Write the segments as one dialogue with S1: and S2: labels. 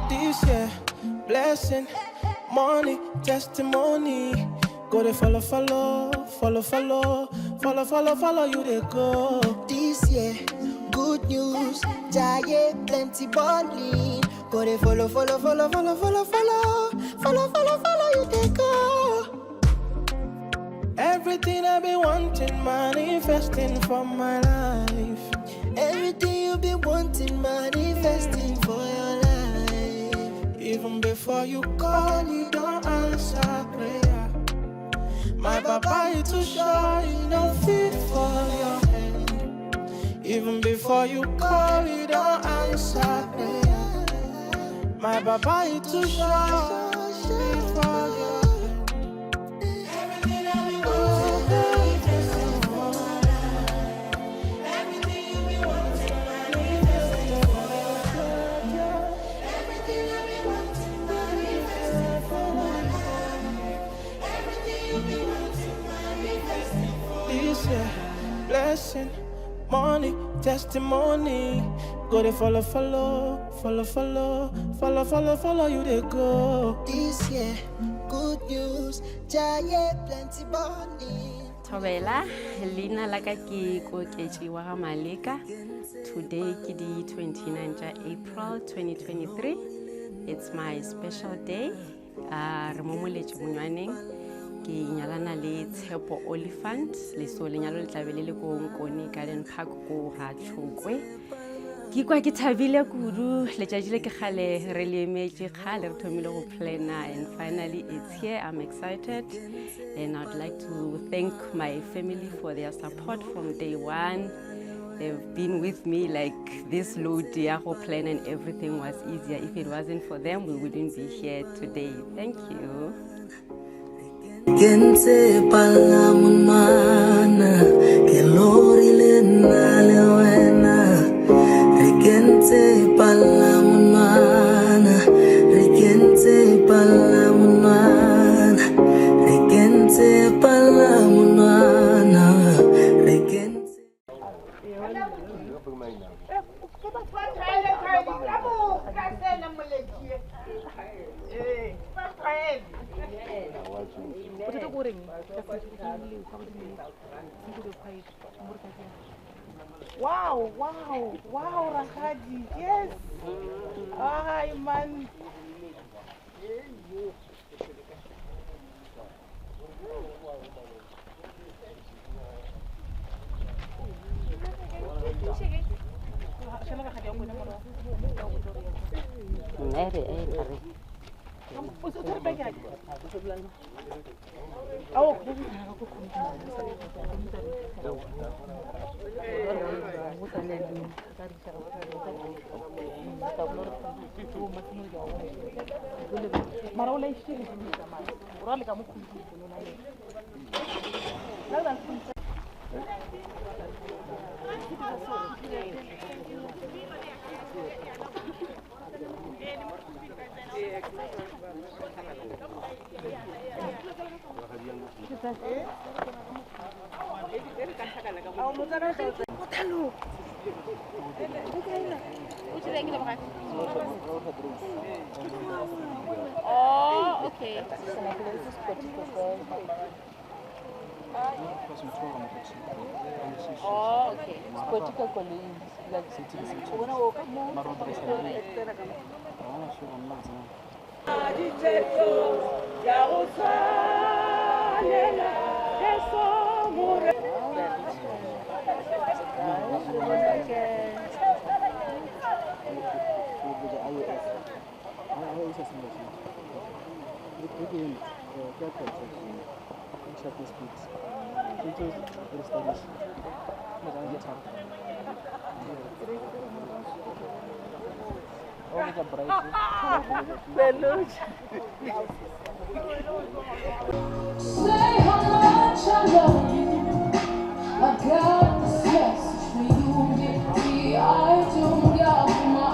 S1: This year, blessing, money, testimony. Go to follow, follow, follow, follow, follow, follow, follow you they go.
S2: This year, good news, giant plenty balling. Go dey follow, follow, follow, follow, follow, follow, follow, follow, follow you dey go.
S1: Everything I've been wanting, manifesting for my life.
S2: Everything you been wanting, manifesting for your life.
S1: Even before you call, you don't answer prayer. My papa is too shy, you don't fit for your hand. Even before you call, you don't answer prayer. My papa is too shy, fit for your hand. Everything I be wanting, manifesting for my life. Everything you be wanting, manifesting for your life. Everything I be wanting, manifesting for my life. Everything you be wanting, manifesting for this year, blessing, money, testimony. Go they follow, follow, follow, follow, follow, follow, follow you they go.
S2: This year, good news, giant plenty balling.
S3: Thobela, leina la ka ke Koketši wa ga Maleka. Today ke di 29 tša April 2023. It's my special day. Re mo moletše monywaneng. Ke nyalana le Tshepo Oliphant. Le so lenyalo le tlabe le le ko Nkone Garden Park ko ga Tshokwe. Ke kwa ke thabile kudu letšatši le ke kgale re le emetše kgale re thomile go planner and finally it's here. I'm excited and I'd like to thank my family for their support from day one. They've been with me like this load ya go plan and everything was easier. If it wasn't for them, we wouldn't be here today. Thank you.
S4: Ke ntse pala monwana ke lorile nna le wena re kentse pala monwana re kentse pala monwana re kentse pala monwana re kentse.
S5: Wow, Rakgadi. Yes. Ai, man.
S6: Oh, okay. Oh, okay.
S7: Say how much I love you. I got this message for you. I don't got my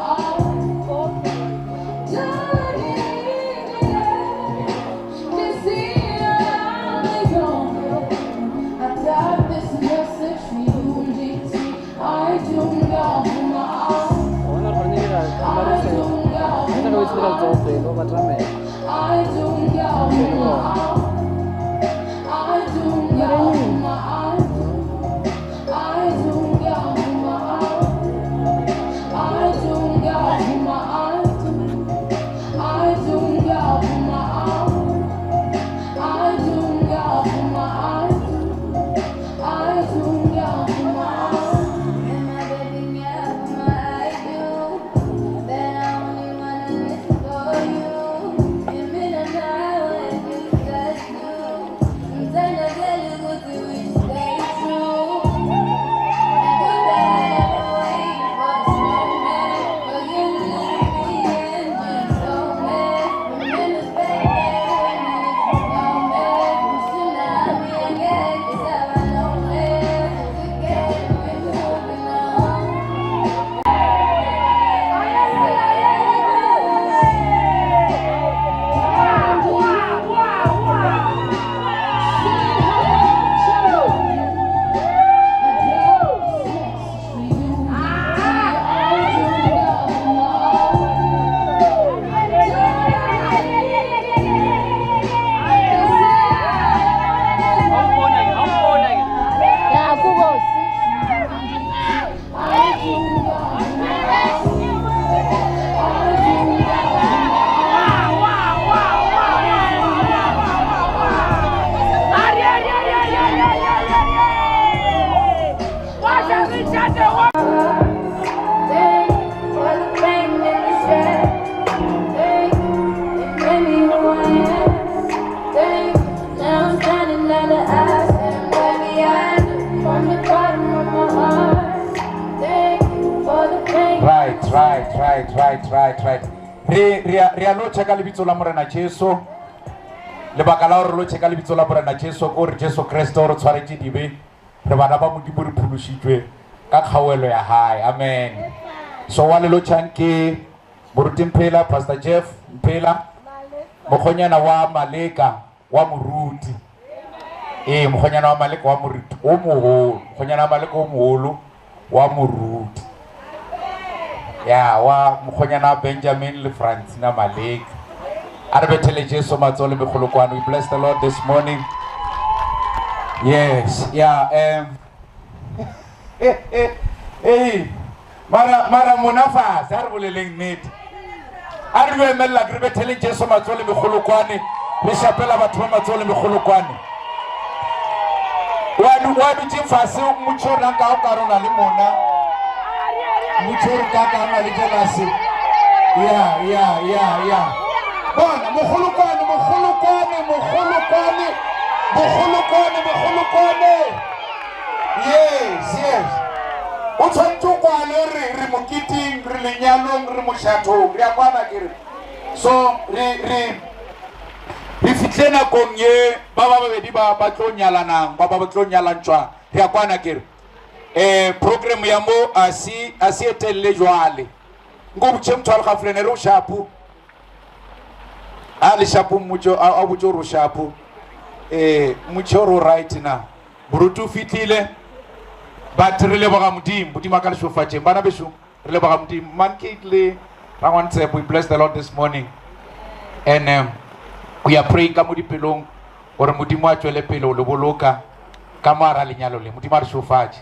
S7: I got this message for you.
S6: tshwere ka letsogo pele o batamela pele bona.
S8: Right, right, right, right, right, right. Re re a re a lotšha ka lebitso la Morena Jesu. Lebaka la gore lotšhe ka lebitso la Morena Jesu ke gore Jesu Kriste o re tshwaretše dibe. Re bana ba Modimo re phološitšwe ka kgaoelo ya hae. Amen. So wa le lotšhang ke Moruti Mphela, Pastor Jeff Mphela, mokgonyana wa Maleka wa moruti. Ee, mokgonyana wa Maleka wa moruti o mogolo, mokgonyana wa Maleka o mogolo wa moruti. Ya, wa mokgonyana wa Benjamin le Francina Maleka. A re bethele Jesu matsogo le megolokwane. We bless the Lord this morning. Yes, yeah, um Hey, mara mara mona fase a re boleleng nnete. A re lo emelela ke re betheleng Jesu matsogo le megolokwane. Re šapela batho ba matsogo le megolokwane. Wa du wa dutse fase mmotse o rang ka o ka rona le mona. Mmotse o re ka ka na le jealousy. Yeah, yeah, yeah, yeah. Bona mogolokwane, mogolokwane, mogolokwane, mogolokwane, mogolokwane. Yes, yes. O tshwanetse o kwale re re moketeng, re lenyalong, re moshathong. Re a kwana ke re. So re re re fihle nakong ye ba ba babedi ba ba tlo nyalanang, ba ba ba tlo nyalantšwang. Re a kwana ke re. Eh program ya mo a se a se etelle jwale. Nko botše motho a le gafulene re o shapo. A le shapo mmotše a botše gore o shapo. Eh mmotše gore o right na. Moruti o fihlile, but re leboga Modimo. Modimo a ka le šofatšeng. Bana bešo, re leboga Modimo. Man Kate le Rangwane Tshepo, we bless the Lord this morning. And um, we are praying ka mo dipelong gore Modimo a tšwele pele o le boloka ka mo ara lenyalo le. Modimo a re šofatše.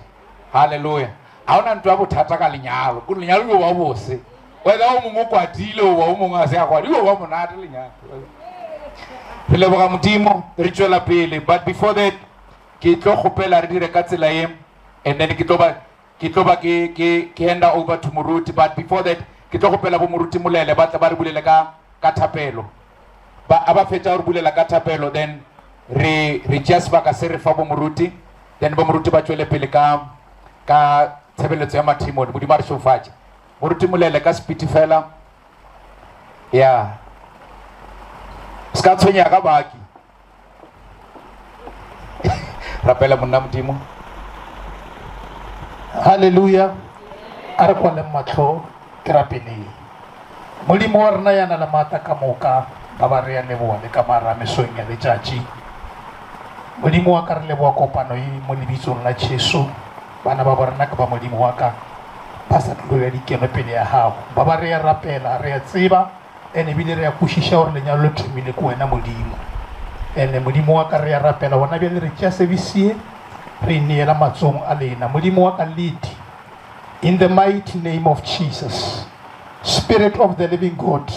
S8: Hallelujah. Ga ona ntho ya bothata ka lenyalo. Kore lenyalo le ba bose. Whether o mongwe o kwatile oba o mongwe a se a kwatile, o ba monate lenyalo. Re leboga Modimo, re tšwela pele. But before that, ke tlo kgopela re dire ka tsela ye and then ke tlo ba ke tlo ba ke ke ke hand over to moruti but before that ke tlo kgopela bo moruti Molele ba tle ba re bulele ka ka thapelo ba a ba fetša go re bulela ka thapelo then re re tšea sebaka se re fa bo moruti then bo moruti ba tšwele pele ka ka tshebeletso ya mathimone modimo a re šofatše moruti Molele ka sepiti fela ya se ka tshwenyega baki rapela monna modimo
S9: Haleluya. A re kwaleng mahlo ke rapeleng. Modimo wa rena ya na le maatla ka moka, ba ba re ya leboa le ka mara mesong ya letšatši. Modimo wa ka re leboa kopano ye mo lebitsong la Jesu. Bana ba borena ke ba Modimo wa ka ba sa tlo ya dikeno pele ya gago. Ba ba re ya rapela, re ya tseba. And ebile re a kwešiša gore lenyalo le thomile ke wena Modimo. And Modimo wa ka re a rapela gona bjale re tšea service ye re e neela matsogong a lena. Modimo wa ka lead in the mighty name of Jesus. Spirit of the living God.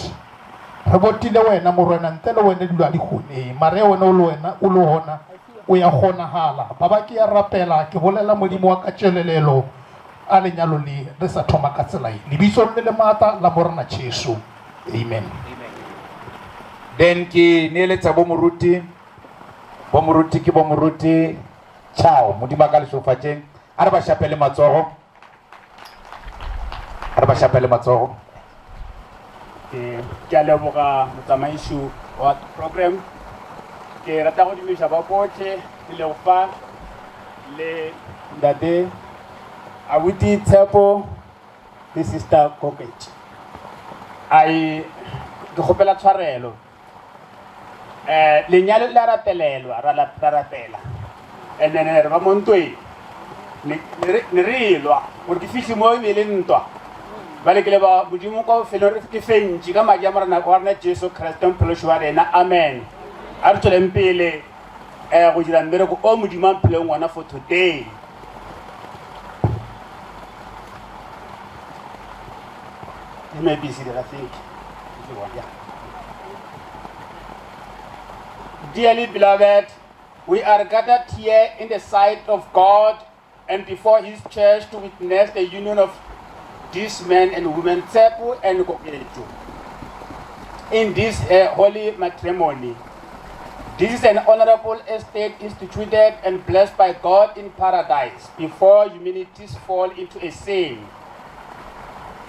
S9: Re botile wena morena ntle le wena dilo a di kgoneng. Mare wena o le wena o le gona o ya kgonagala. Baba ke ya rapela ke bolela Modimo wa ka tšwelelelo A lenyalo le re sa thoma ka tsela ye. Lebitsong le le maatla la Morena Jesu. Amen.
S8: Then ke neeletsa bo moruti, bo moruti ke bo moruti. Ciao, Modimo a ka le šofatšeng. A re ba šapele matsogo. A re ba šapele matsogo.
S10: Ke ke a leboga motsamaiši wa program. Ke rata go dumiša ba botlhe le lego fa le ntate abuti Tshepo le sister Koketše. Ai ke kgopela tshwarelo. Eh lenyalo le a rapelelwa ra ra rapela. And then re ba mo ntweng. Ne ne re elwa gore ke fihle mo e be e le ntwa. Ba le ke leba Modimo kwa bofelong re ke fentše ka madi a Morena wa rena Jesu Kriste Mophološi wa rena. Amen. A re tsweleng pele eh go dira mmereko o Modimo a mphileng wona for today. You may be seated, I think. If you want, yeah. Dearly beloved, we are gathered here in the sight of God and before His church to witness the union of these men and women, Tshepo and Koketso, in this holy matrimony. This is an honorable estate instituted and blessed by God in paradise before humanity's fall into a sin.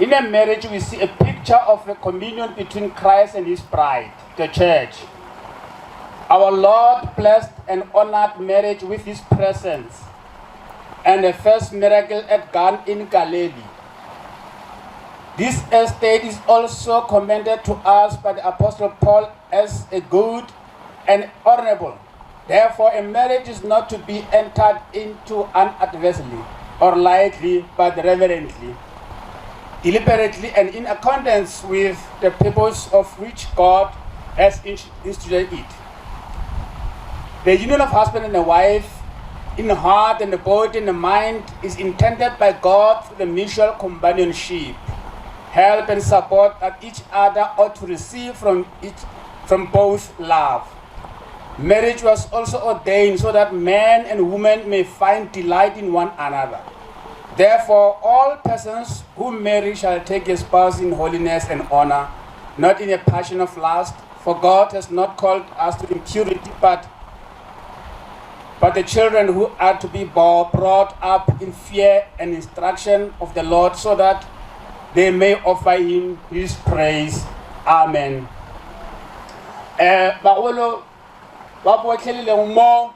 S10: In a marriage, we see a picture of a communion between Christ and his bride, the church. Our Lord blessed and honored marriage with his presence and the first miracle at Cana in Galilee. This estate is also commended to us by the Apostle Paul as a good and honorable. Therefore, a marriage is not to be entered into unadvisedly or lightly, but reverently, deliberately, and in accordance with the purpose of which God has instituted it. The union of husband and a wife in the heart and the body and the mind is intended by God through the mutual companionship, help and support that each other ought to receive from each, from both love. Marriage was also ordained so that man and woman may find delight in one another. Therefore, all persons who marry shall take a spouse in holiness and honor, not in a passion of lust, for God has not called us to impurity, but but the children who are to be brought up in fear and instruction of the Lord, so that they may offer him his praise. Amen. Eh, bagolo ba botlhe le leng mo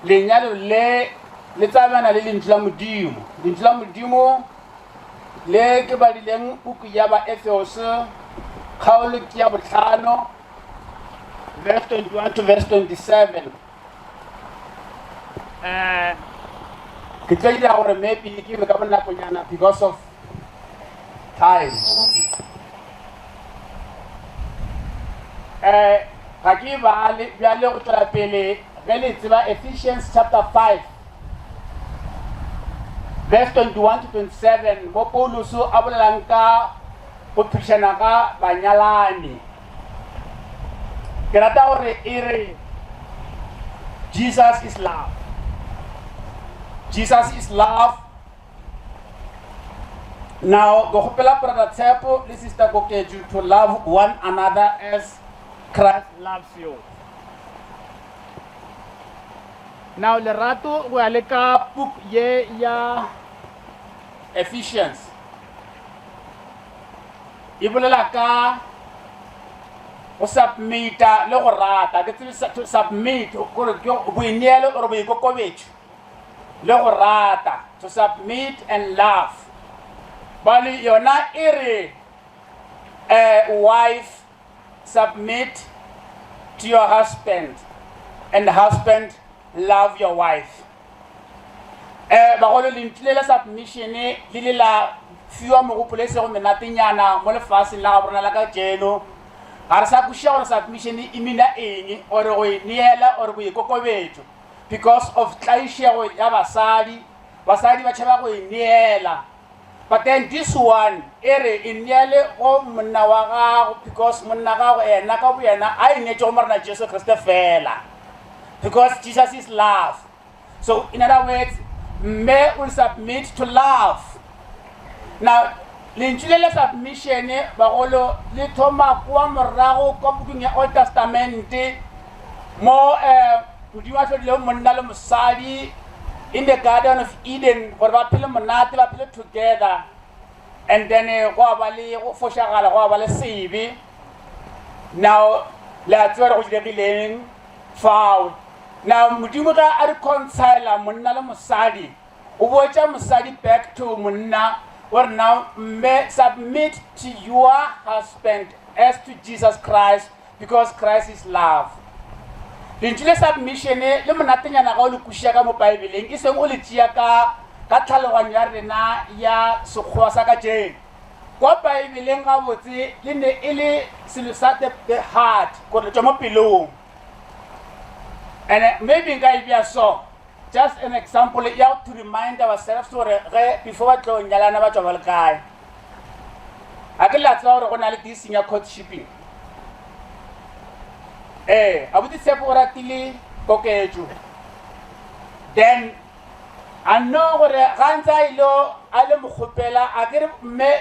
S10: lenyalo le le tsamana le lentšu la Modimo. Lentšu la Modimo le ke badileng puku ya ba Efeso kgaolo ke ya botlhano verse 21 to verse 27. Eh, ke tlo dira gore maybe ke be ka bonakonyana because of time. Eh, ga ke bale bjale go tšwela pele ge le tseba Ephesians chapter 5 verse 21 to 27 mo Paulus a bolelang ka go phedišana ga banyalani. Ke rata gore e re Jesus is love. Jesus is love. Now, go kgopela Brother Tshepo le Sister Kokeju to love one another as Christ loves you. Now, lerato go ya le ka book ye ya Ephesians e bolela ka go submita le go rata. Ke tsebe to submit gore ke boineelo or boikokobetšo le go rata, to submit and love. Bale yona e re eh, wife submit to your husband and husband love your wife. Eh, bagolo lentšu le la submission le le la fiwa megopolo e sego menatenyana mo lefaseng la gaborena la kajeno. Ga re sa kwešiša gore submission e mina eng, or go e neela, or boikokobetšo, because of tlaišego ya basadi. Basadi ba tšhaba go e neela. But then this one e re e neele go monna wa gago, because monna gago ena ka boyena a e neetše go Morena Jesu Kriste fela, because Jesus is love. So in other words, mme will submit to love. Now, lentšu le le submission bagolo le thoma kwa morago kwa pukung ya Old Testament mo eh, Modimo a hlodilego monna le mosadi in the Garden of Eden gore ba phele monate, ba phele together, and then eh, gwa ba le go fošagala, gwa ba le sebe. Now le a tseba gore go diregileng fao. Now Modimo ge a reconcile monna le mosadi, o boetša mosadi back to monna, o re now mme submit to your husband as to Jesus Christ, because Christ is love. Lentšu le submission le monatenyana ga o le kwešiša ka mo Baebeleng, e seng o le tšea ka ka tlhaloganyo ya rena ya sekgowa sa kajeno. Kwa Baebeleng gabotse le ne e le selo sa the, the heart, gore le tšwa mo pelong. And maybe nka e bea so, just an example ya to remind ourselves gore ge before ba tlo nyalana ba tšwa ba le kae. A ke la tseba gore go na le this ya courtshipping. Eh, abuti Tshepo o ratile Koketšo. Then a no gore ga ntse a ile a le mokgopela a ke re mme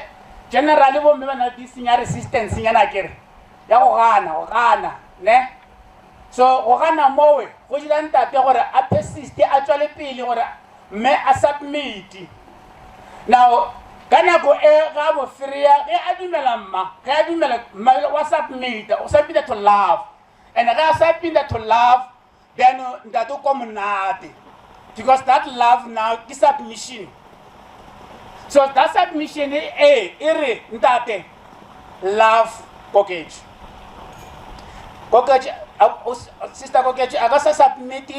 S10: generally bomme ba na le this ya resistance nyana ke re ya go gana, go gana, ne? So go gana mowe go dira ntate gore a persiste, a tswele pele gore mme a submit. Now ka nako e ga mo freya, ge a dumela mma, ge a dumela mma wa submit, o submit to love. And ge a submit to love, then ntate o kwa monate, because that love now ke submission. So that submission e e re ntate love Koketšo. Koketšo, sister Koketšo a ka sa submit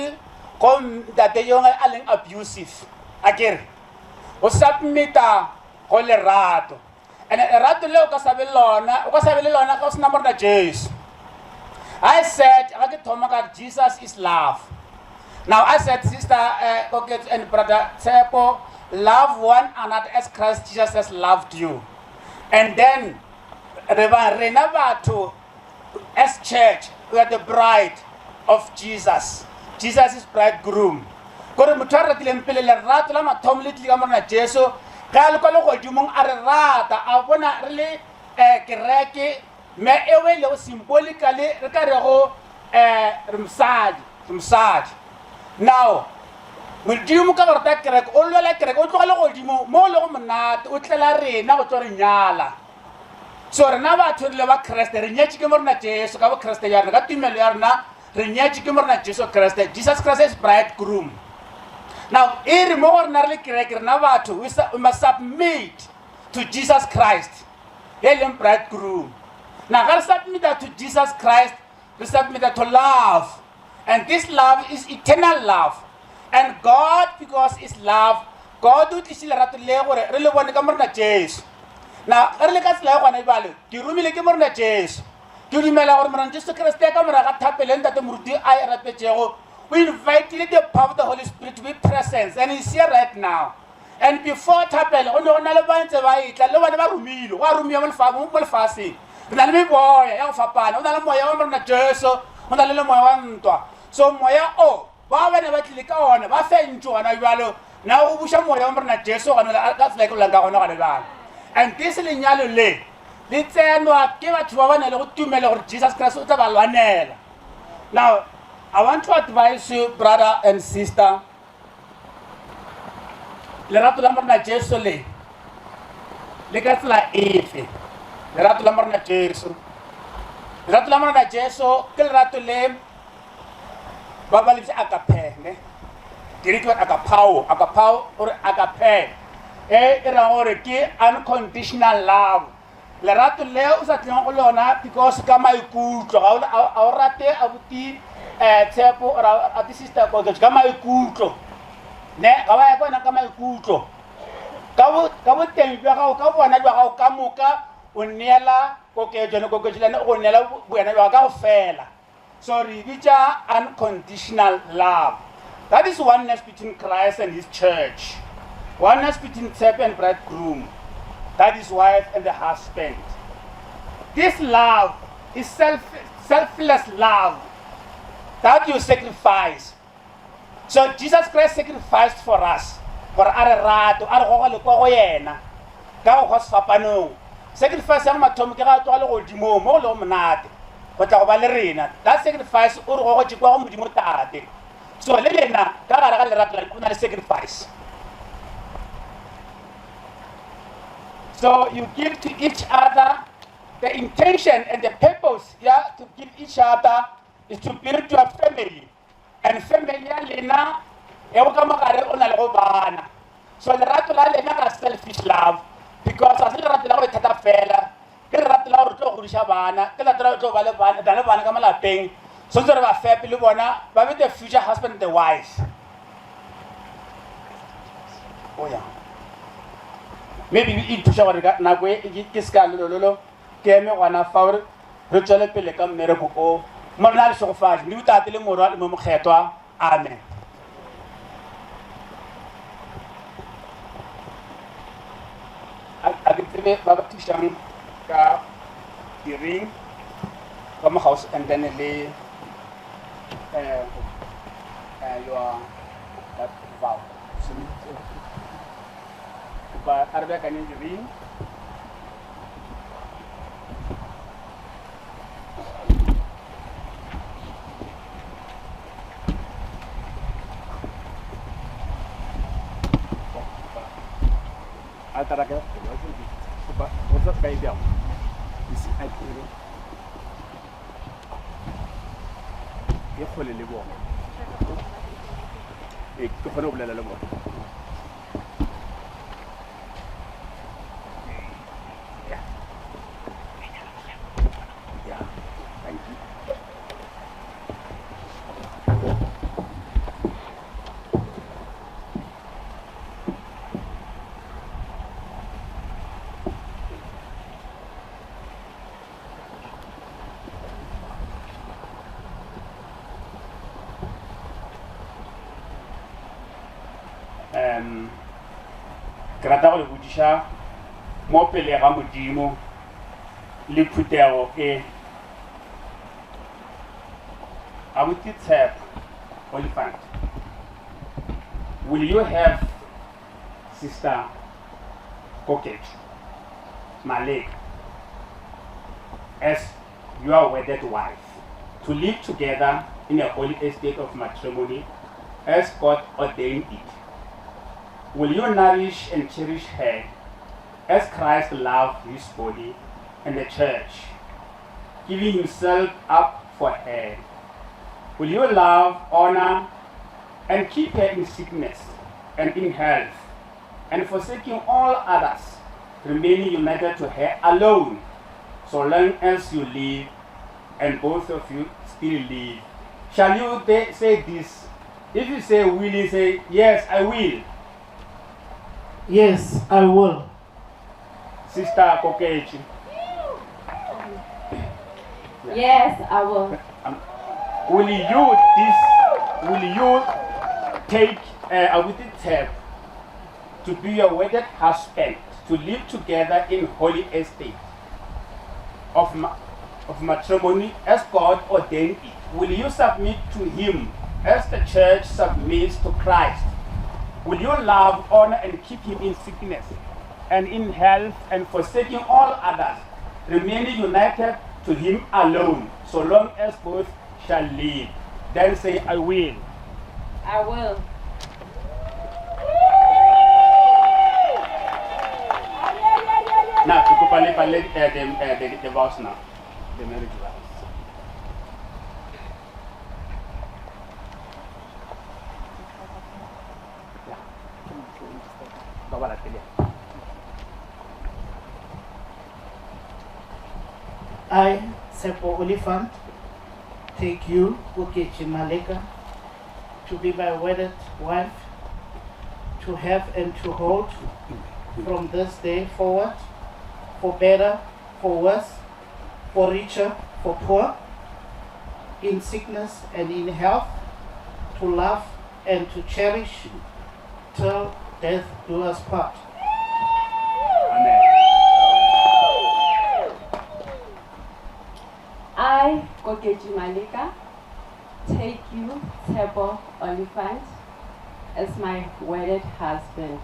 S10: go ntate yo a leng abusive. A ke re o submita go lerato. And lerato leo ka sa be lona, o ka sa be le lona ga o sena Morena Jesu. I said, ga ke thoma ka Jesus is love. Now I said, sister Koketso and brother Tshepo, love one another as Christ Jesus has loved you. And then re ba rena batho as church, we are the bride of Jesus. Jesus is bridegroom. Gore motho a ratileng pele lerato la mathomo le tlile ka Morena Jesu, ge a le kwa legodimong a re rata, a bona re le eh, kereke, me eo e lego symbolically re ka rego eh, re mosadi, re mosadi. Now, Modimo ka go rata kereke, o lwela kereke, o tloga legodimo mo o lego monate, o tlela rena go tlo re nyala. So rena batho re le ba Kriste, re nyetše ke Morena Jesu ka bokriste ya rena, ka tumelo ya rena re nyetše ke Morena Jesu Kriste. Jesus Christ is bridegroom. Now, e re mo go rena re le kereke, rena batho, we must submit to Jesus Christ, e leng bridegroom. Now, ga re submita to Jesus Christ, re submita to love. And this love is eternal love. And God, because is love, God o tlišitše lerato le gore re le bone ka Morena Jesu. Na ge re le ka tsela ya gona bjale, ke romile ke Morena Jesu. Ke dumela gore Morena Jesu Kriste ka morago ga thapelo e Ntate Moruti a e rapetšego, o invitile the power of the Holy Spirit to be presence, and he's here right now. And before thapelo, go ne go na le ba ntse ba etla, le bone ba romilwe, go a romiwa mo lefaseng. Re na le meboya ya go fapana, go na le moya wa Morena Jesu, go na le le moya wa ntwa. So moya o, ba ba ne ba tlile ka ona, ba fentšwe gona bjalo. Na o buša moya wa Morena Jesu gona ka tsela e ke bolelang ka gona gona bjalo. And this lenyalo le, le tsenwa ke batho ba ba na le go tumelo gore Jesus Christ o tla ba lwanela. Now, I want to advise you, brother and sister, Lerato la Morena Jesu le le ka tsela efe? Lerato la Morena Jesu. Lerato la Morena Jesu ke lerato le ba ba le bitsa agape, ne? Greek word agapao, agapao or agape. E e ra gore ke unconditional love. Lerato le o sa tleng go lona because ka maikutlo ga o rate abuti eh, Tshepo or abuti sister Koketso ka maikutlo ne ga wa ya kwa ka maikutlo. Ka bo, ka boteng bja gago, ka bona bja gago ka moka, o neela koketšo, ene koketšo le yena o go neela boena bja gago ka go fela. So re e bitša unconditional love. That is oneness between Christ and his church. Oneness between Tshepo and bridegroom. That is wife and the husband. This love is self, selfless love that you sacrifice. So Jesus Christ sacrificed for us gore a re rate, a re gogele kwa go yena ka go hwa sefapanong. Sacrifice ya go mathomo ke ga a tloga legodimong mo go lego monate go tla go ba le rena. That sacrifice o re gogetše kwa go Modimo Tate. So le lena ka gare ga lerato la go na le sacrifice. So you give to each other the intention and the purpose yeah, to give each other is to build your family. And family ya lena ya go ka mogare o na le go bana. So lerato la lena ga selfish love because ga se lerato la go ithata fela, ke lerato la gore tlo godiša bana, ke lerato la gore tlo ba le bana, tla le bana ka mo lapeng, swantse re ba fepe le bona ba be the future husband and the wife. Oh yeah. Maybe e nthuša gore ka nako e ke se ka lolololo Ke eme gona fao re, re tšwele pele ka mmereko o. Morena a le šegofatše. Modimo Tate le Morwa le Moya Mokgethwa. Amen. A, a ke tsebe ba ba thušang ka di-ring ka mo house and then le uh, uh, your that vow. Kopa a re beakanye di-ring. Ke kgole le bona ee ke kgone go bolela le bona Um ke rata go le botšiša mo pele ga Modimo le phuthego e. Abuti Tshepo Oliphant, will you have Sister Koketso Maleka as your wedded wife to live together in a holy estate of matrimony as God ordained it? Will you nourish and cherish her as Christ loved his body and the church, giving himself up for her? Will you love, honor, and keep her in sickness and in health, and forsaking all others, remaining united to her alone, so long as you live and both of you still live? Shall you say this? If you say will, you say, yes, I will.
S5: Yes, I will.
S10: Sister Kokechi.
S3: Yes, I will.
S10: Will you this? Will you take uh, Abuti Tep to be your wedded husband to live together in holy estate of ma of matrimony as God ordained it? Will you submit to him as the church submits to Christ? Will you love, honor, and keep him in sickness and in health and forsaking all others, remaining united to him alone, so long as both shall live? Then say, I will.
S3: I will.
S10: Now, ke kopa le bale eh, the, eh, the, the vows now. The marriage vows. Yeah. Ba bala pele.
S5: I, Tshepo Oliphant, take you, Koketši Maleka, to be my wedded wife, to have and to hold, from this day forward, for better, for worse, for richer, for poor, in sickness and in health, to love and to cherish till death do us part.
S10: Amen.
S3: I, Kokeji Malika, take you, Tebo Oliphant, as my wedded husband,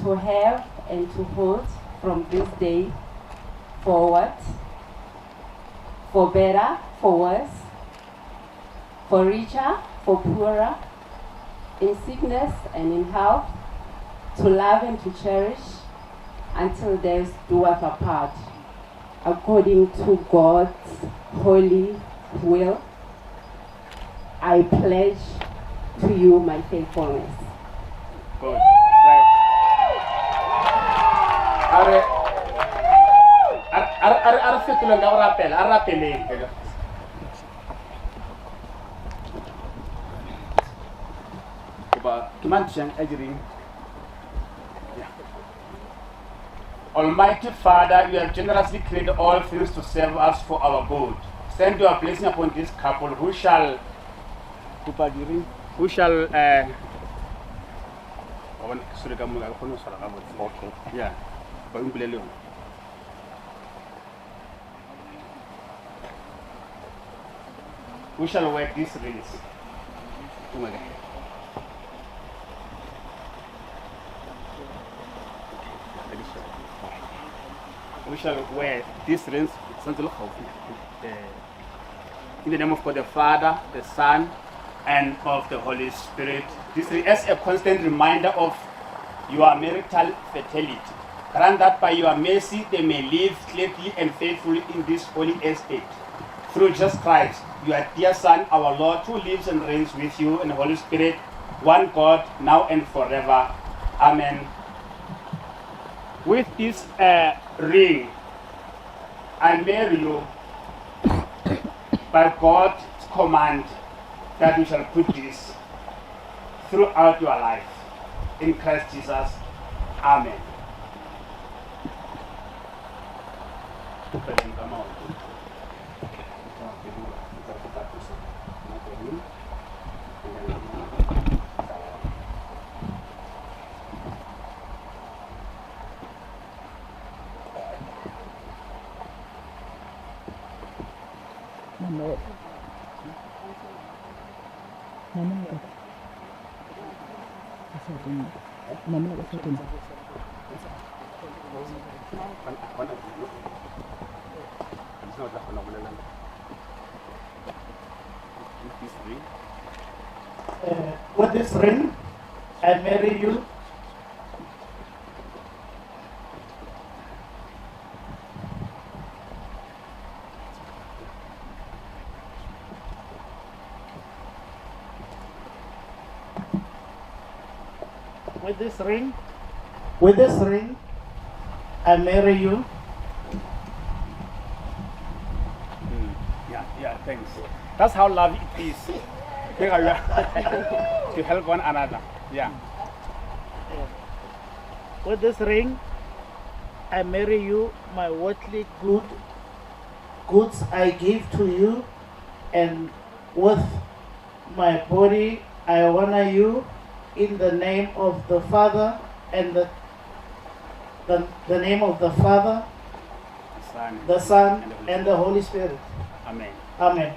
S3: to have and to hold from this day forward, for better, for worse, for richer, for poorer, in sickness and in health, to love and to cherish until death do us apart, according to God's holy will. I pledge to you my faithfulness.
S10: Good. Right. A re a re a re fetoleng ka go rapela, a re rapeleng. Goba ke mang thušang a direng? Yeah. Almighty Father, you have generously created all things to serve us for our good. Send your blessing upon this couple who shall who shall uh, okay. Yeah. Ba mpolele yona. Who shall wear these rings? Oh my God. We shall wear these rings. In the name of God the Father, the Son, and of the Holy Spirit. This is a constant reminder of your marital fertility. Grant that by your mercy they may live gladly and faithfully in this holy estate. Through Jesus Christ, your dear Son, our Lord, who lives and reigns with you in the Holy Spirit, one God, now and forever. Amen. With this uh, ring, I marry you by God's command that you shall put this throughout your life. In Christ Jesus. Amen.
S5: Uh, with this ring, I marry you. With this ring, with this ring, I marry you.
S10: Mm, yeah, yeah, thanks. That's how love it is. to help one another. Yeah.
S5: With this ring, I marry you, my worldly good goods I give to you, and with my body I honor you in the name of the Father and the the, the name of the Father,
S10: the Son,
S5: the Son and the Holy, and the Holy Spirit.
S10: Amen.
S5: Amen.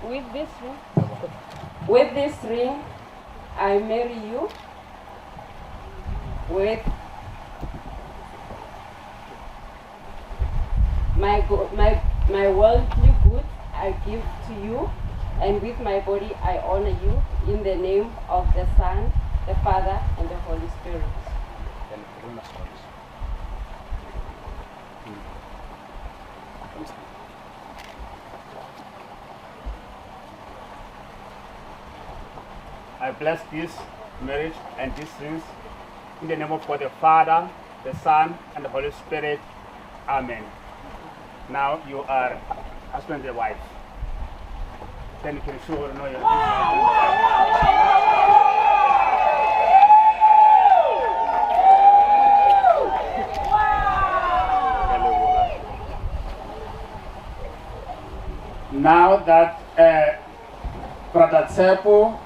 S3: With this ring, with this ring, I marry you. With my, my, my worldly goods I give to you, and with my body I honor you in the name of the Son, the Father, and the Holy Spirit.
S10: I bless this marriage and these rings In the name of God the Father, the Son, and the Holy Spirit. Amen. Now you are husband and wife. Then you can show her know your Now that uh, Brother Tsepo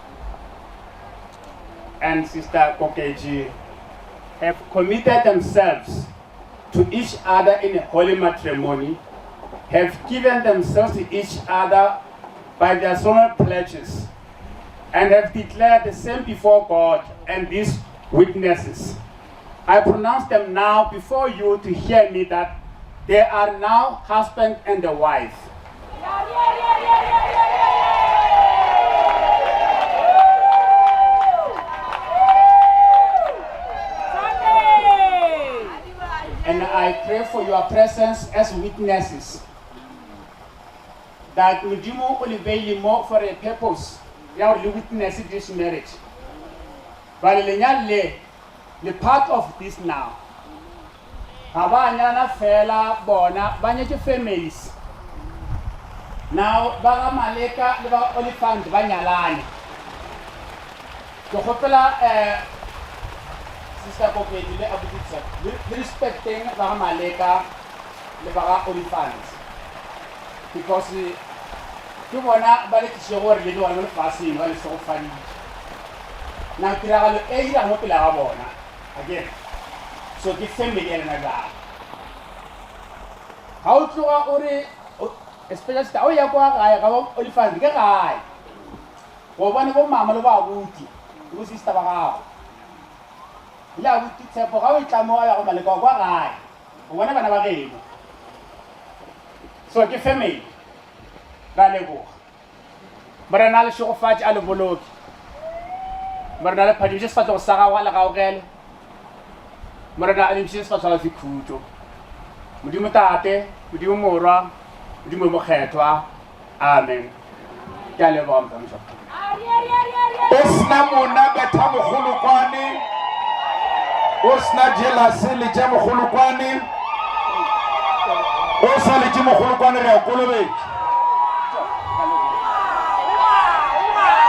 S10: and Sister Kokeji have committed themselves to each other in holy matrimony, have given themselves to each other by their solemn pledges, and have declared the same before God and these witnesses. I pronounce them now before you to hear me that they are now husband and a wife. And I pray for your presence as witnesses that Modimo o le beile mo for a purpose ya gore le witness this marriage. Bale lenyalo le le part of this now. Ga ba nyalana fela bona ba nyetše families. Now ba ga Maleka le ba ga Oliphant ba nyalane. Ke kgopela eh Sister Kokedi le Abuti Tshepo le respecteng ba ga Maleka le ba ga Oliphant because ke bona ba le tlišego gore le be gona mo lefaseng ba le segofaditše. Now tiragalo e dirago mo pele ga bona again so ke family ya lena bjalo ga o tloga o re especially sister o ya kwa gae ga ba olifant ke gae go bone bo mama le bo abuti le bo sister ba gago le abuti tshepo ga o e tla mo ya go maleka kwa gae o bona bana ba geno so ke family ra leboga Morena a le šegofatše, a le boloke. Morena a le phadimiše sefahlego sa gagwe, a le gaogele. Morena a le sefahlego sa gagwe khutšo. Modimo Tate, Modimo Morwa, Modimo yo Mokgethwa. Amen. Ke a leboga motsamaiša.
S8: O sena mona betha mogolokwane. O sena jealous le tša mogolokwane. O sa letše mogolokwane re a kolobetša.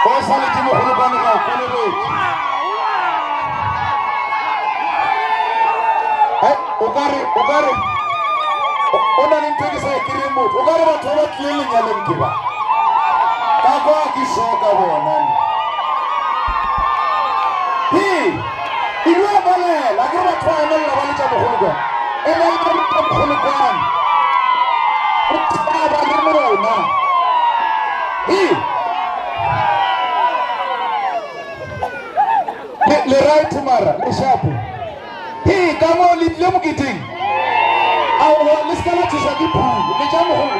S8: O sa letše mogolokwane re a kolobetša. Hai, o ka re, o ka re, o na le ntho e ke sa e kry-eng motho. O ka re batho ba ba tlileng lenyalong ke ba. Ka kwa ke sure ka bona. He, e dio emelela, akere batho ba emelela ba letša mogolokwane. Emelela mogolokwane. O thaba le mona. He. Le, le right mara, le shapo. He, ka mo le tlile moketeng. Aowa, le se ka la tšhošwa ke phulu, le tša mogolo.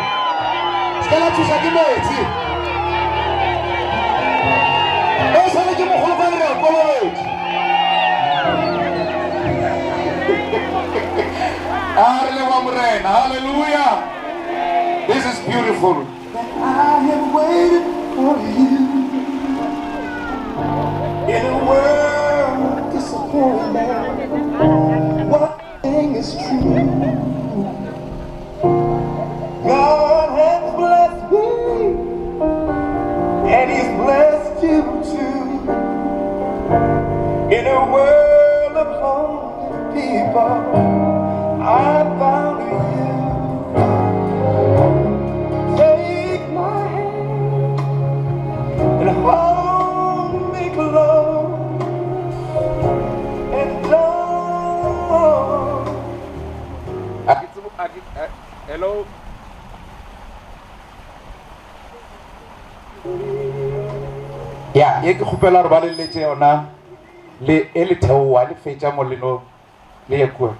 S8: Se ka la tšhošwa ke meetse. E swanetše mogolo kwa re a kolobetša. A re leboga Morena. Hallelujah. This is beautiful.
S11: I have waited for you in a world of disappointment. One thing is true. God has blessed me, and He's blessed you too. In a world of lonely people, I found you. Take my hand and hold me close and don't.
S8: A ke tsebo a ke hello. Ya, ye ke kgopela gore ba le letse yona le e le theoa le fetša mo leno le ye kua.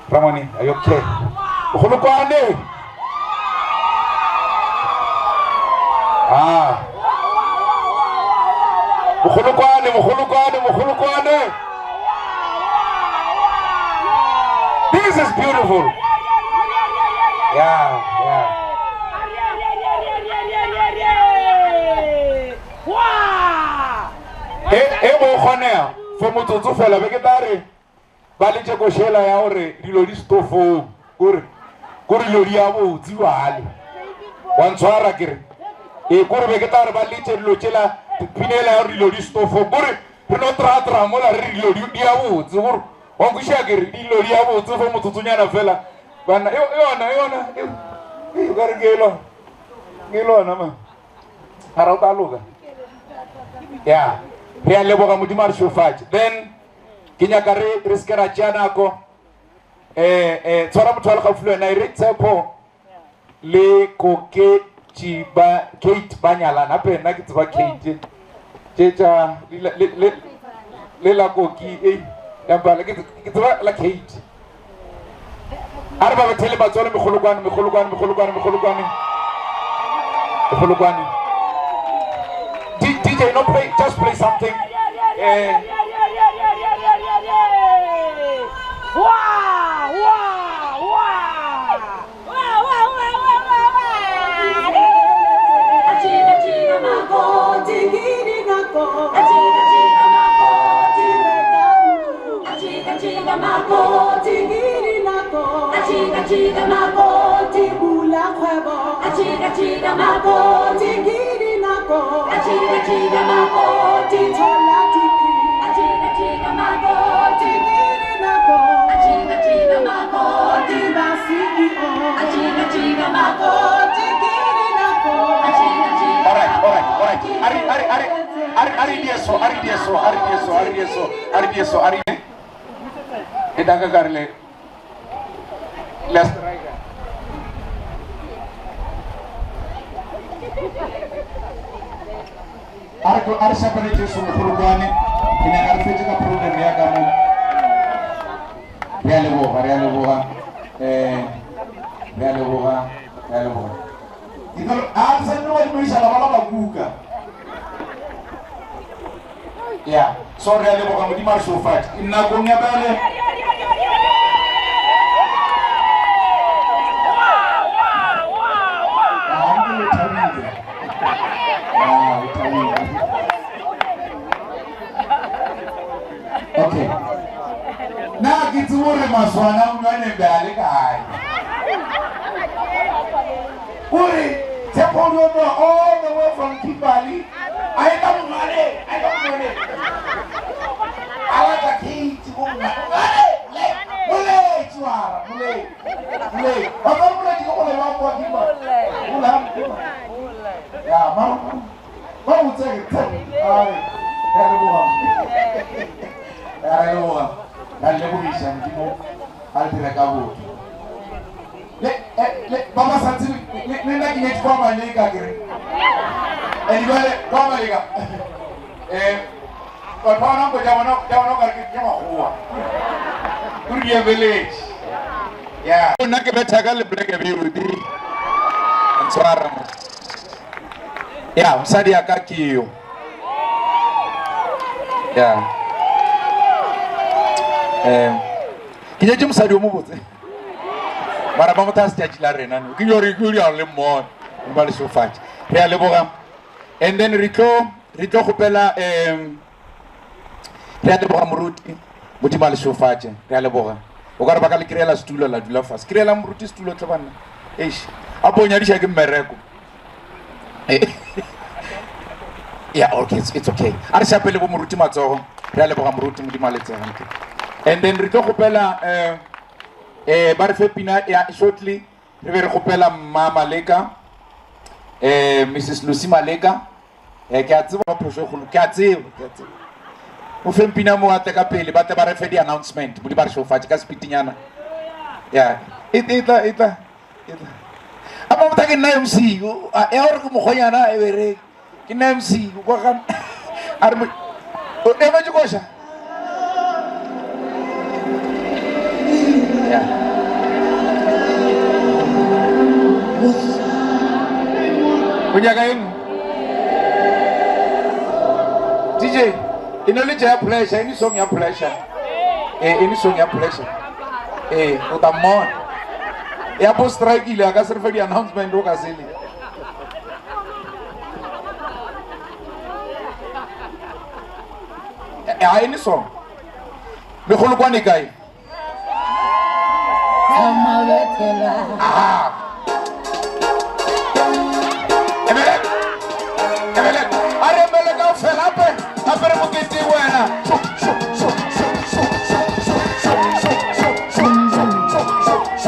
S8: Rangwane, are you okay? Mogolokwane! Ah. Mogolokwane, mogolokwane, mogolokwane. This is beautiful. Yeah, yeah. E e bo kgonega. For motsotso fela be ke tla re ba letše košela ya gore dilo di stofong kore kore dilo di ya botse bale wa ntshwara ke re ee kore be ke tla re ba letše dilo tšela pinela ya gore dilo di stofong kore re no tratra mola re dilo di ya botse gore wa nkwešiša ke re dilo di ya botse for motsotsonyana fela banna yona yona e ka re ke elona ke elona ma mara o tla loka ya re a leboga modimo a re šofatše then ke nyaka re re seke ra tšea nako um um tshwara motho wa le gaufi le wena e re tshepo le koketši ba kate ba nyalana gape nna ke tseba kate tše tša le la koki e yampala ke tseba la kate a re ba bethele matswalo megolokwane megolokwane megolokwane megolokwane megolokwane DJ no play just play something eh
S6: Wow, wow, wow. Wow, wow, wow, wow, wow.
S8: Alright, alright, alright. Ari, ari, ari, ari, ari dieso, ari dieso, ari dieso, ari dieso, ari dieso, ari. E daka ka rile le striker. A re a re šapele Jesu mogolokwane. Ke nyaka re fetše ka program ya ka mo. Re a leboga, re a leboga. Eh, re a leboga, re a leboga. Ke tlo a re sa nne wa dumediša la ba ba kuka. Ya, so re a leboga Modimo a re šofatše. Nakong ya bjale Ah, nke le thabile. Ah, le thabile. Okay. Na ke tsebe gore maswana o nwane be a le kae. Ore Tshepo o no all the way from Kimberley. A e ka mongwane, a e ka mongwane. A batla Kate mo mongwane. Le, moletši wara, moletši. Moletši. Ba ba moletši ke gore ba kwa Kimberley. Mola, mola. Ya, ma ba botse ke Tshepo. Ai, re a leboga. Re a leboga. Re a lebogiša Modimo a re dire ka botho. Le eh, le ba ba sa tsebe le le nna ke nyetše kwa Maleka ke re. And jwale kwa Maleka eh batho ba bona nko tša bona tša bona o kare ke ke makgowa. Kore di emeletše. Ya. Nna ke betha ka lepleke beo di. Ntshwara mo. Ya, mosadi ya ka ke yo. Ya. Eh ke nyetše mosadi o mobotse. Mara ba motho a se tšatši la rena no. Ke yo re ke yo le mmone. Ba le šofatše. Re a leboga. And then re tlo re tlo kgopela um re a leboga moruti Modimo a le šofatše. Re a leboga. O ka re ba ka le kry-ela setulo la dula fase. Kry-ela moruti setulo tle banna. Eish. A po nyadiša ke mmereko. Yeah, okay, it's, it's okay. A re šapele bo moruti matsogo. Re a leboga moruti Modimo a le tsege. And then re tlo kgopela eh eh ba re fe pina ya shortly re be re kgopela mma Maleka eh Mrs Lucy Maleka eh ke a tseba phošo e kgolo ke a tseba ke a tseba o feng pina mo a tle ka pele ba tle ba re fe di-announcement modimo a re šofatše ka sepitinyana ya e e tla e tla e tla a mamota ke nna mc o- a- ya gore ke mokgonyana e bereke ke nna mc kwa ga a re mo- o emetše koša ya o nyaka eng dj e no letša ya pressure any song ya pressure eh any song ya pressure eh o tla mmona ya bo strike ile a ka se re fe di-announcement o ka sele Ga e ne song. Megolokwane e kae? Ah. Ebele. Ebele. A re emele kaofela hape. Hape re moketeng wena. Sho, sho, sho, sho, sho, sho, sho, sho, sho, sho, sho, sho, sho, sho, sho, sho, sho, sho.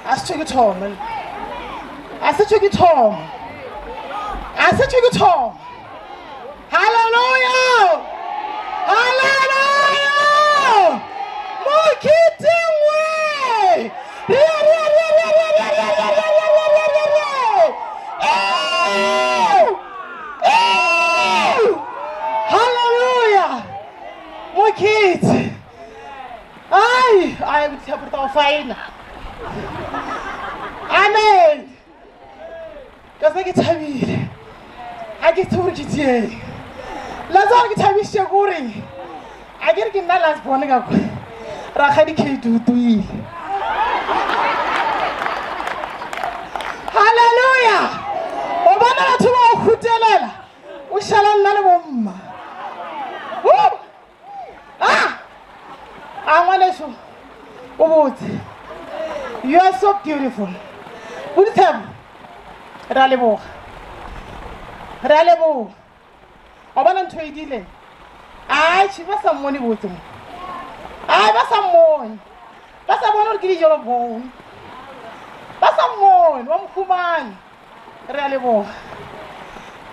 S5: A se tšwe ke thoma a se tšwe ke thoma a se tšwe ke thoma halleluja halleluja mokitengwe ria ria ria ria ria ria ria ria ria ria ria ria ria ria halleluja mokiti Ai, ai, mtshapurta faina. Amen. Ka se ke thabile. A ke tsebe gore ke tšeeng. La tseba gore ke thabišitše kore a ke re ke nna last born ka kwa. Rakgadi Kate o tuile. Hallelujah. O bona batho ba o khutelela. O šala nna le bomma. Woo! Ah! A ngwaneso, o botse. You are so beautiful. Bodithebo, re a leboga. Re a leboga. Wa bona ntho e dile? Atjhe, ba sa mmone botse mo. Ai, ba sa mmone. Ba sa bone gore ke dijelo bone. Ba sa mmone, wa mo humana. Re a leboga.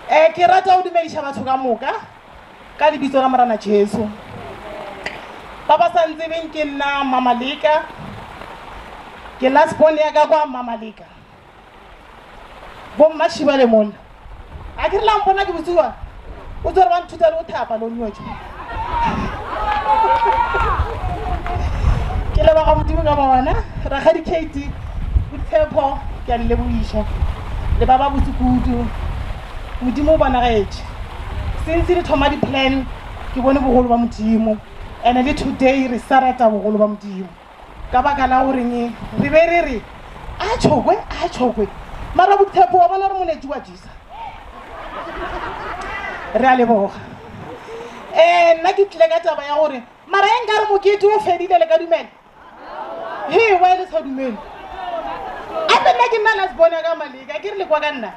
S5: Eh, ke rata go dumediša batho ka moka ka lebitso la Morena Jesu. Ba ba sa ntsebeng ke nna Mama Leka. Ke last born ya ka kwa Mama Leka. Bo mma Shiba le mona. A ke re la mpona ke botsiwa. O tsere ba nthuta le go thapa le nyotša. Ke leboga Modimo ka bona. Rakgadi Kate, Boitshepo, ke a le lebogiša. Le ba ba botse kudu. Modimo o bonagetše. Since re thoma di-plan, ke bone bogolo ba Modimo. And le today re sa rata bogolo ba Modimo. Ka baka la goreng re be re re a tšhokwe, a tšhokwe. Mara Boitshepo wa bona re monetši wa Jesu. Re a leboga. Eh, nna ke tlile ka taba ya gore mara e nkare mokete o fedile le ka dumela. He, why le sa dumele? Ape nna ke nna last born ya ka Maleka, ke re le kwa ka nna.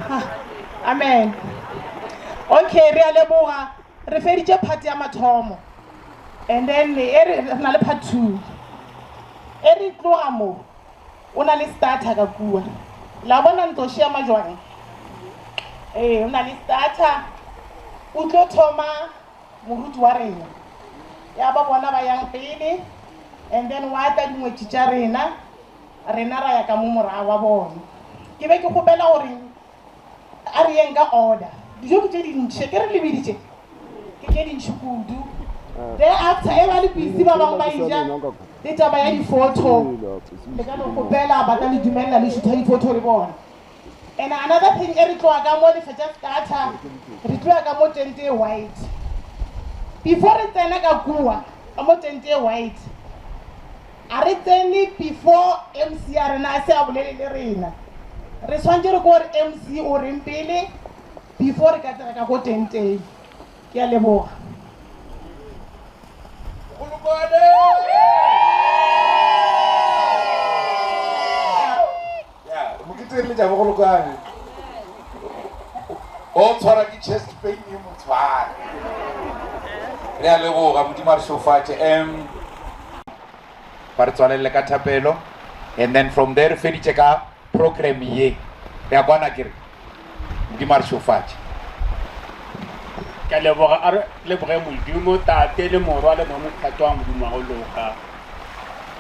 S5: Ah, amen. Okay, re a leboga. Re feditše part ya mathomo. And then e re re na le part 2. E re tloga mo. O na le starter ka kua. La bona ntlo šia majwang. Ee, o na le starter. O tlo thoma moruti wa rena. Ya ba bona ba yang pele and then wa tla dingwetši tša rena, rena ra ya ka mo morago wa bona. Ke be ke kgopela gore a re yeng ka order. Dijo ke tše dintši, ke re le biditše ke tše dintši kudu. Thereafter e ba le busy ba bangwe ba eja le taba ya di-photo, le ka no kgopela ba tla le dumelela le šutha di-photo le bona. And another thing, e re tloga ka mo le fetša starter, re tloga ka mo tente e white. Before re tsena ka kua, ka mo tente e white, a re tsene before MC ya rena a se a bolele le rena. Re swantše re ko gore MC o reng pele before re ka tsena ka ko tenteng. Ke a leboga.
S8: Mogolokwane! theletša bogolokwane o tshwara ke chest pain e mo tshware. Re a leboga, Modimo a re šofatše. Um ba re tswalelele ka thapelo and then from there re feditše ka program ye. Re a kwana ke re Modimo a re šofatše.
S10: Ke a leboga, a re leboge Modimo Tate le Morwa le Moya Mokgethwa wa Modimo wa go loka.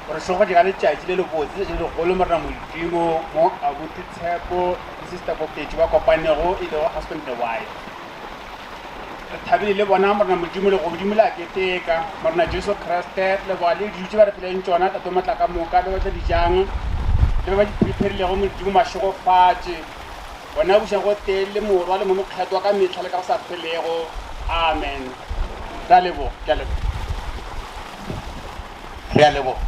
S10: O re šofatše ka letšatši le lebotse, letšatši le legolo, Morena Modimo, mo abuti Tshepo le Sister Koketši ba kopanego e lego husband le wife. Re thabile le bona, Morena Modimo, legodimo le a keteka. Morena Jesu Kriste, leboga le dijo tše ba re fileng tšona, Tate wa maatla ka moka, le ba tla di jang, le ba ba di preparilego, Modimo, mašegofatše. Wena buša gotee le Morwa le Momokgethwa ka mehla le ka go sa felego. Amen. Re a leboga. Ke a leboga.
S8: Re a leboga.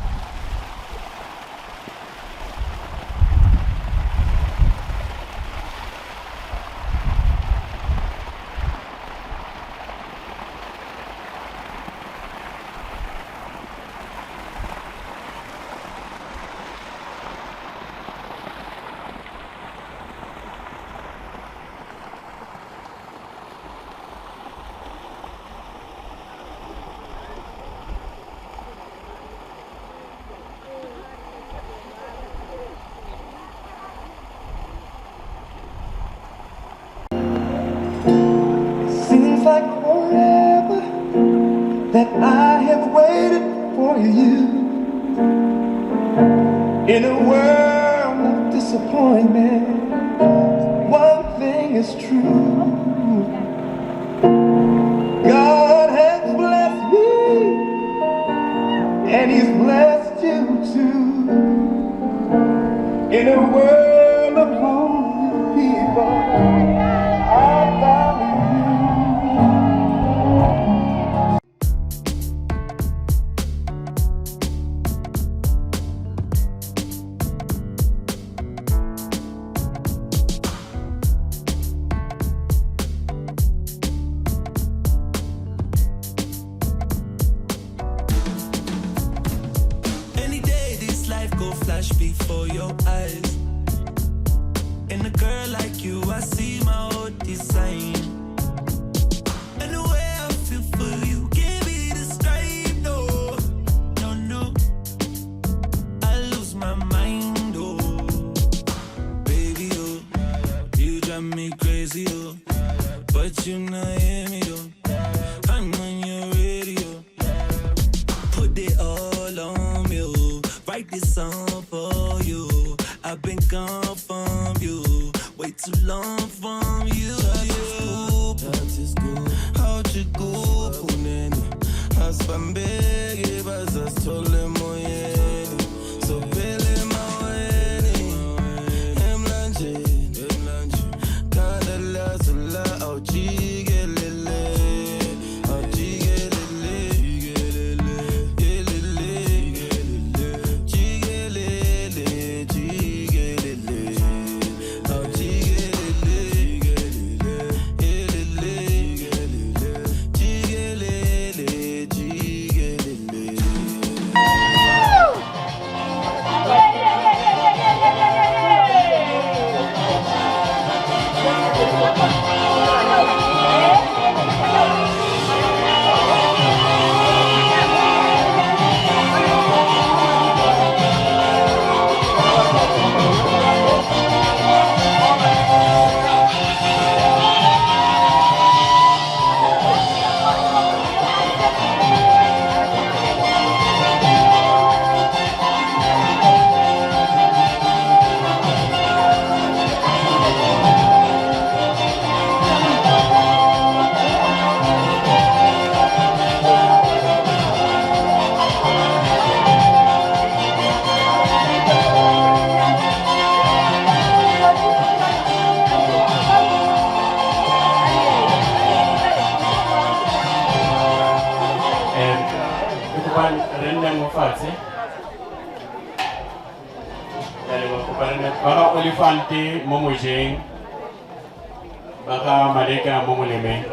S11: Seems like forever that I have waited for you. In a world of disappointment, one thing is true. God has blessed me, and He's blessed you too. In a world of lonely people, I found you.
S1: Any day this life go flash before your eyes. And a girl like you, I see my whole design. And the way I feel for you can't be described. No, no, no. I lose my mind, oh, baby, oh, you drive me crazy, oh, but you not hear me though. I'm on your radio. Put it all on you. Write this song for you. I've been gone from you. Way too long from you. Asibambeke bazasithole emoyeni sophela emaweni emlanjeni khanda lazo la awujikelele awujikelele jikelele jikelele jikelele awujikelele jikelele jikelele.
S12: Ke kopa re nne mo fatshe. Ke a leboga, kopa re nne ba ga Olifante mo mojeng, ba ga Maleka mo molemeng.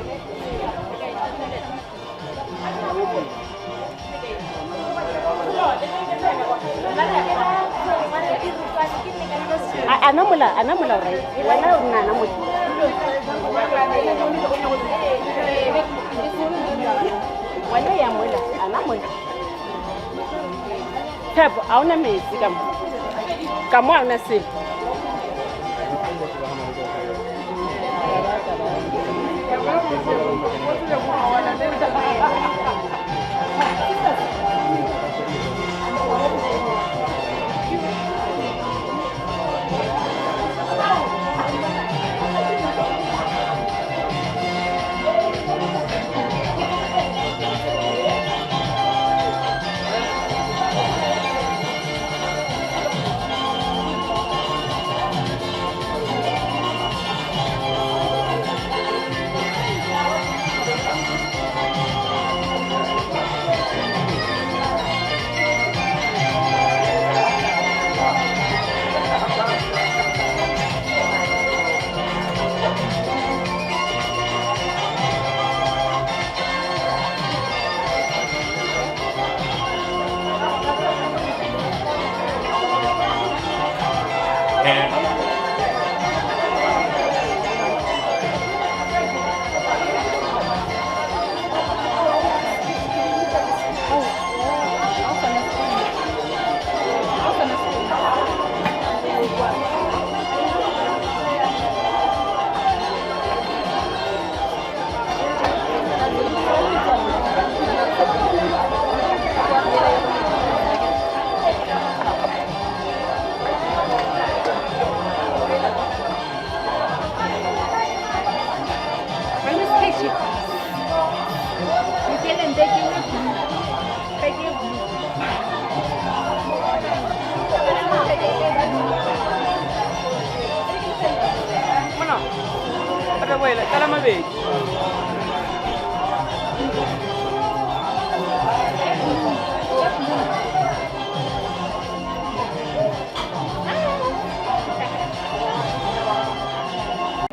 S3: ana mola, ana mola o right. Wena o nna ana mola. Wena ya mola, ana mola. Tshepo, a ona metsi ka mo. Ka mo a ona selo.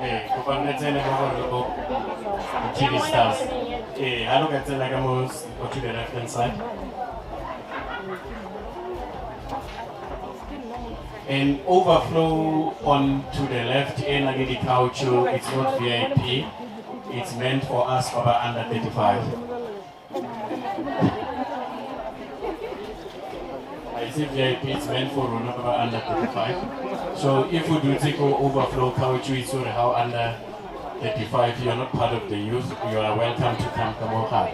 S12: Ee, kopano e tsene mo gore bo TV stars. Ee, ha lo ka tsena ka mo go to the left hand side. And overflow on to the left e na le di-couch, it's not VIP. It's meant for us ba ba under 35. I say VIP, it's meant for rona ba ba under 35. So if o dutse ko overflow couch, o itse gore how under 35, you're not part of the youth, you are welcome to come ka mo gare.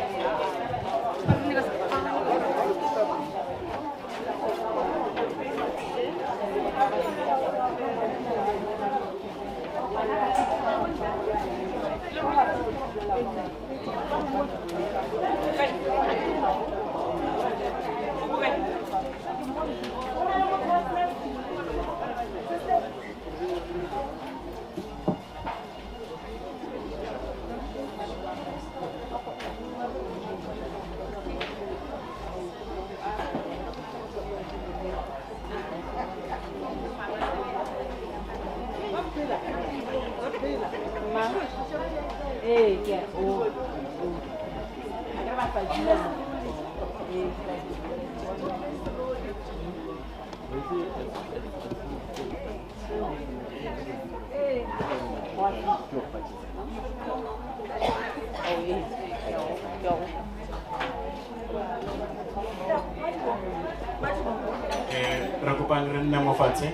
S12: Eh, re kopang re nne mo fatshe.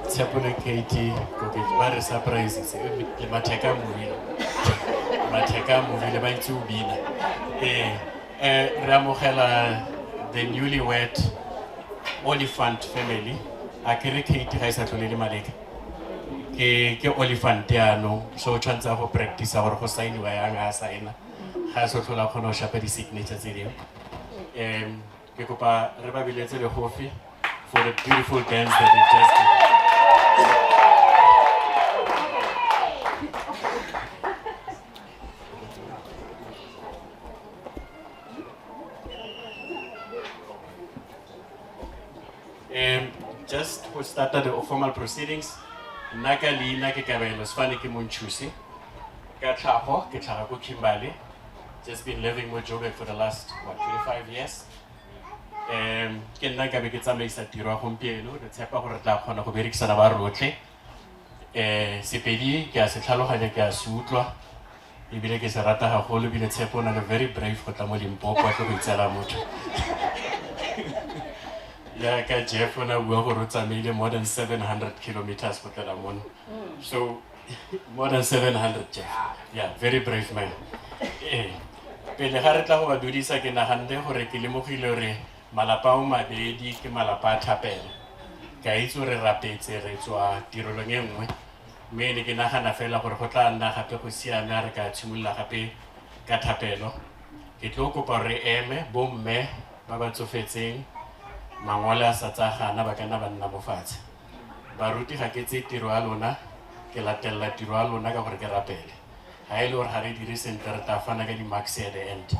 S12: Tshepo le Katie Koketso ba re surprisitse le matheka a movile matheka a movile ba itse o bina ee eh re amogela the newly wed Oliphant family a ke re Katie ga e sa tlhole le Maleka ke ke Oliphant yaanong so o tshwanetse a go practice gore go saeniwa yang ga a saena ga a se tlhola a kgona go shapa di-signature tse dingwe um ke kopa re ba biletse legofi for the beautiful dance that they just did. Just go starta the formal proceedings, nna ka leina ke Kabelo Sefane ke Montshusi. Ka tlhago ke tlhaga ko Kimberley. Just been living mo Joburg for the last what 25 years. Ke nna nkabe ke tsamaisa tiro ya gompieno, re tshepa gore re tla kgona go berekisana ba rotlhe. Sepedi ke a se tlhaloganya, ke a se utlwa ebile ke se rata gagolo, ebile Tshepo o na le very brave go tla mo Limpopo a tlo go itseela motho. Jaaka Jeff o ne a bua gore o tsamaile more than 700 kilometers go tlela mono. So more than 700 Jeff. Yeah, very brave man. Pele ga re tla go ba dudisa ke naganne gore ke lemogile gore malapa ao mabedi ke malapa a thapelo. Ke a itse gore rapetse re tswa tirelong e nngwe, mme ne ke nagana fela gore go tla nna gape go siame a re ka tshimolola gape ka thapelo. Ke tlo kopa gore re eme, bomme ba ba tsofetseng mangole a sa tsaya gana ba ka nna ba nna mo fatshe. Baruti ga ke tseye tiro ya lona, ke latelela tiro ya lona ka gore ke rapele. Ga e le gore ga re dire sentle re tla fana ka di-marks at the end.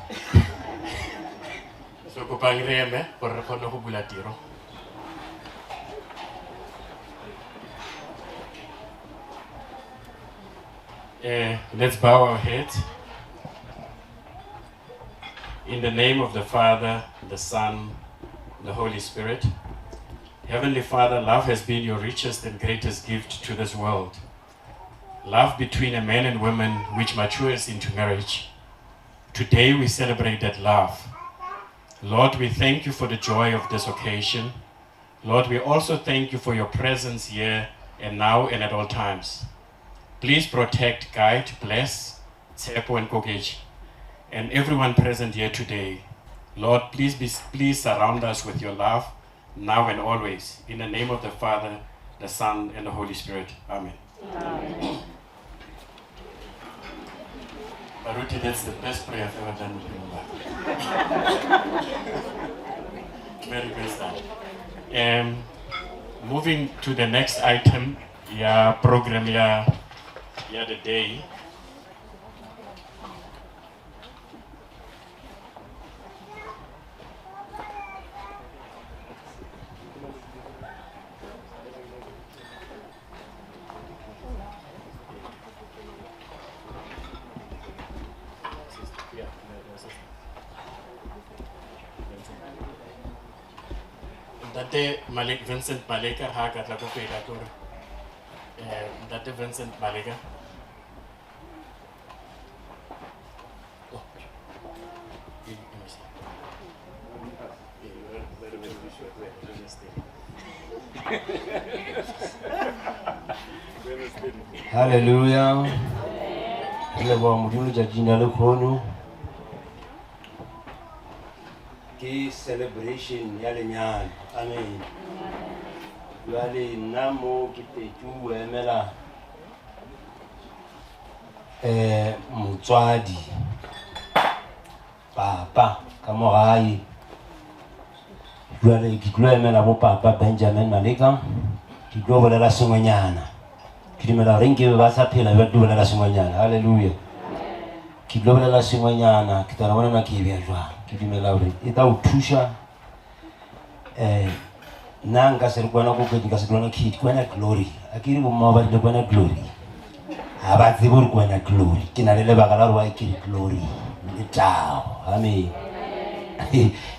S12: So kopang re eme gore re kgone go bula tiro. Let's bow our heads. In the name of the Father, the Son, the Holy Spirit. Heavenly Father, love has been your richest and greatest gift to this world. Love between a man and woman which matures into marriage. Today we celebrate that love. Lord, we thank you for the joy of this occasion. Lord, we also thank you for your presence here and now and at all times. Please protect, guide, bless Tshepo and Koketso and everyone present here today. Lord, please surround us with your love now and always. In the name of the Father, the Son, and the Holy Spirit. Amen.
S3: Amen.
S12: Baruti, that's the best prayer I've ever done with you. Very best done. Moving to the next item, ya program ya the day. Ntate Malek, Vincent Maleka ha ka tla ko pele a tlo re, Ntate Vincent Maleka. Oh.
S13: Hallelujah. Re leboga Modimo letšatšing la lehono. Ke celebration ya lenyalo. Amen. Jwale nna mo ke tletše go emela motswadi papa ka mo gae. Jwale ke tlo emela bo papa Benjamin Maleka, ke tlo bolela sengwenyana. Ke dumela gore nke be ba sa phela ba tlo bolela sengwenyana. Hallelujah. Ke tlo bolela sengwenyana, ke tla bona na ke e bea jwang. Ke dumela gore e tla o thuša. Nna nka se re kwena kokedi, nka se kwena kid, kwena glory. A ke re bomma ba rile kwena glory. Ha ba tsebe gore kwena glory. Ke na le lebaka la gore why ke re glory. Letago. Amen.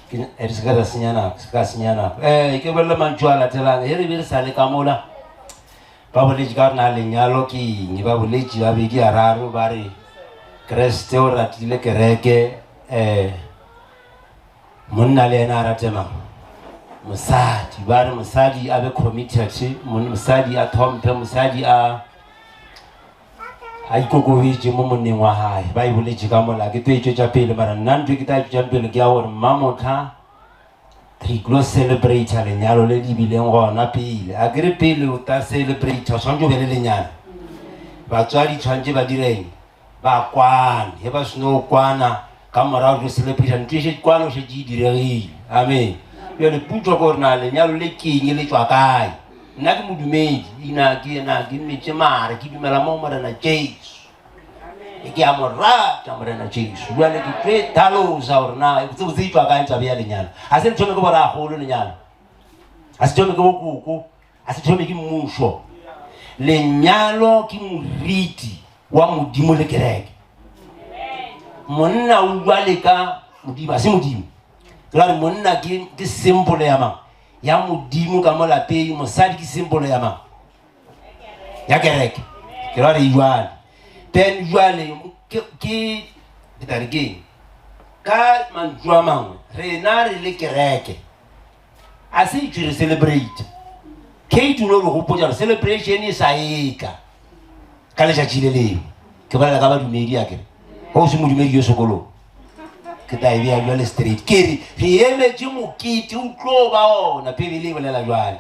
S13: Ke re se ka ra senya nako, se ka senya nako. Ke bolele mantšu a latelang. He re be re sa le ka mola. Ba boletše ka gore na lenyalo ke eng. Ba boletše ba bedi a raro ba re Kriste o ratile kereke, monna le yena a rate mang? Mosadi, ba re mosadi a be committed, mosadi a tlhomphe, mosadi a a ikokobetše mo monneng wa gae. Ba e boletše ka mola, ke tlo e tšwetša pele, mara nna ntho e ke tla e tšwetšang pele ke ya gore mmamotlha re tlo celebrata lenyalo le le bileng gona pele. A ke re pele o ta celebrata o tshwanetse o be le lenyalo. Batswadi tshwanetse ba direng? Ba kwane. Ge ba seno kwana ka morago tlo celebrata ntho e šetše kwana o šetše e diregile. Amen. Bjale potšo ke gore na lenyalo le keng le tšwa kae? Nna ke modumedi, ina ke na ke metše mare ke dumela mo Morena Jesu. E ke a mo rata Morena Jesu. Bjale ke tlo e tlhalosa gore na botsebotse e tšwa kae taba ya lenyalo. Ga se le thome ke boragolo lenyalo. Ga se thome ke bokoko, ga se thome ke mmušo. Lenyalo ke moriti wa Modimo le kereke. Monna o bjale ka Modimo, ga se Modimo. Ke ra gore monna ke ke symbol ya mang? Ya Modimo ka mo lapeng, mosadi ke symbol ya mang? Ya kereke. Ke ra gore e jwale. Then jwale ke ke ke tla re keng? Ka mantšu a mangwe, rena re le kereke a se itšwe re celebrate. Kate o no re gopotša gore celebration e sa etla ka letšatši le lengwe. Ke bolela ka badumedi a kere. Ge o se modumedi yo sekolong, ke tla e bea bjale straight. Ke re re emetše mokete o tlo ba ona, Bibele e bolela jwale.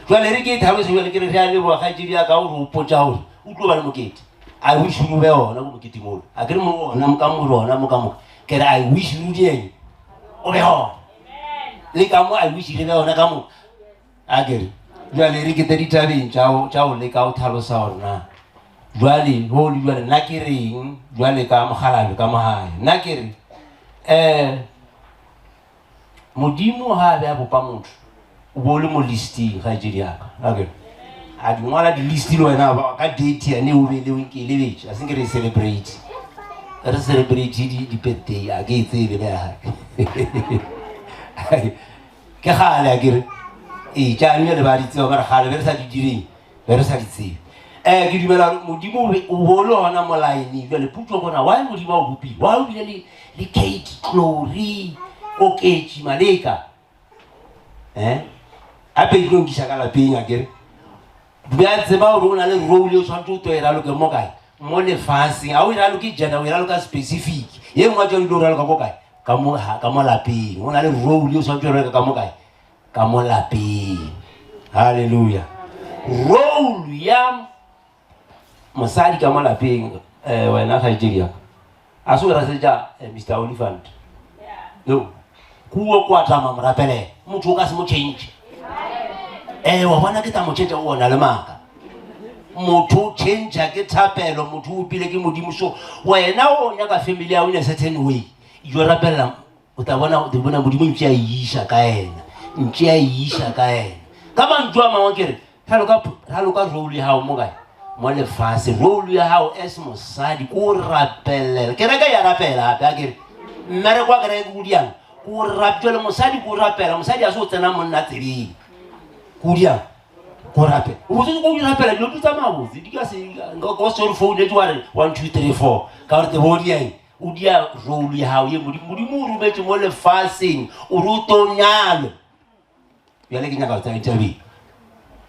S13: Jwale re ke e tlhalose jwale ke re re a leboga kgaetšedi ya ka o re gopotša gore o tlo ba le mokete. I wish o be ona ko moketeng ono. A ke re mo ona ka mo rona mo ka moka. Ke re I wish o dieng o be gona. Le ka mo I wish re be gona ka mo. A ke re jwale re kete ditabeng tša go tša go leka go tlhalosa gore na jwale go le jwale nna ke reng jwale ka mogalabe ka mogae. Nna ke re um Modimo ga a be a bopa motho o bo o le mo listing kgaetšedi ya ka. A ke re a di ngwala di-list le wena ba ka date yane o be ke e lebetše a se ke re celebrate re celebrate di-birthday a ke e tsebe le ya ke gale a kere ee tšane le ba di tseba mara gale be re sa di direng be re sa di tsebe um ke dumela gore modimo o be- o bo le gona mo line jale potso gona why modimo a o bopile why o bile le le kate glory oketši maleka um gape e tlo nkiša ka lapeng a kere bja tseba gore o na le role o tshwanetse o to e raloke mo kae mo lefaseng ga o e raloke jana o e raloka specific ye nngwe tsone o raloka ko kae ka mo ka mo lapeng o na le role o tshwanetse o raloka ka mo kae ka mo lapeng halleluja role ya mosadi ka mo lapeng um wena kgaetšedi yaka a se o rasetša eh, mr olifant yo kuo kwa tama mo rapelela motho o ka se mo change ee wa bona ke tla mo change o ona le maaka motho o change ke thapelo motho o pile ke modimo so wena o nyaka family ya o in a certain way yo rapelela o tla bona o tla bona modimo ntse a e iša ka ena ntse a e iša ka ena ka mantšu a mangwe ke re raloka raloka role ya gago mo kae mo lefase role ya gago as mosadi ko rapelela kereke ya rapela gape a kere mmereko wa kereke ko diang ko rapjale mosadi ko rapela mosadi a se o tsena monna tsebeng ko diang ko rapela o botse ko rapela dilo di tsamaya botse di ka se ka se re founetse wa re 1 2 3 4 ka gore tebo diang o dia role ya gago ye modimo modimo o rometše mo lefaseng o re o tlo nyalo bjale ke nyaka go tsaya tabeng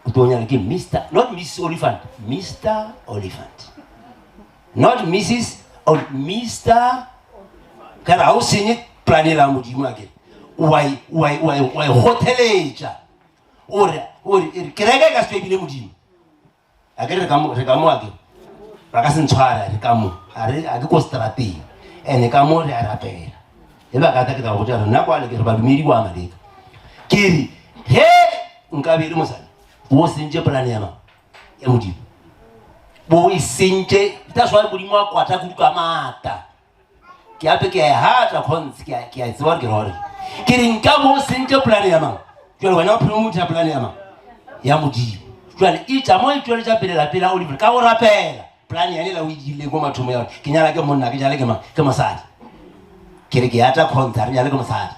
S13: o tlo nyala ke mr not mrs olifant mr olifant not mrs or mr ka re ga o senye plane la modimo a kere wa e kgotheletša o re kereke e ka se ebile modimo A ke re ka mo, re ka mo a ke ba ka se ntshware re ka mo a re a ke ko strateng ene ka mo re a rapela e ba ka tla ke tla go botša re nna kwale ke re badumedi kwa maleka ke re ge nka be e le mosadi bo sentše polane ya mang ya modimo bo e sentše that's why modimo a kwata kudu ka maata ke ape ke a e hata cons ke a ke a e tseba gore ke rore ke re nka bo sentše polane ya mang jale wena o promota polane ya mang ya modimo jale e tša mo e tšweletša pele la pele oliver ka go rapela polane yane la o e dirileng ko mathomo ya gore ke nyala ke monna ke nyale ke mang ke mosadi ke re ke ata cons a re nyale ke mosadi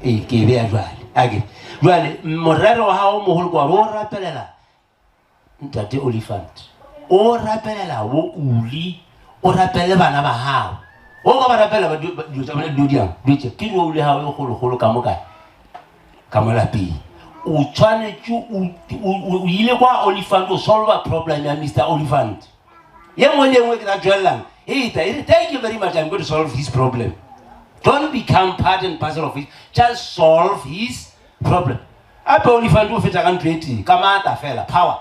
S13: ee ke e beya jwale ake jwale morero wa gago mogolo ke wa gore o rapelela Ntate Olifant, o rapelela bo Uli, o rapelele bana ba gago. O ka ba rapelela dilo tša bona dilo diang, dilo tše ke role ya gago e kgolokgolo ka mo kae? Ka mo lapeng. O tshwanetše o ile kwa Olifant o solva problem ya Mr. Olifant. Ye nngwe le ye nngwe ke tla tswelelang e tla e re thank you very much I'm going to solve his problem. Don't become part and parcel of it. Just solve his problem. Ape Olifant o fetša ka ntho e tee ka maatla fela power.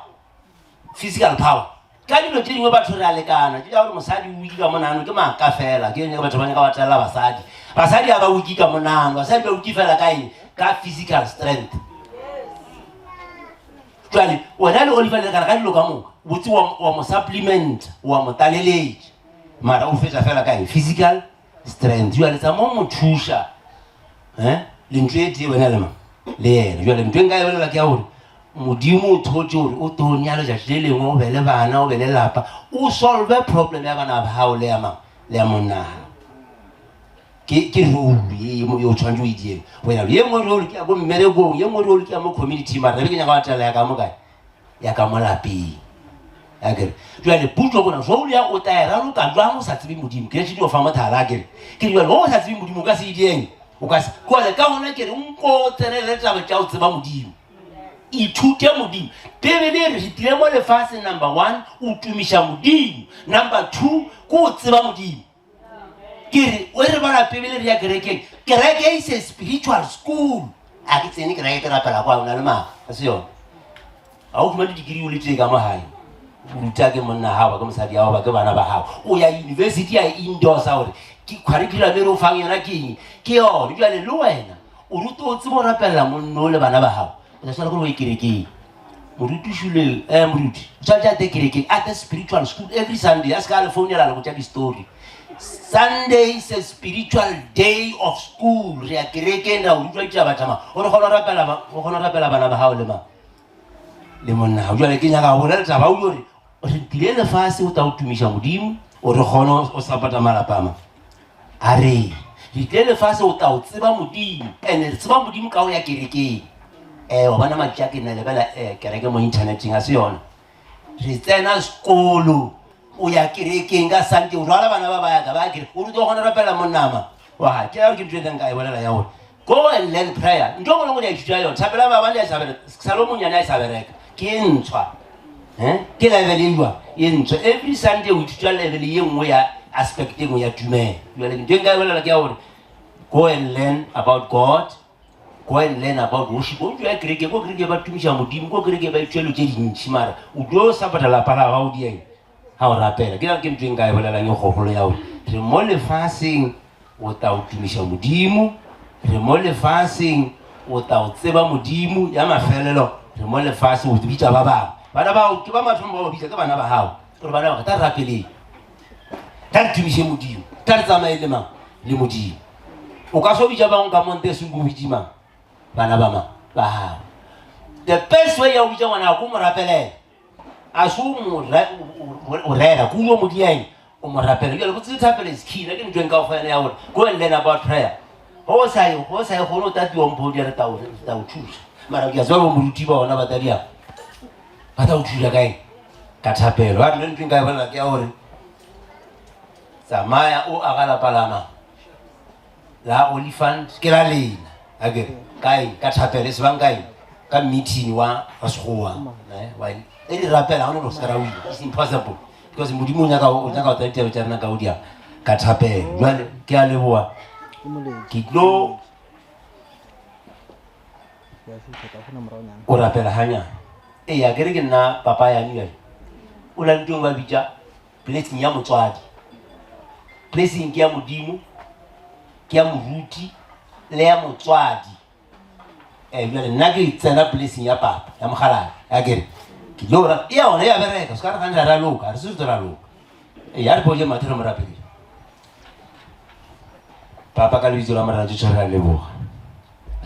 S13: Physical power. Ka dilo tše dingwe batho re a lekana. Ke ja gore mosadi o wiki ka monano ke maaka fela. Ke nyaka batho ba nyaka ba telela basadi. Basadi ga ba wiki ka monano. Basadi ba wiki fela ka eng? Ka physical strength. Jwale wena le Oliver le lekana ka dilo ka moka. Botse wa mo supplement, wa mo tlaleletša. Mara o fetša fela ka eng? Physical strength. Jwale tsa mo mo thuša. Eh? Lentšu e tee wena le mang? Le yena. Jwale ntho e nka e bolela ke ya gore Modimo o thotše gore o tlo nyala letšatši le lengwe o be le bana o be le lapa o solve problem ya bana ba gago le ya mang le ya monna gago. Ke ke role ye ye o tshwanetse o e dieng wena ye nngwe role ke ya ko mmerekong ye nngwe role ke ya mo community mara be ke nyaka wa tela ya ka mo kae ya ka mo lapeng akere jale putso kona role ya o tla e raloka jwang o sa tsebe modimo ke re o fa mothala akere ke re jale o sa tsebe modimo o ka se e dieng o ka se kore ka gona ke re nko o tsenele taba tša o tseba modimo ithute modimo bebele e re re tlile mo lefaseng number one o tumiša modimo number two ke o tseba modimo ke re o re bala bebele re ya kerekeng kereke is a spiritual school a ke tsene kereke ke rapela kwa o na le maaka a se yone ga o fumane degree o le tee ka mo gae o ruta ke monna gago ba ke mosadi gago ba ke bana ba gago o ya university ya endorsa gore ke curriculum e re o fang yona ke eng ke yone jale le wena o rute o tsebe o rapelela monno le bana ba gago o tla tshwanela gore o ye kerekeng moruti šule um moruti o tshwanetse a te kerekeng a te spiritual school every sunday a se ka le founela le botša di-story sunday is a spiritual day of school re ya kerekeng ra o rutwa ditaba tša mang gore kgona go rapela bana ba gago le mang le monna gago jale ke nyaka go bolela taba o gore re tlile lefase o tla o tumiša modimo o re kgone o support-a malapa a mang A re, Re tlile lefase o tla o tseba Modimo. And re tseba Modimo ka go ya kerekeng. Eh, wa bona matša ke nna lebela eh, kereke mo inthaneteng a se yona. Re tsena sekolo, o ya kerekeng ka Sunday, o rwala bana ba ba ya ka ba ya kereke, o rutwa gona rapela monnama wa gae. Ke ya gore ke ntho e nka e bolela ya gore go and learn prayer. Ntho e nngwe le nngwe le a ithuta yona. Thapelo ya maabane ya sa bereka, Salomonyane a e sa bereka. Ke e ntshwa. Eh? Ke level e jwang? E ntshwa. Every Sunday o ithuta level ye nngwe ya aspect e nngwe ya tumelo. Jwale ntho e nka e bolela ke ya gore go and learn about God, go and learn about worship. O ya kereke, ko kereke ba tumiša Modimo, ko kereke ba ithuta dilo tše dintši mara o tlo support-a lapa la gago dieng ga o rapela. Ke ke ntho e nka e bolelang e kgogolo ya gore re mo lefaseng o tla o tumiša Modimo, re mo lefaseng o tla o tseba Modimo, ya mafelelo re mo lefaseng o bitša ba bangwe. Bana bao ke ba mathomo ba ba bitša ke bana ba gago gore bana ba ka tla re rapeleng, tla re tumiše Modimo, tla re tsamaye le mang le Modimo. O ka so bitša bangwe ka monte seng o bitše mang bana ba mang ba gago. The best way ya go bitša ngwana ko mo rapelela. A se o mo o rera, ke o mo dia eng? O mo rapela. Jale go tsebe thapelo is key. Nna ke ntho e nka go fa yona ya gore go and learn about prayer. Go sa ye go sa ye gone o tatiwa mpho di re tla o tla o thusa. Mara ke a tseba bo moruti ba ona ba tla dia. Ba tla o thusa ka eng? Ka thapelo. Ba nna ntho e nka e bolela ke ya gore tsamaya o aga lapa la mang? La Olifant ke la lena akere ka eng ka thapelo e se bang ka eng ka meeting wa wa sekgowa ne wa e di rapela ga no se ra wina it's impossible because modimo o nyaka o nyaka o tla ditaba tša rena ka o dia ka thapelo jwale ke a leboa ke tlo o rapela hanyane ee a kere ke nna papa yane jale o la ntong ba bitša Blessing ya motswadi. Blessing ke ya Modimo, ke ya moruti le ya motswadi. Eh, jale nna ke tsena blessing ya papa ya mogaladi a kere ke tlo ra e ya ona ya bereka se ka re gane ra loka re se re ra loka e ya re boje mathe re mo rapeleng papa ka lebitso la morena Jesu re a leboga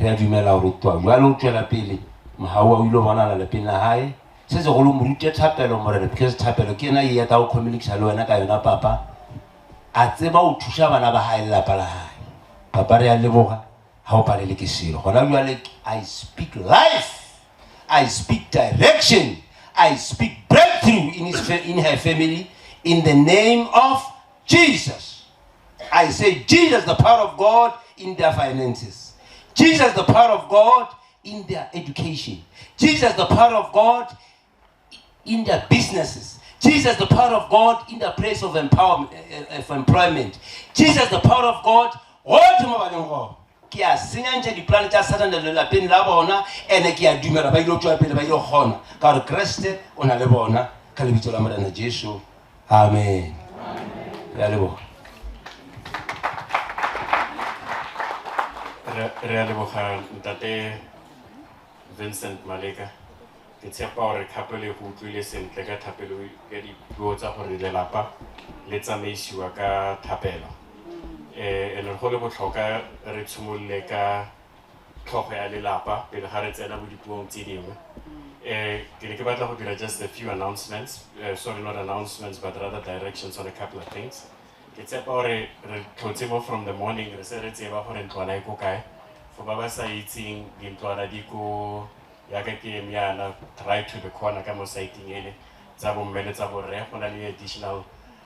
S13: re a dumela gore twa jwale o tswela pele mogau wa o ile go bonala lapeng la gae Se segolo mo rute thapelo Morena because thapelo ke yena ye ya tla go communicate le wena ka yona papa a tseba o thuša bana ba gae le lapa la gae papa re a leboga ga o palele ke selo gona jwale I speak life I speak direction I speak breakthrough in, his, in her family in the name of Jesus I say Jesus the power of God in their finances Jesus the power of God. in their education. Jesus, the power of God in their businesses. Jesus, the power of God in the place of empowerment, eh, eh, of employment. Jesus, the power of God, gotlhe mo ba leng gona. Ke a senyantšha dipolane tša Satane lelapeng la bona, ene ke a dumela ba ile tšwa pele ba ile kgona, ka gore Kriste o na le bona, ka lebitso la Morena Jesu. Amen. Re a leboga.
S12: Re a leboga ntate Vincent Maleka. Ke tshepa gore couple e go utlwile sentle ka thapelo ka dipuo tsa gore lelapa le tsamaisiwa ka thapelo. Eh ene go le botlhokwa re tshimolole ka tlhogo ya lelapa pele ga re tsena mo dipuong tse dingwe. Eh ke ne ke batla go dira just a few announcements, sorry not announcements but rather directions on a couple of things. Ke tshepa gore re tlhotse mo from the morning re se re tseba gore ntlwana e ko kae. For ba ba sa itseng dintlwana di ko yaka ke eme yana right to the corner ka mo site-eng ele tsa bomme le tsa borre go na le additional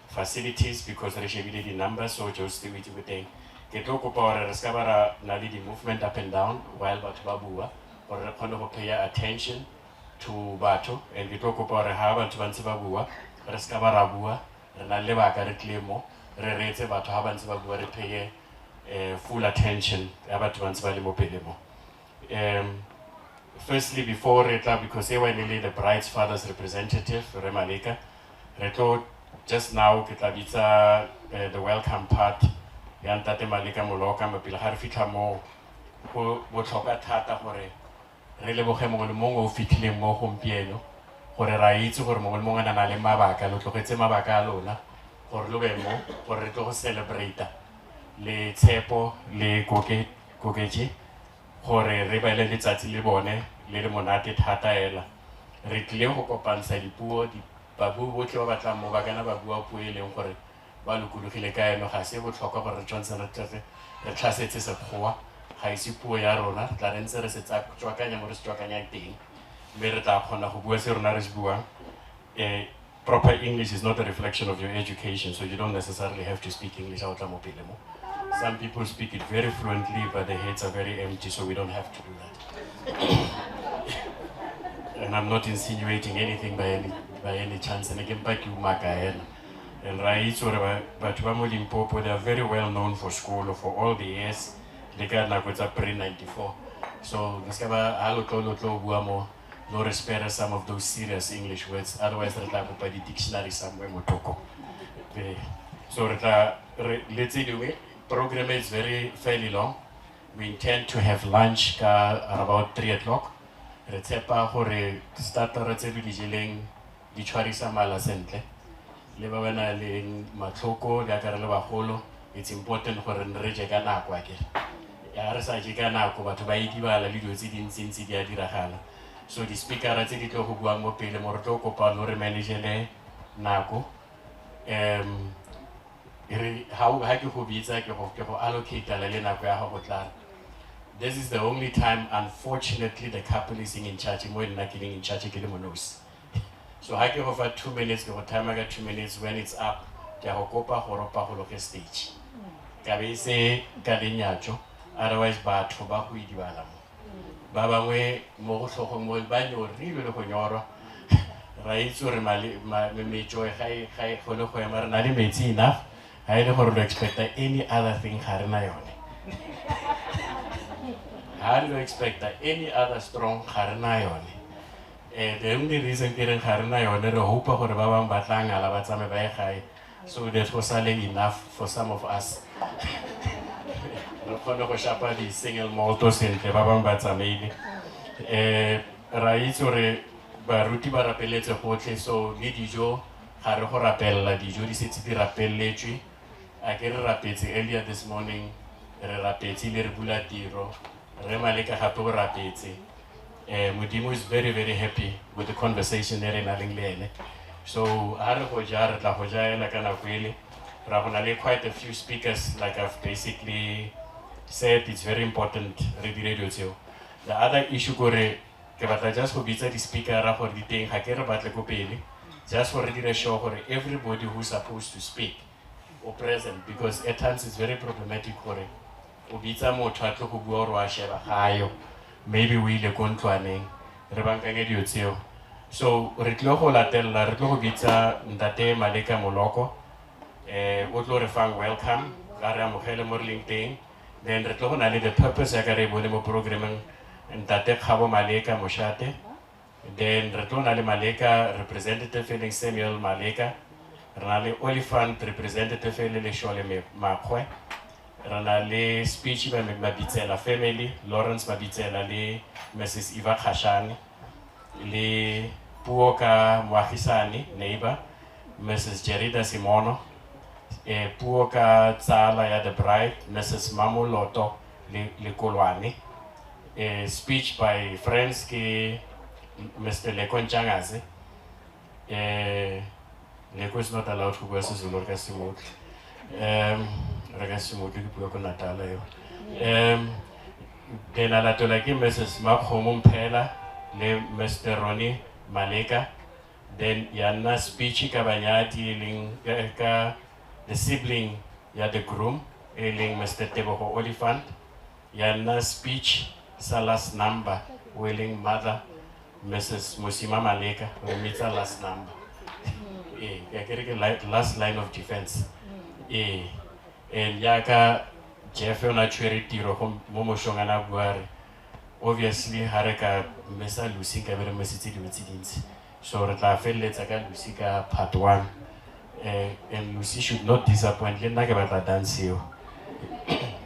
S12: facilities because re shebile di-numbers so Josti o itse ko teng. Ke tlo kopa gore re ska ba ra na le di-movement up and down while batho ba bua gore re kgone go pay attention to batho and ke tlo kopa gore ha batho ba ntse ba bua re ska ba ra bua re na le lebaka re tlile mo re reetse batho ha ba ntse ba bua re pay full attention ya batho ba ntse ba le mo pele mo. Firstly before re tla because e ne le the bride's father's representative re Maleka re tlo just now ke tla bitsa the welcome part ya ntate Maleka Moloka mo pele ga re fitlha mo go botlhokwa thata gore re leboge mongwe le mongwe o fitlhileng mo gompieno gore ra itse gore mongwe le mongwe a na le mabaka lo tlogetse mabaka a lona gore lo be mo gore re tlo go celebrate le Tshepo le Koke Koketše gore re be le letsatsi le bone le le monate thata ela. Re tlile go kopantsha dipuo, babui botlhe ba batlang mo ba kana ba bua puo e leng gore ba lokologile ka eno ga se botlhokwa gore re tshwanetse re tle re tlhasetse sekgowa ga ise puo ya rona re tla re ntse re se tswakanya mo re se tswakanyang teng mme re tla kgona go bua se rona re se buang. Proper English is not a reflection of your education, so you don't necessarily have to speak English out mo pele mo. Some people speak it very fluently, but their heads are very empty, so we don't have to do that. And I'm not insinuating anything by any chance. And again, back you Makaela. And ra itse gore batho ba mo Limpopo, they are very well known for school for all the years. Le ka nako tsa pre-94. So, le ska ba ha lo tlo lo tlo bua mo, lo re spare some of those serious English words, otherwise re tla kopa di-dictionary somewhere mo thoko. So re tla re le tse dingwe, program is very fairly long. We intend to have lunch ka at about 3 o'clock. Re tshepa gore starter tse di jeleng di tshwarisa mala sentle. Le ba ba nang le matlhoko le akare le bagolo, it's important gore re je ka nako akere. Ya re sa je ka nako batho ba idibala le dilo tse dintsintsi di a diragala. So di-speakera tse di tlo go buang mo pele mo re tlo kopa lo re managele nako. Re ha ke go bitsa ke go allocate le nako ya gago tla. This is the only time unfortunately the couple is in charge mo nna ke leng in charge ke le monosi. So ha ke go fa 2 minutes ke go timer ka 2 minutes when it's up ke a go kopa gore o pagologe stage. Ka be se ka lenyatso otherwise batho ba go idibala mo. Ba bangwe mo go tlhogong mo ba nyorilwe le go nyorwa. Ra itse gore metso ga e kgone go ema re na le metsi enough ga e le gore lo expecta any other thing ga re na yone. Ga lo expecta any other strong ga re na yone. The only reason ke reng ga re na yone re hope gore ba bangwe ba tla ngala ba tsamaye ba ye gae so that go sale enough for some of us. Re kgone go shapa di-single malt sentle ba bangwe ba tsamaile. Ra itse gore baruti ba rapeletse gotlhe so le dijo ga re go rapelela dijo di setse di rapeletswe. A ke re rapetse earlier this morning re rapetse le re bula tiro re Maleka gape o rapetse. Modimo is very very happy with the conversation e re nang le ene. So ha re go ja re tla go ja ela ka nako ele. Ra go na le quite a few speakers like I've basically said it's very important re dire dilo tseo. The other issue kore ke batla just go bitsa di-speakera gore di teng ga ke re batle ko pele just gore re dire sure gore everybody who's supposed to speak o present because at times it's very problematic gore o bitsa motho a tlo go bua gore wa sheba ga yo. Maybe o ile ko ntlwaneng. Re bankanye dilo tseo. So re tlile go latelela, re tlo go bitsa Ntate Maleka Moloko. Eh, o tlo re fang welcome, ga re amogele mo re leng teng. Then re tlo go na le the purpose ya ka re e bone mo programming, Ntate Kgabo Maleka Moshate. Then re tlo na le Maleka representative e leng Samuel Maleka. Re na le Oliphant representative e le Leshole Makgwe. Re na le speech by Mabitsela family, Lawrence Mabitsela le Mrs. Eva Khashane. Le puo ka moagisane, neighbor, Mrs. Jerida Simono. Eh, puo ka tsala ya the bride, Mrs. Mamoloto le Lekolwane. Eh, speech by friends ke Mr. Leko Ntshangase. Eh, Leko is not allowed go bua Sezulu re ka se mo utlwe. Re ka se mo utlwe ke bua ko Natal eo. Then a latelwa ke Mrs. Makgomo Mphela le Mr. Ronnie Maleka. Then ya nna speech ka banyadi e leng ka the sibling ya the groom e leng Mr. Tebogo Oliphant. Ya nna speech sa last number o e leng mother Mrs. Mosima Maleka, re mmitsa last number. Ee, ke a kere ke last line of defense. Ee, and jaaka Jeff o ne a tshwere tiro go mo mošong a ne a bua re obviously ga re ka mmesa Lucy nka be re mmesitse dilo tse dintsi. So re tla feleletsa ka Lucy ka part 1. And Lucy should not disappoint. Le nna ke batla dance eo.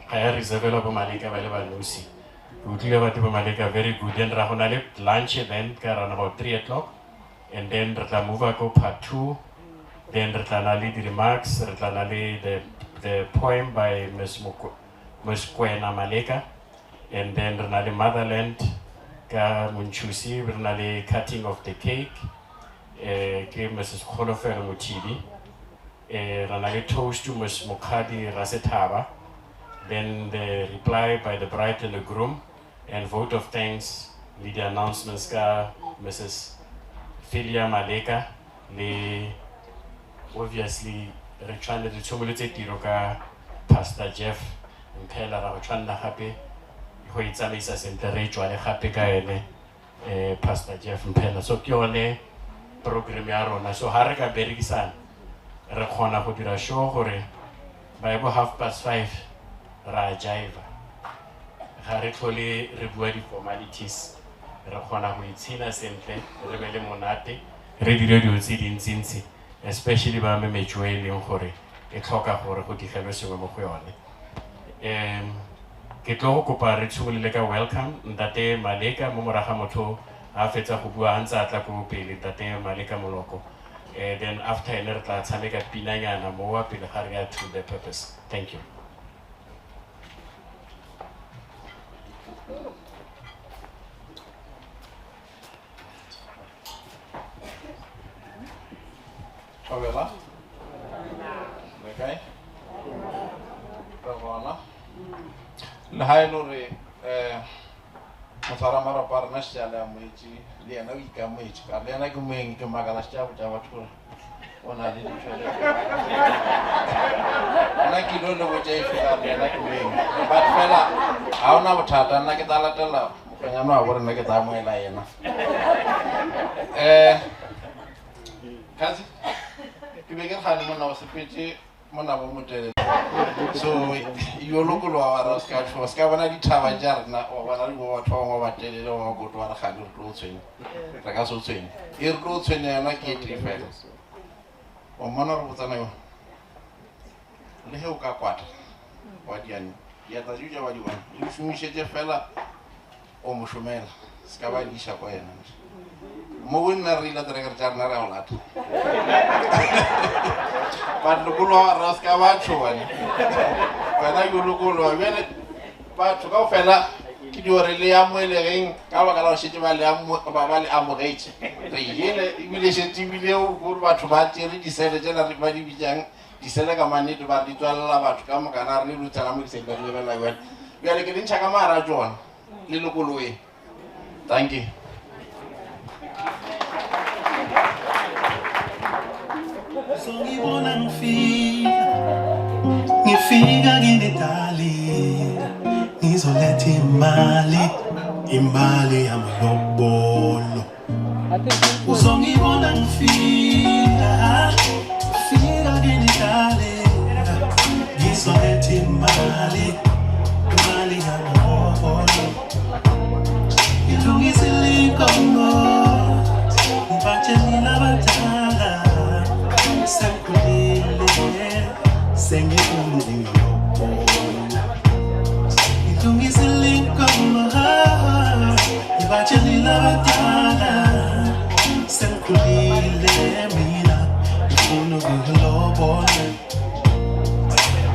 S12: Ga ya reservelwa bo Maleka ba le ba nosi. Ke utlwile batho bo Maleka very good. Then ra go na le lunch event ka around about 3 o'clock. And then re tla move ko part 2. Then re tla na le di-remarks, re tla na le the poem by Ms. Ms. Kwena Maleka. And then re na le Motherland ka Monchusi, re na le cutting of the cake. Ke Mrs. Kgolofelo Mothibi. Re na le toast to Ms. Mokgadi Rasethaba. Then the reply by the bride and the groom, and vote of thanks le di-announcements ka Mrs. Philia Maleka le obviously re tshwanetse re tshimolotse tiro ka Pastor Jeff Mphela, ra go tshwanela gape go e tsamaisa sentle re e tswale gape ka ene Pastor Jeff Mphela. So ke yone program ya rona. So ha re ka berekisana re kgona go dira sure gore by bo half past five ra jiva, ga re tlhole re bua di-formalities, re kgona go itshela sentle, re be le monate, re dire dilo tse dintsintsi, especially ba memetšo e leng gore e tlhoka gore go digelwe sengwe mo go yone. Ke tlo go kopa re tshimolole ka welcome Ntate Maleka mo moraga motho a fetsa go bua a ntse a tla ko pele, Ntate Maleka Moloko. Then after ene re tla tshameka pinanyana mowa pele ga re ya to the purpose. Thank you.
S14: Thobela. Le kae? Re gona. Le ha e le gore motshwara marapo a rena šetše a le amogetše, le yena o ikamogetše ka le yena ke moeng, ke makala šetše a botša batho gore o na le ditšhelete. Nna ke ilo le botša e fela le yena ke moeng, but fela ga ona bothata, nna ke tla latela mokgwenyana wa bo rena, ke tla amoela yena. Kazi, ke be ke re gane monna o sepetse monna bo motelele. So yo lokologa wa re o seka tšhoga, o seka bona dithaba tša rena, wa bona le bo batho ba bangwe ba batelele ba makoto wa re gane re tlo o tshwenya. Re ka se o tshwenye. E re tlo o tshwenya yona ke e tee fela. Wa mmona gore botsana yo, le ge o ka kwata wa diane, diatla tšeo tša ba di bona, o di šomišetše fela o mo šomela, se ka ba di iša kwa yena. Mo go nna re ile terekere tša rena re a go lata. But lokologa ra se ka ba tšhoga ne. Wena yo lokologa bjale batho kaofela ke dio re le amoelegeng ka baka la go šetše ba le ba ba le amogetše. Re jele ebile šetše ebile gore batho ba tšere disele tšela re ba di bitšang disele ka mannete ba re di tswalela batho ka mokana re le tsena mo disele ba di lebelela bjale. Bjale ke le ntšha ka mogara tšona le lokologe. Thank you.
S4: Songibona ngifika, ngifika kinidali, ngizoletha imali. Imali yamalobolo. Uzongibona ngifika, fika kinidlale. Ngizoletha imali, imali yamalobolo. Ngilungisile inkomo, ngibatshelile abadala. Sengikhulile, sengifuna ukuyolobola. Ngilungisile inkomo, ngibatshelile abadala. Sengikhulile mina, ngifuna ukuyolobola.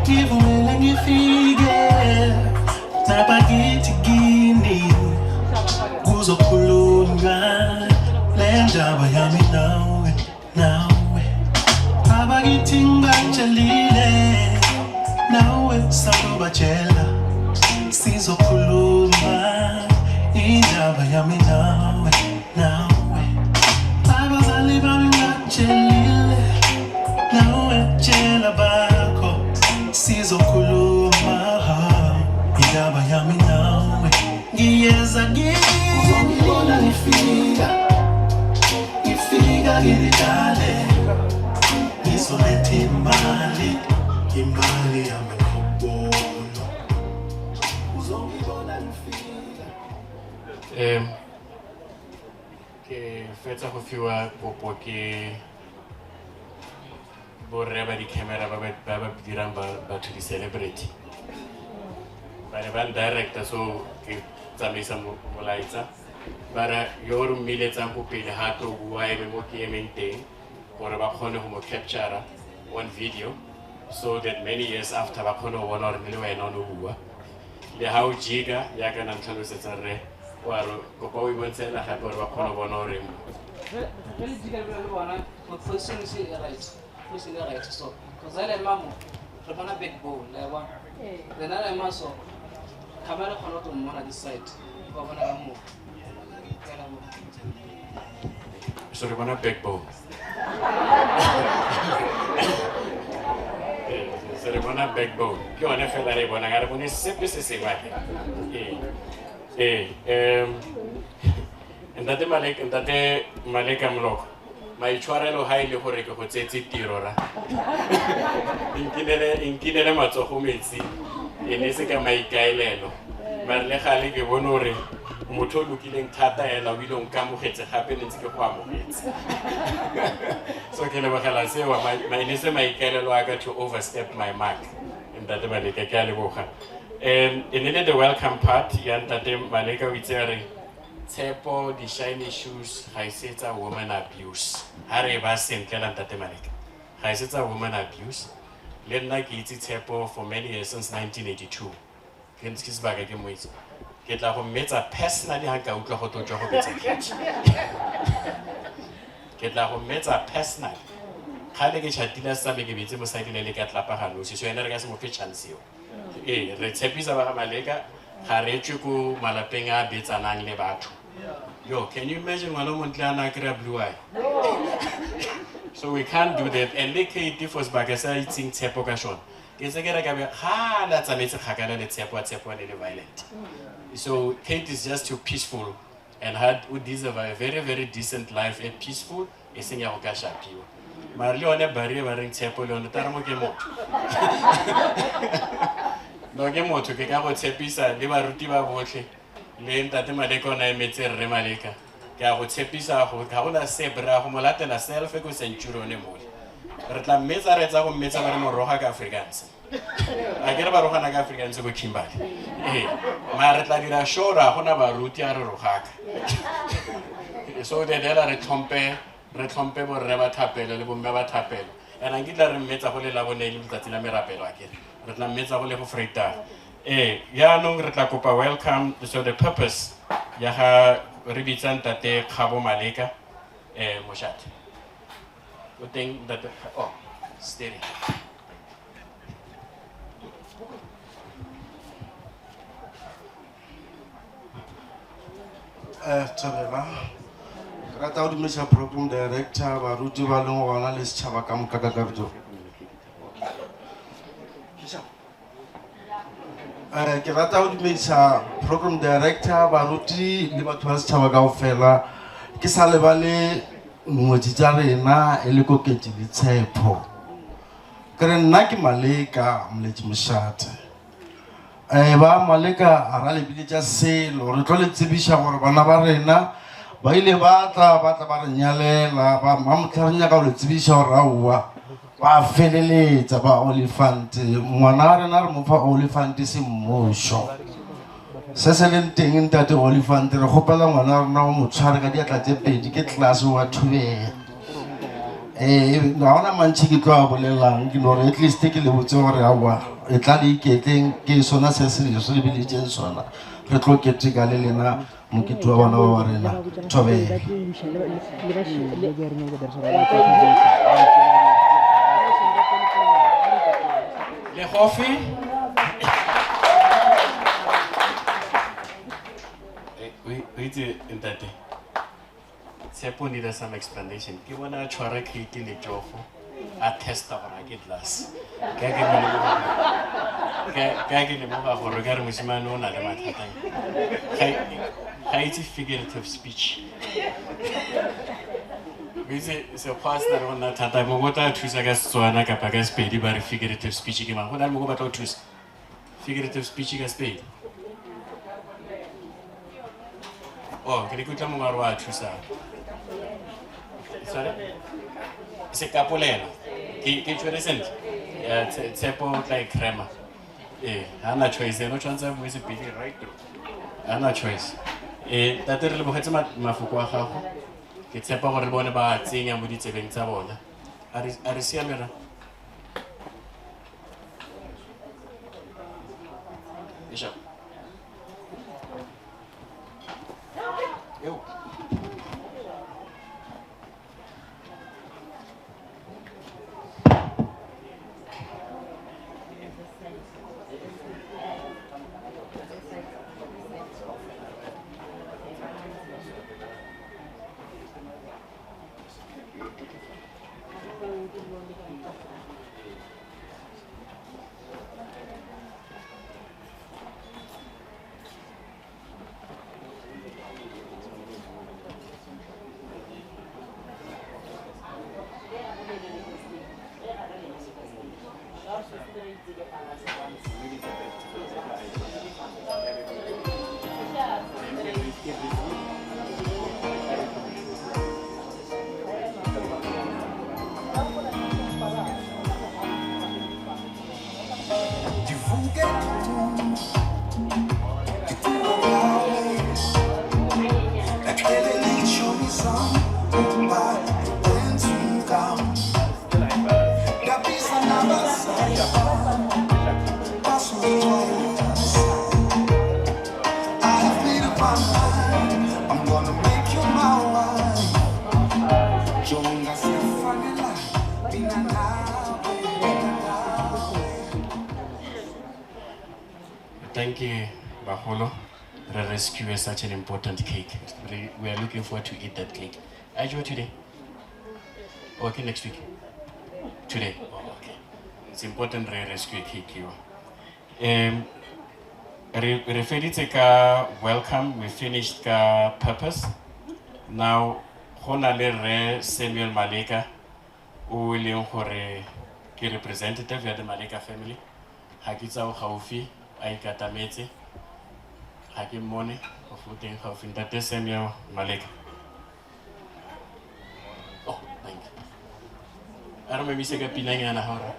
S4: Ngivumele ngifike nabakithi kini kuzokhulunywa le ndaba yami nawe nawe abakithi ngibatshelile nawe sakubatshela sizokhuluma indaba yami nawe nawe abazali bami ngibatshelile nawe tshela bakho sizokhuluma indaba yami nawe ngiyeza ngibona ngifika ngifika ngilidlale ngizoletha imali imali yamalobolo uzongibona ngifika.
S12: Ke fetsa go fiwa kopo ke borre ba di-camera ba ba dirang batho di-celebrity. Ba ne ba ndirecta, so ke tsamaisa molaetsa. Ba re yo re mmiletsang ko pele ga tlo bua eme mo ke emeng teng gore ba kgone go mo capture on video so that many years after ba kgone go bona gore ne le wena o ne o bua. Le ha o jika yaka na ntlhalosetsa rre wa re kopa o ibontshela gape gore ba kgone go bona gore mo.
S15: Re le jika le bona position se e right, position e right, so because le mamo re bona backbone la bona rena le ema so camera kgona go mmona this side ba bona ka mo.
S12: So re bona backbone. So re bona backbone. Ke yone fela re bona ga re bone sepe se sengwe ake. Ee, Ntate Maleka, Ntate Maleka Moloko, maitshwarelo ha e le gore ke go tseetse tiro ra. Nkinele matsogo metsi, e ne se ka maikaelelo. Mare le gale ke bone gore motho o lokileng thata ela o ile o nkamogetse gape ne ntse ke go amogetse. So ke lebogela seo, e ne se maikaelelo a ka to overstep my mark. Ntate Maleka, ke a leboga. E ne le the welcome part ya Ntate Maleka o itse a re Tshepo di shiny shoes ga e se tsa woman abuse. Ha re ba sentle la Ntate Maleka. Ga e se tsa woman abuse. Le nna ke itse Tshepo for many years since 1982. Ke ntse ke sebaka ke mo itse. Ke tla go mmetsa personally ha nka utlwa go tlo tswa go betsa catch. Ke tla go mmetsa personally. Kgale ke chatile sa me ke betse mosadi le le ka tlapa ga nosi. So ene re ka se mo fe chance eo. Ee, re tshepisa ba ga Maleka ga re tswe ko malapeng a betsanang le batho. Yo, can you imagine ngwana o montle a na kry-a blue eye? So we can't do that. And le Kate for sebaka se a itseng Tshepo ka sona. Ke tse ke re ka be kgale a tsamaetse kgakala le Tshepo, a Tshepo a ne le violent. So Kate is just too peaceful and had o deserve a very, very decent life, a peaceful, e seng ya go ka shapiwa. Mare le yone barrier ba reng Tshepo le yone tara mo ke motho. No ke motho ke ka go tshepisa le baruti ba botlhe le Ntate Maleka o na emetse Rre Maleka. Ke a go tshepisa go ga gona sepe re a go mo latela self ko Centurion mole. Re tla mmetsa re tsa go mmetsa ba re mo roga ka Afrikaans. A ke re ba rogana ka Afrikaans ko Kimberley. Ee, mara re tla dira sure ga gona baruti a re rogaka. So the hela re tlhompe re tlhompe borre ba thapelo le bomme ba thapelo. And a nkitla re mmetsa go le la bone le letsatsi la merapelo akere. Re tla mmetsa go le go Vrydag. Jaanong re tla kopa welcome. So the purpose ya ga re bitsa Ntate Kgabo Maleka, moshate. O teng Ntate, oh, steady.
S16: Thobela. Ke rata go dumedisa program director, baruti ba leng gona le setšhaba ka moka ka kakaretso. Eh, ke rata go dumedisa program director baruti le batho ba setšhaba kao fela ke sa lebale ngwetsi tša rena e le koketši le tshepo ke re nna ke maleka moletši mošate um ba maleka a ra le biletša selo re tlo le tsebiša gore bana ba rena ba ile ba tla ba tla ba re nyalela ba mamotlha re nyaka go le tsebiša gore aowa ba feleletsa ba olifant ngwana wa rena re mo fa olifant semmušo se se leng teng ntate olifant re kgopela ngwana wa rena o mo tshware ka diatla tse pedi ke tlase wa thubega ee ga ona mantšhi ke tlo a bolelang ke no re at least ke le botse gore aowa e tla le iketleng ke sona se se se lebeletšeng sona re tlo keteka le lena mokete wa bana ba ba rena thobela
S12: Legofi. O itse ntate Tshepo needed some explanation. Ke bona a tshwara Kate letsogo a testa gore a ke glass. Ka ke mo lemoga ka ke lemoga gore ka re mosimane o na le mathata. Ga itse figurative speech. O itse sekgwa se na le go nna thata mongwe o tla thusa ka Setswana kapa ka Sepedi ba re figurative speech ke mang. Go na le mongwe o batla go thusa. Figurative speech ka Sepedi. Oh, ke ne ke utlwa mongwe a re wa thusang. Sorry? Sekapolelo. Ke ke tshwere sentle. Ya Tshepo o tla e crema. Ee, ha na choice ene o tshwanetse a bue Sepedi right through. Ha na choice. Eh, tate re lebogetse mafoko a gago. Ke tshepa gore le bone ba a tsenya mo ditsebeng tsa bona. A re siame ra? Bishop. Eu. Thank you, Baholo. Re rescue such an important cake. We are looking forward to eat that cake. Are you today? Okay, next week. Today. Oh, okay. It's important re rescue cake here. Re feditse ka welcome, we finished ka purpose. Now, go na le Re Samuel Maleka, o e leng gore ke representative ya the Maleka family. Ga ke tsa o gaufi, a ikatametse. Ga ke mmone, go fo teng gaufi. Ntate Samuel Maleka. Oh, thank you. A re mo emise ka pinanyana ga ore.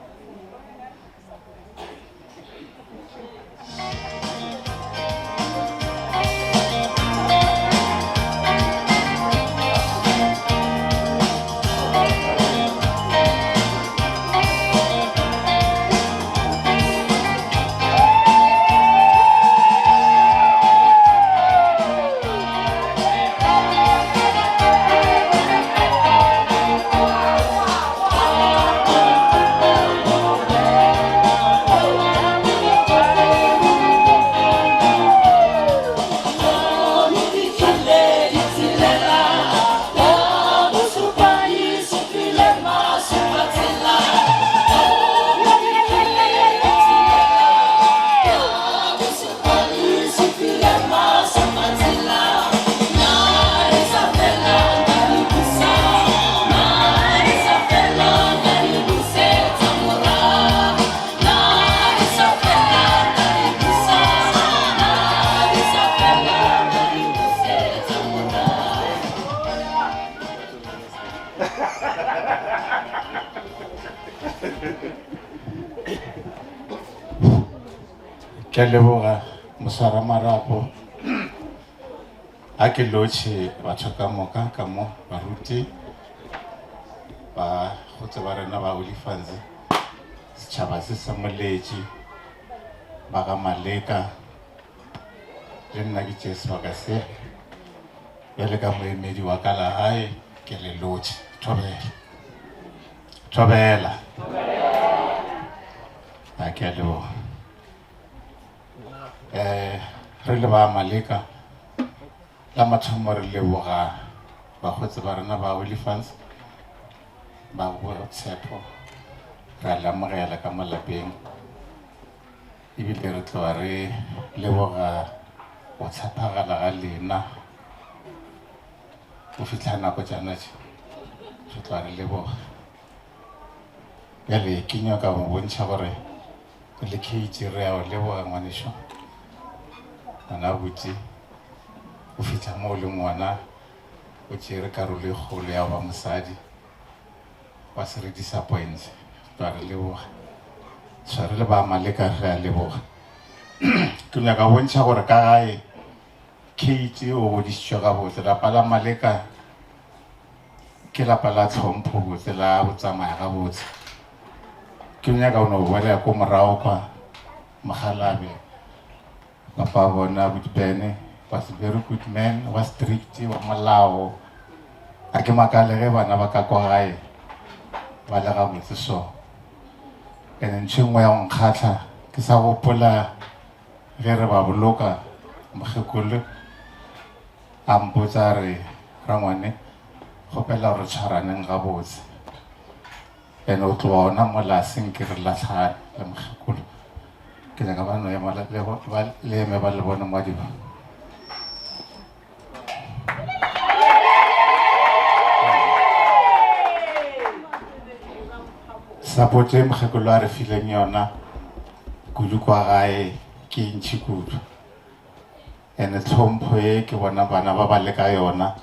S12: Ke a leboga moswara marapo. A ke lotšhe batho ka moka ka mo baruti ba kgotse ba rena ba Olifants setšhaba se sa Moletši ba ga Maleka le nna ke tšee sebaka se bjale ka moemedi wa ka lagae ke le lotšhe thobela thobela a ke a leboga um re le ba Maleka la mathomo re leboga bakgotsi ba rena ba Olifants ba bo Tshepo re a le amogela ka mo lapeng ebile re tloga re leboga go tshepagala ga lena go fihla nako tšana tše re tloga re leboga bjale ke nyaka go bontšha gore le kheitši re a o leboga ngwaneso ngwana botse go fihla mo o leng ngwana o tšere karolo e kgolo ya go ba mosadi wa se re disappoint tloga re leboga tshware le ba maleka re a leboga ke nyaka go bontšha gore ka gae kate o godišitšwe gabotse lapa la maleka ke lapa la tlhompho botse la go tsamaya gabotse ke nyaka go no bolela ko morago kwa mogalabe papa bona Bodibene was a very good man wa strict wa molao a ke makale ge bana ba ka kwa gae ba le gabotse so and ntho e nngwe ya go nkgatlha ke sa gopola ge re ba boloka mokgekolo a mpotsa a re rangwane kgopela gore tshwaraneng gabotse And o tloga ona mola a seng ke re latlhane le mokgekolo. Ke nyaka ba no ema le ba le eme ba le bone madiba. Support e mokgekolo a re fileng yona kudu kwa gae ke e ntšhi kudu. And tlhompho e ke bona bana ba ba le ka yona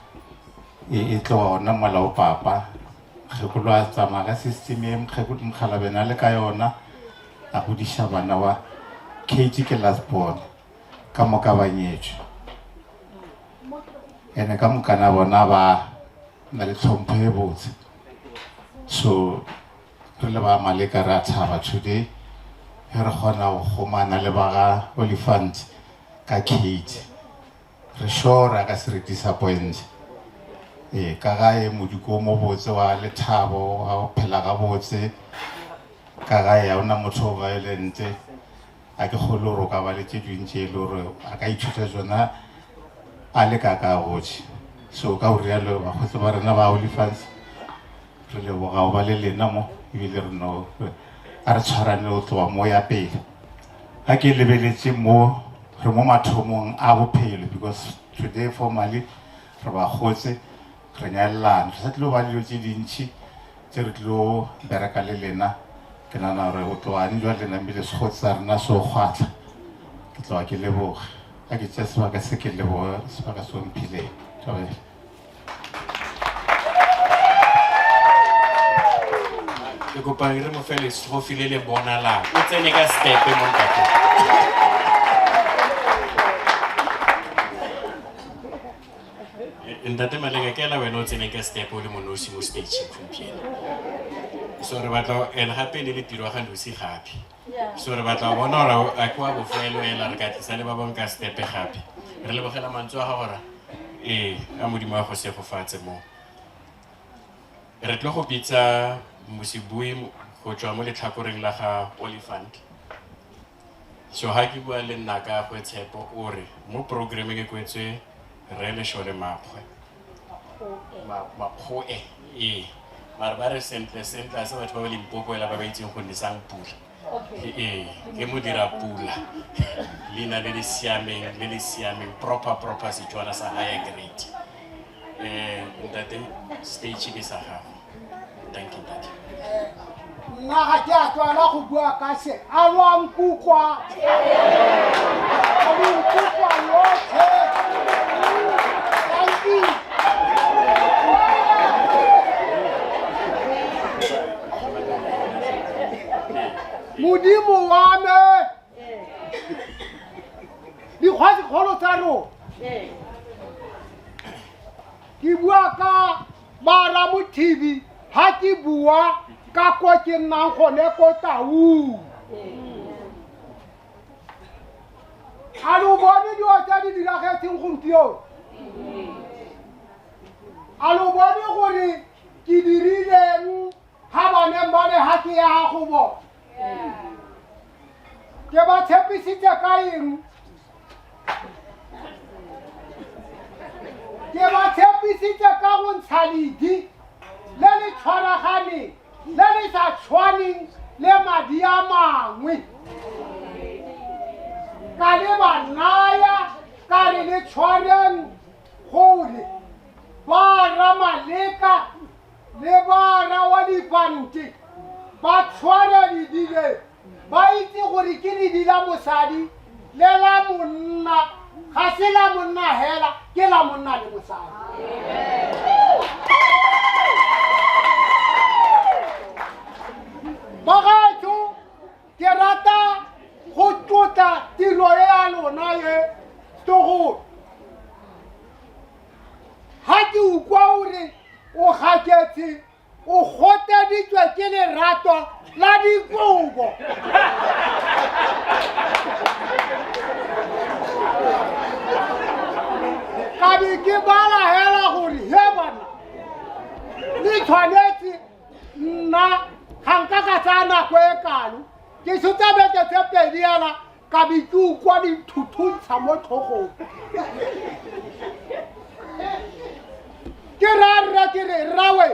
S12: e e tloga gona mola o papa mokgekolo a tsamaya ka system e mokgalabene a le ka yona a godiša bana ba Kate ke last born ka moka ba nyetšwe ene ka mokana bona ba na le tlhompho e botse so Re le ba Maleka re a thaba today ge re kgona go kgomana le ba ga Olifant ka Kate. Re sure a ka se re disappoint. Ee, ka gae modiko o mobotse wa lethabo wa go phela gabotse ka gae ga ona motho o violent. A ke kgolwe gore o ka ba le tše dingwe tše e le gore a ka ithuta tsona a le ka ka gotše. So ka go rialo bakgotsi ba rena ba Olifants Re leboga go ba le lena mo ebile re no a re tshwarane go tloga mo ya pele. Ga ke lebeletše mo re mo mathomong a bophelo because today formally re ba kgotse re nyalelane re sa tlilo ba le dilo tše dintšhi tše re tlilo bereka le lena ke nagana gore go tloga ne jwa lena ebile sekgotsi sa rena se o kgwatlha ke tloga ke leboge ga ke tšea sebaka se ke leboge sebaka se o mphileng thobela. Ke kopa re mo fe lestrofi le le bonalang. O tsene ka stepe mo ntate. Ntate Maleka ke ela wena o tsene ka step o le monosi mo stage gompieno. So re batla and gape le le tiro ga Lucy gape. So re batla go bona gore a ke wa bofelo ela re ka tlisa le ba bangwe ka stepe gape. Re lebogela mantswe a gago ra. Ee, a Modimo a go segofatse mo. Re tlo go bitsa mosibui go tswa mo letlhakoreng la ga Olifant. So ha ke bua le nna ka gwe Tshepo o re mo programmeng e kwetswe Rre Leshole Makgwe. Makgoe ee. Mara ba re sentle sentle a se batho ba ba Limpopo ela ba ba itseng go nesang pula. Ee, ke modira pula. Leina le le siameng, le le siameng, proper proper Setswana sa higher grade. Eh, ntate, stage ke sa gago. Thank you, ntate.
S17: Nna ga ke a tlwaela go bua ka se a lwa nkutlwa a lo nkutlwa lotlhe thank you Modimo wa me. Dikgosikgolo tsa rona. Ke bua ka Baramothibi ha ke bua ka ko ke nnang gone ko Taung. A lo bone dilo tse di diragetseng gompieno? A lo bone gore ke dirileng ha ba neng ba le ha ke ya go bona? Ke ba tshepisitse ka eng? Ke ba tshepisitse ka go ntsha ledi le le tshwaraganeng le le sa tshwaneng le madi a mangwe. Ka le ba naya ka re le tshwareng gore ba ramaleka le ba rawa difante ba tshware ledi le ba itse gore ke ledi la mosadi le la monna ga se la monna hela ke la monna le mosadi bagaetsho ke rata go tlotla tiro e ya lona ye setogolo ga ke ukwa gore o gaketse o goteditswe ke lerato la dikobo ka be ke bala hela gore he bana le tshwanetse nna ga nka ka tsaya nako e kalo ke sotsa beke tse pedi hela ka be ke ukwa di thuthuntsha mo tlhogong ke ra rra ke re rrawe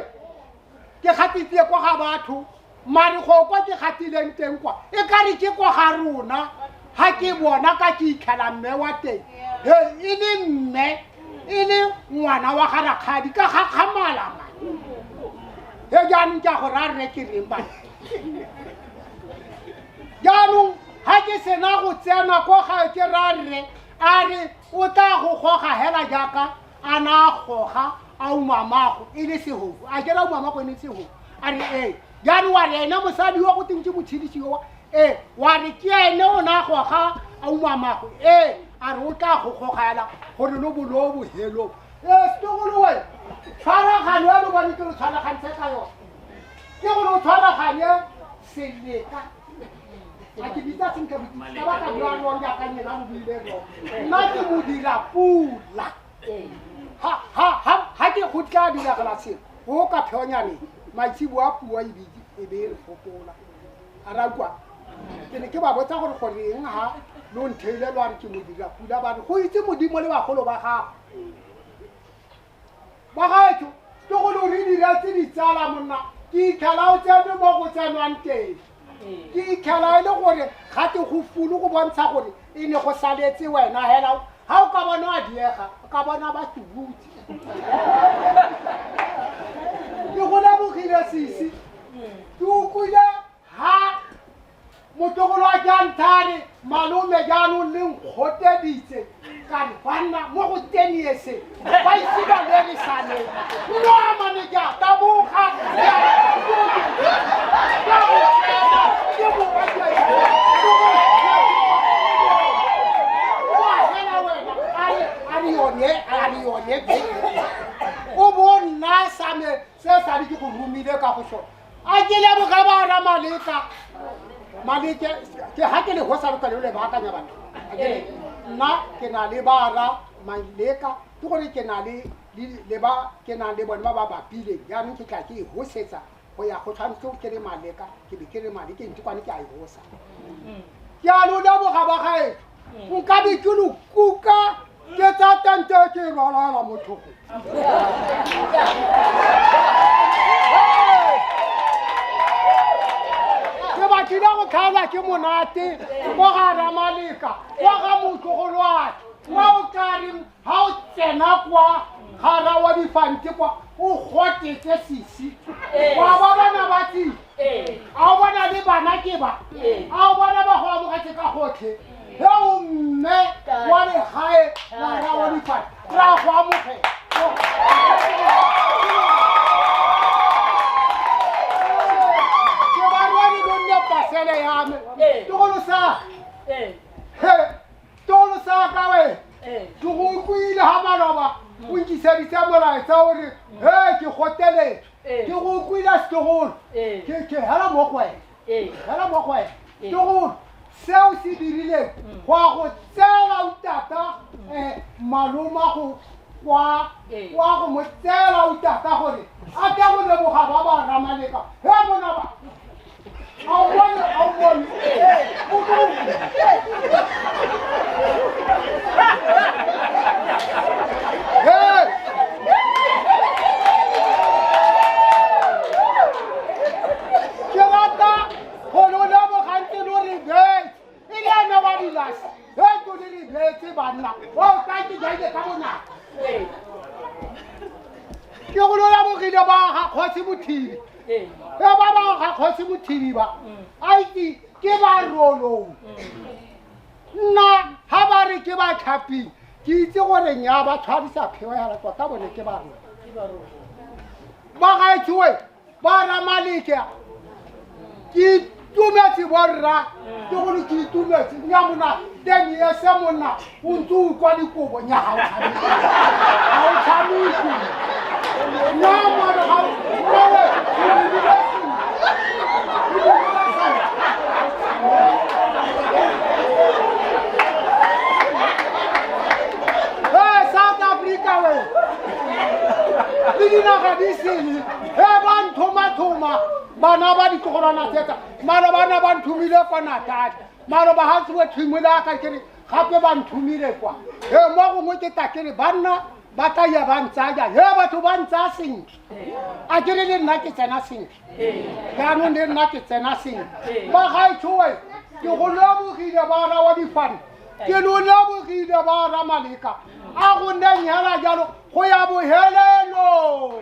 S17: ke gatitse kwa ga batho mare go kwa ke gatileng teng kwa e ka re ke kwa ga rona ga ke bona ka ke itlhela mme wa teng he e le mme e le ngwana wa ga rakgadi ka gakgamala man he jaanong ke a go raya rre ke reng bana jaanong ga ke sena go tsena ko gae ke ra rre a re o tla go goga hela jaaka a na a goga a umamago e le sehofu a kera umamago e le sehofu a re ee jaanong wa re ene mosadi yo go teng ke motshedisi yowa ee wa re ke ene o ne a goga a umamago ee a re o tla go gogela gore lo boloo bohelong ee setogolowe tshwaragano ya lo bone ke lo tshwaragantse ka yone ke gore o tshwaraganye seleka a ke bitsa sentle ka baka jalo jaaka nyena lo buile ro nna ke mo dira pula ha ke go tla diragala sengwe o ka pheonyaneng maitshibo a puo e e be e re gopola a ra kwa ke ne ke ba botsa gore goreng ha lo ntheile lo a re ke mo dira pula ba re go itse modimo le bagolo ba gago bagaetsho ke go lo re diretse ditsala monna ke itlhela o tsene mo go tsenwang teng ke itlhela e le gore ga te go fulu go bontsha gore e ne go saletse wena hela ga o ka bona a diega o ka bona ba tubutse ke go lebogile sisi ke utlwile ha motlogolo wa janthare malome jaanong le nkgoteditse ka re banna mo go teniese ba ise ba lerisaneng nnoamane ke a taboga o bo nna sa me se sa le ke go romile ka go sone a ke leboga ba ra maleka maleke ke ha ke le go sa loka le le baakanya batho nna ke na le ba ra maleka ke gore ke na le le ba ke na le bone ba ba bapileng jaanong ke tla ke e hosetsa go ya go tshwanetse ke re maleka ke be ke re maleke ntse kwane ke a e hosa ke a lo leboga ba gaetsho nka be ke lo kuka ke tsa tante ke rwalala mo tlhogong ke batlile go tlhaelwa ke monate ko ga ramaleka kwa ga motlogolwake kwa o ka reng ga o tsena kwa ga rawa difante kwa o gotetse sisi wa ba bana ba tsile a o bona le bana ke ba a o bona ba go amogetse ka gotlhe he o mme wa legae la rawa difante ra go amogela ke ba rwale lo nne pasele ya me togolo sa he togolo sa. wa ka we ke go utlwile ga maloba o nkiseditse molaetsa gore he ke goteletswe ke go utlwile setlogolo ke hela mo go wena hela mo go wena ke gore seo se dirileng go ya go tseela utata um maloma go kwa wa go mo tseela utata gore a tle go leboga ba ba ramaleka he bona ba a o bone a o bone o Hey! Ke rata gore o lebogantse lo re beetse e le ene wa dilase e to le re beetse banna o ka ke jaile ka bonako ke go lo lebogile ba ga kgosi mothibi e ba ba ga kgosi mothibi ba a itse ke ba rolong nna ga ba re ke ba tlhaping ke itse gore nya ba tshwarisa pheo yala tota bone ke ba rona ba gaetshoe ba ramaleke ke itumetse borra ke gole ke itumetse nya mona ten years monna o ntse o utlwa dikobo nya ga o tshameke ga o tshameke nya mona ga o o dirile sentle. O dirile sentle. Hey, South Africa we le dinaga di sele he ba nthomathoma bana ba ditlogolwana tsetsa maro bana ba nthomile kwa Natal maro ba ga tsewe thimole a ka kere gape ba nthomile kwa he mo gongwe ke tla kere banna ba tla ya ba ntsaya he batho ba ntsaya sentle a kere le nna ke tsena sentle jaanong le nna ke tsena sentle ba gaetshoe ke go lebogile ba ra wa difane ke lo lebogile ba ra maleka a go nne nyala jalo go ya bohelelong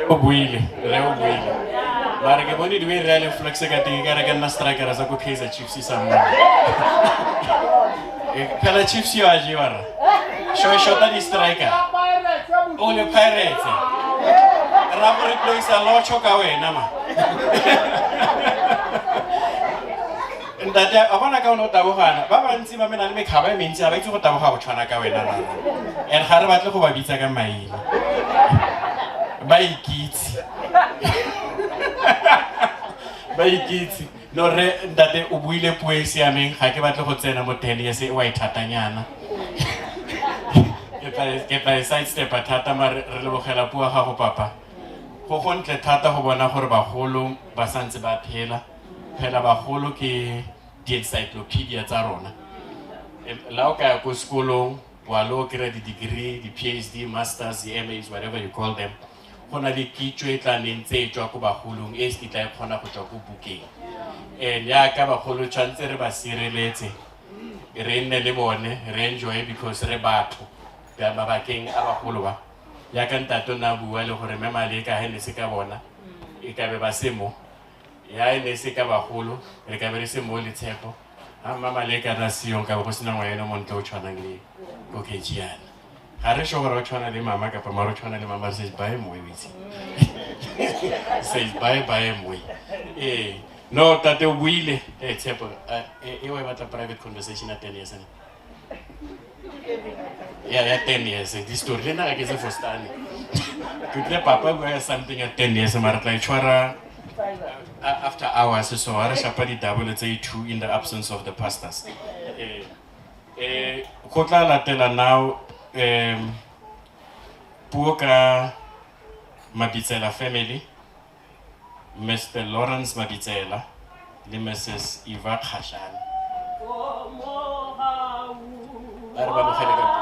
S12: o buile re o buile mare ke bone di re le flex ka teng ka re ka nna striker sa ko Kaizer Chiefs sa mo phela Chiefs yo a jewa ra sho shota di striker o le Pirates ra go replace Locho ka wena ma ntate a bona ka o ne o tabogana ba bantsi ba mena le mekgaba e mentsi ga ba itse go taboga go tshwana ka wena rara and ga re batle go ba bitsa ka maina ba ikitse ba ikitse no re ntate o buile puo e siameng ga ke batle go tsena mo ten years e wa e thatanyana ke tla e sidestepa thata mare re lebogela puo ya gago papa go gontle thata go bona gore bagolo ba santse ba phela phela bagolo ke di-encyclopedia tsa rona la o ka ya ko sekolong wa lo kry-a di-degree di-phd masters di-mas whatever you call them go na le kitso e tla neng tse e tswa ko bagolong e se tla e kgona go tswa ko bukeng and yaka bagolo tshwanetse re ba sireletse re nne le bone re enjoy because re batho mabakeng a bagolo ba yaka ntate o ne a bua le gore mme maleka ga e ne se ka bona e ka be ba se mo ya e ne se ka bagolo re ka be re se mo le tshepo ga mma maleka na seyong ka be go sena ngwana montle o tshwanang le koketši yana ga re sure gore o tshwana le mama kapa mare o tshwana le mama re says bye moe o itse says bye bye moe ee no tate o buile e tshepo e wa e batla private conversation ya 10 years ne ya ya 10 years di story le nna ga ke se fostane ke tle papa bua something ya 10 years mara tla e tshwara after hours so ha re shapa di-double tse two in the absence of the pastors eh eh go tla latela now um puo ka Mabitsela family Mr Lawrence Mabitsela le Mrs Eva Kgashane ba re ba mogele ka puo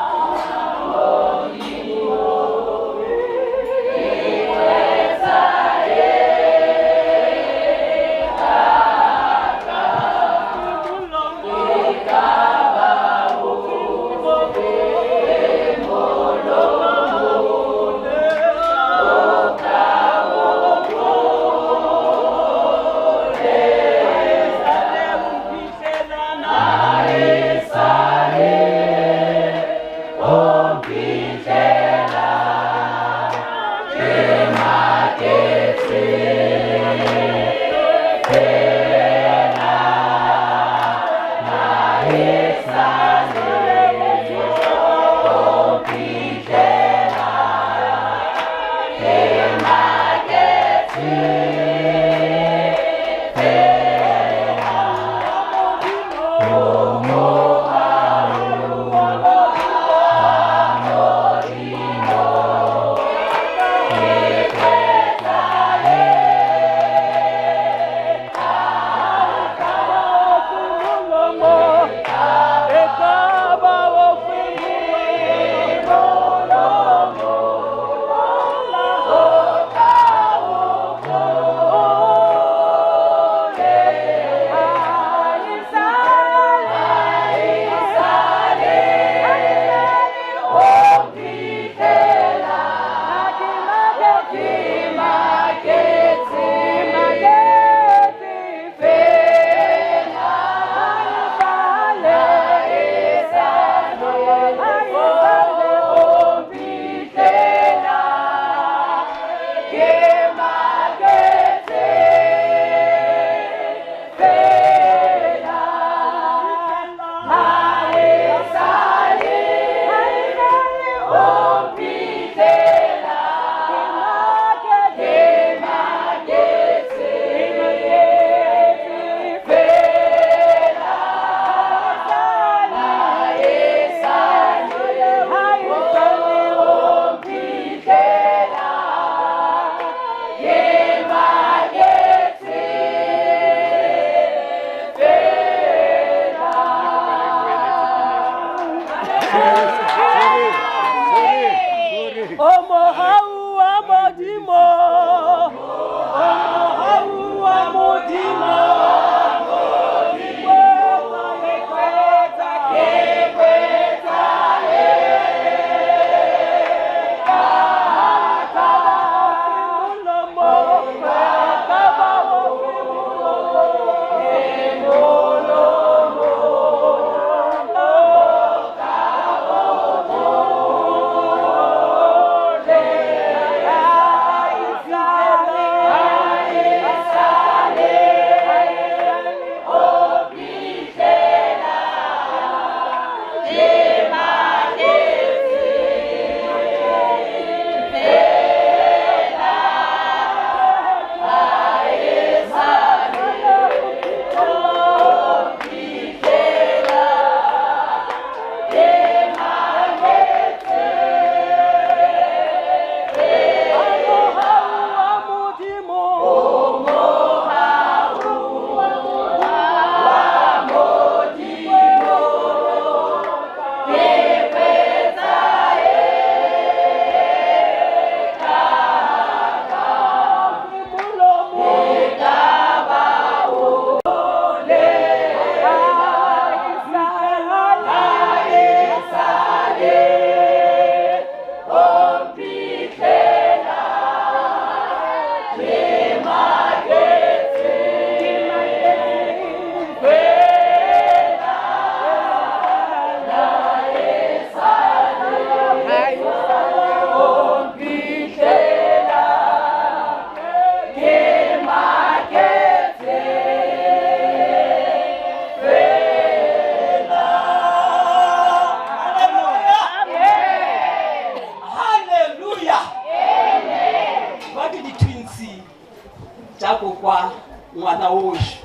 S18: tša kokwa ngwana ošo.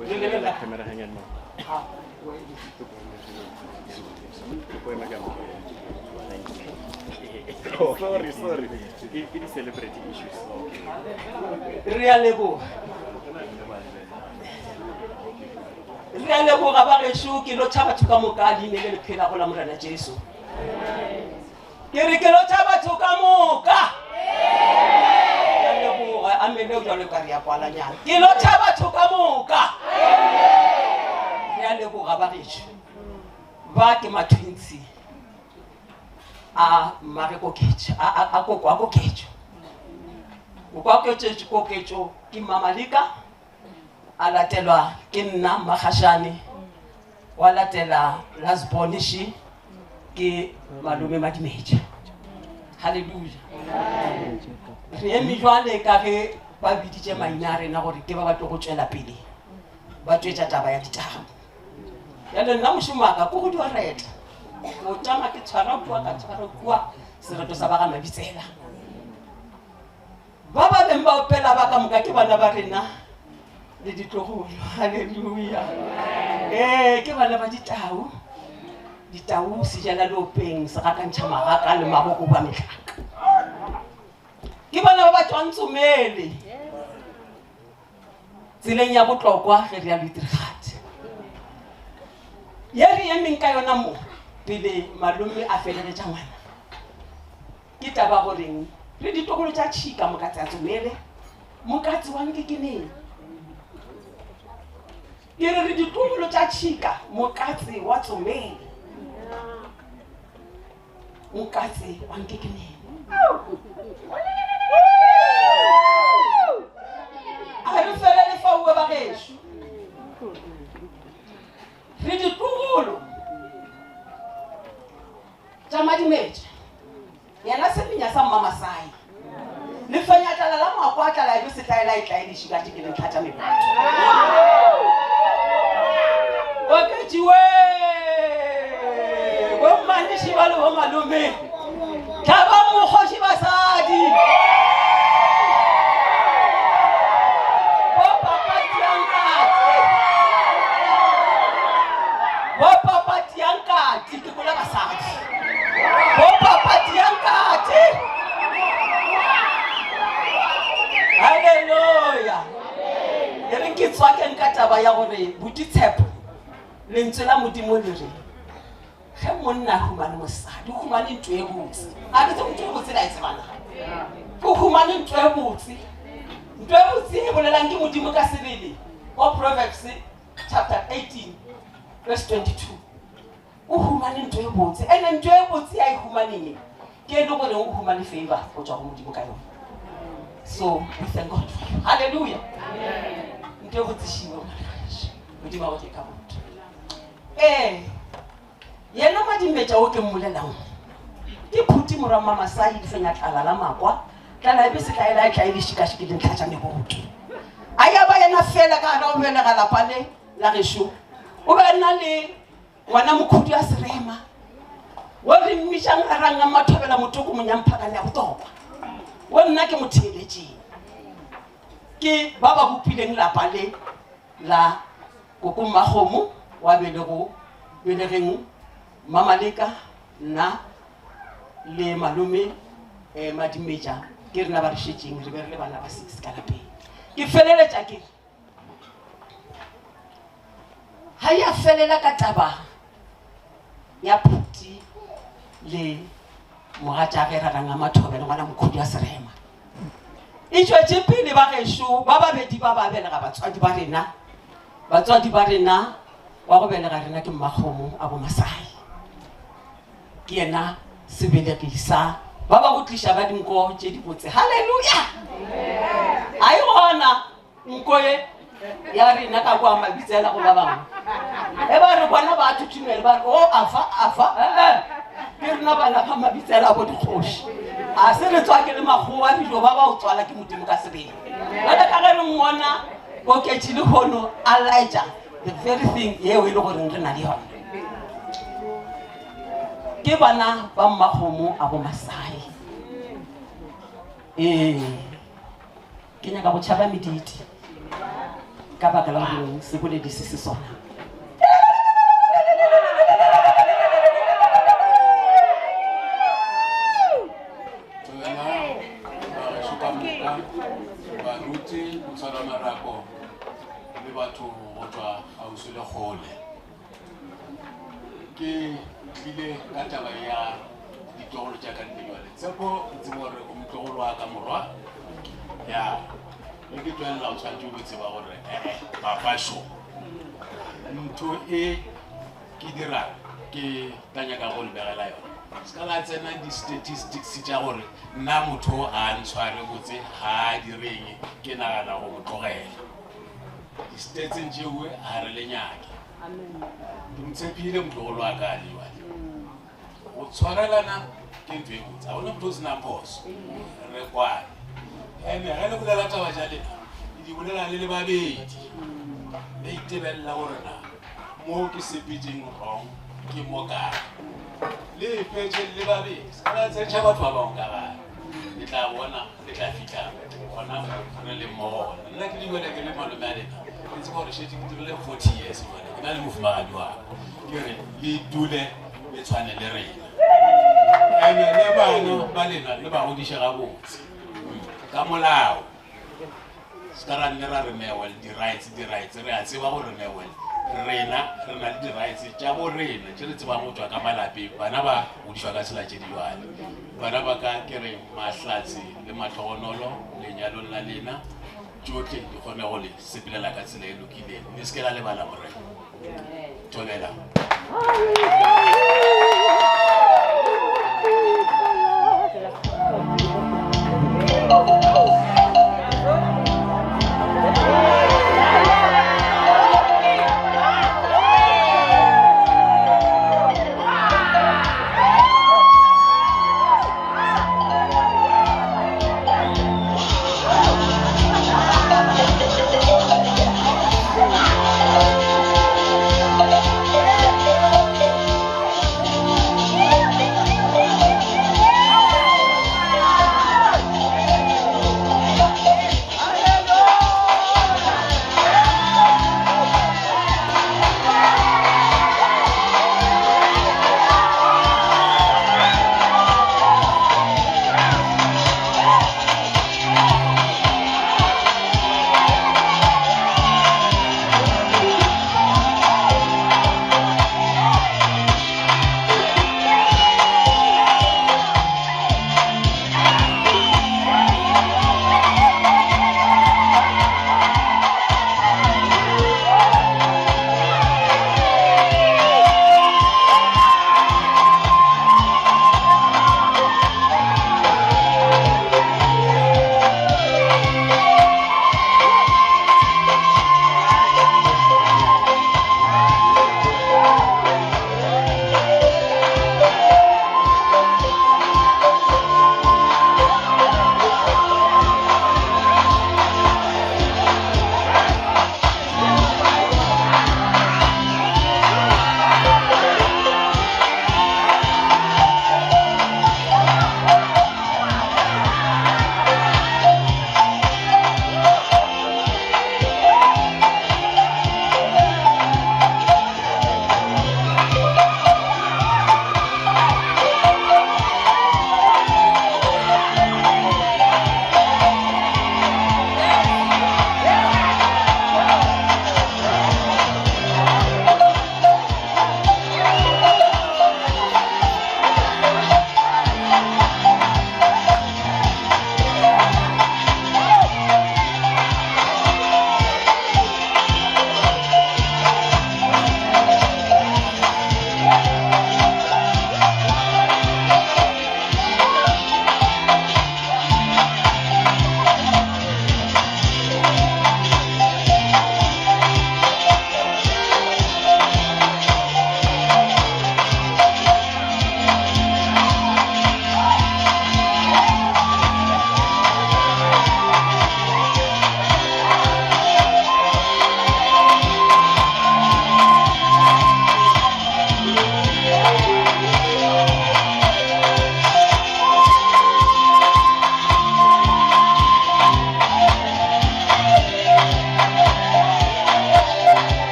S18: Re lebelela
S12: Camera hang on. Sorry, sorry. Ke di celebrity issues.
S18: Re a leboga. Re a leboga ba gešo ke lotšha batho ka moka leine le le phelago la Morena Jesu. Ke re ke lotšha batho ka moka. Ke a leboga amene o jalo ka re ya kwalanyana. Ke lotšha batho ka moka. Re a leboga ba gešo. Ba ke matwintsi a mmage koketšo a koko a koketšo. Koko a koketšo koketšo ke Mmamaleka a latelwa ke nna Mmakgashane wa latela Lasbonishi ke malome Madimetša. Halleluja. Re eme jwale ka ge ba biditše maina a rena gore ke ba ba tlo go tšwela pele ba tšwetša taba ya ditaba. Bjale nna mošomo wa ka ko go dio reta. Ko tšama ke tshwara kua ka tshwara kua sereto sa ba ga Mabitsela. Ba ba beng ba opela ba ka moka ke bana ba rena le ditlogolo. Haleluya. Ee, ke bana ba ditau. Ditau sejala leopeng se gakantšha magaka le magogo ba mehlaka. Ke bana ba ba tšwang Tsomele. Tseleng ya botlokwa ge re ya Luitrigat. Ye re emeng ka yona mo pele malome a felegetša ngwana. Ke taba goreng re ditokolo tša tšhika mokatse a tsomele mokatse wa nkekeneng. Ke re re ditokolo tša tšhika mokatse wa tsomele mokatse wa nkekeneng. A re felele faue ba gešo. Re ditlogolo tša Madimetša, yena semenya sa Mmamasai. Lefenyatlala la moako a tlala ejo setlaela e tlae lešika tše ke dintlha tša meboto. Oketšiwe bommaniši ba le bomalome tlhabang mokgoši basadi. Bo papa Tiankati. Bo papa Tiankati. Ke kwela basadi. Bo papa Tiankati. Haleluya. E reng ke tswakeng ka taba ya gore boditshepo lentswe la Modimo le re ge monna a humane mosadi o humane ntho e botse. A ke tsebe ntho e botse la e tsebana. O humane ntho e botse. Ntho e botse e bolelang ke Modimo ka sebele. Wa Proverbs chapter 18 verse 22. O humane ntho e botse. Ene ntho e botse ya e humaneng e, ke e le goreng o humane favor go tswa go Modimo ka yona. So we thank God for you. Hallelujah. Ntho e botse šiwe ngwana Modimo a go ke ka botho. Ee, yena Madimetša o ke mmolelang ke phuti morwa Mmamasai lefenya tlala la makwa tlala e be setlaela e tla e le šikašike dintlha tša meboto. A ya ba yena fela ka gare o belega lapa le la gešo o be a na le ngwana mokhudu a serema wo re mmitšang a rang a mathobela motoko monyamphakane ya botokwa wo nna ke motheeletšeng ke ba ba bopileng lapa le la koko mmakgomo wa belego belegeng Mmamaleka nna le malome um Madimetša ke rena ba re šetšeng re be re le bana ba six ka lapeng ke feleletša ke ga ya felela ka taba ya phuti le mogatšage rarang a mathobe le ngwana mokhudu wa serema e tšwetše pele ba gešo ba babedi ba ba belega batswadi ba rena batswadi ba rena wa go belega rena ke mmakgomo a bomasai ke yena sebelegi sa ba ba go tliša ba dinko tše dibotse halleluja a e gona nko ye ya rena ka kwa mabitsela go ba bangwe e ba re bona ba thuthumele ba re o oh, afa afa ee ke rena bana ba mabitsela bo dikgoši a se re tswake le makgowa dijo ba ba o tswala ke modimo ka sebele bjale ka ge re mmona koketši le kgono a laetša the very thing yeo e le goreng re na le yona ke bana ba mmakgomo a bo masai ee. Ke nyaka go tšhaba mediti ka baka la gore seboledi se se sona.
S19: Bagešo ka moka, baruti, motshwaramarako le batho go tšwa kgauswi le kgole. Ke tlile ka taba ya ditlogolo tša ka ntle jwale. Tshepo ke tsebo gore o motlogolo wa ka morwa. Ya, ge ke tšwelela o tshwanetse o be tseba gore ee papa šo. Ntho e ke dira ke tla nyaka go le begela yona. Se ka la tsena di-statistics tša gore nna motho ga a ntshware botse ga a direng ke nagana go mo tlogela. Di-statseng tšeoe ga re le nyake. Ke mo tshepile motlogolo wa ka le jwale. Go tshwarelana ke ntho e botse. Ga gona motho o senang phoso. Re kwane. Ene ge le bolela taba tša lena, le di bolela le le babedi. Le itebelela gore na mo ke sepetseng wrong ke mo kae. Le e fetše le babedi. Se ka la tsentšha batho ba bangwe ka gare. Le tla bona le tla fihla gona mo re leng mo gona. Nna ke le jwale ke le malome a lena. Ke tseba gore šetše ke dirile 40 years jwale ke na le mofumagadi wa ka. Ke re le dule le tshwane le rena. Ene le bana ba lena le ba godiše gabotse ka molao. Se ka ra nne ra re Newell di-rights di-rights re a tseba gore Newell rena re na le di-rights tša bo rena tše re tsebang go tšwa ka malapeng. Bana ba godišwa ka tsela tše di jwale. Bana ba ka ke re mahlatse le mahlogonolo lenyalong la lena tšohle di kgone go le sepelela ka tsela e lokileng. Le se ke la lebala Morena. Thobela.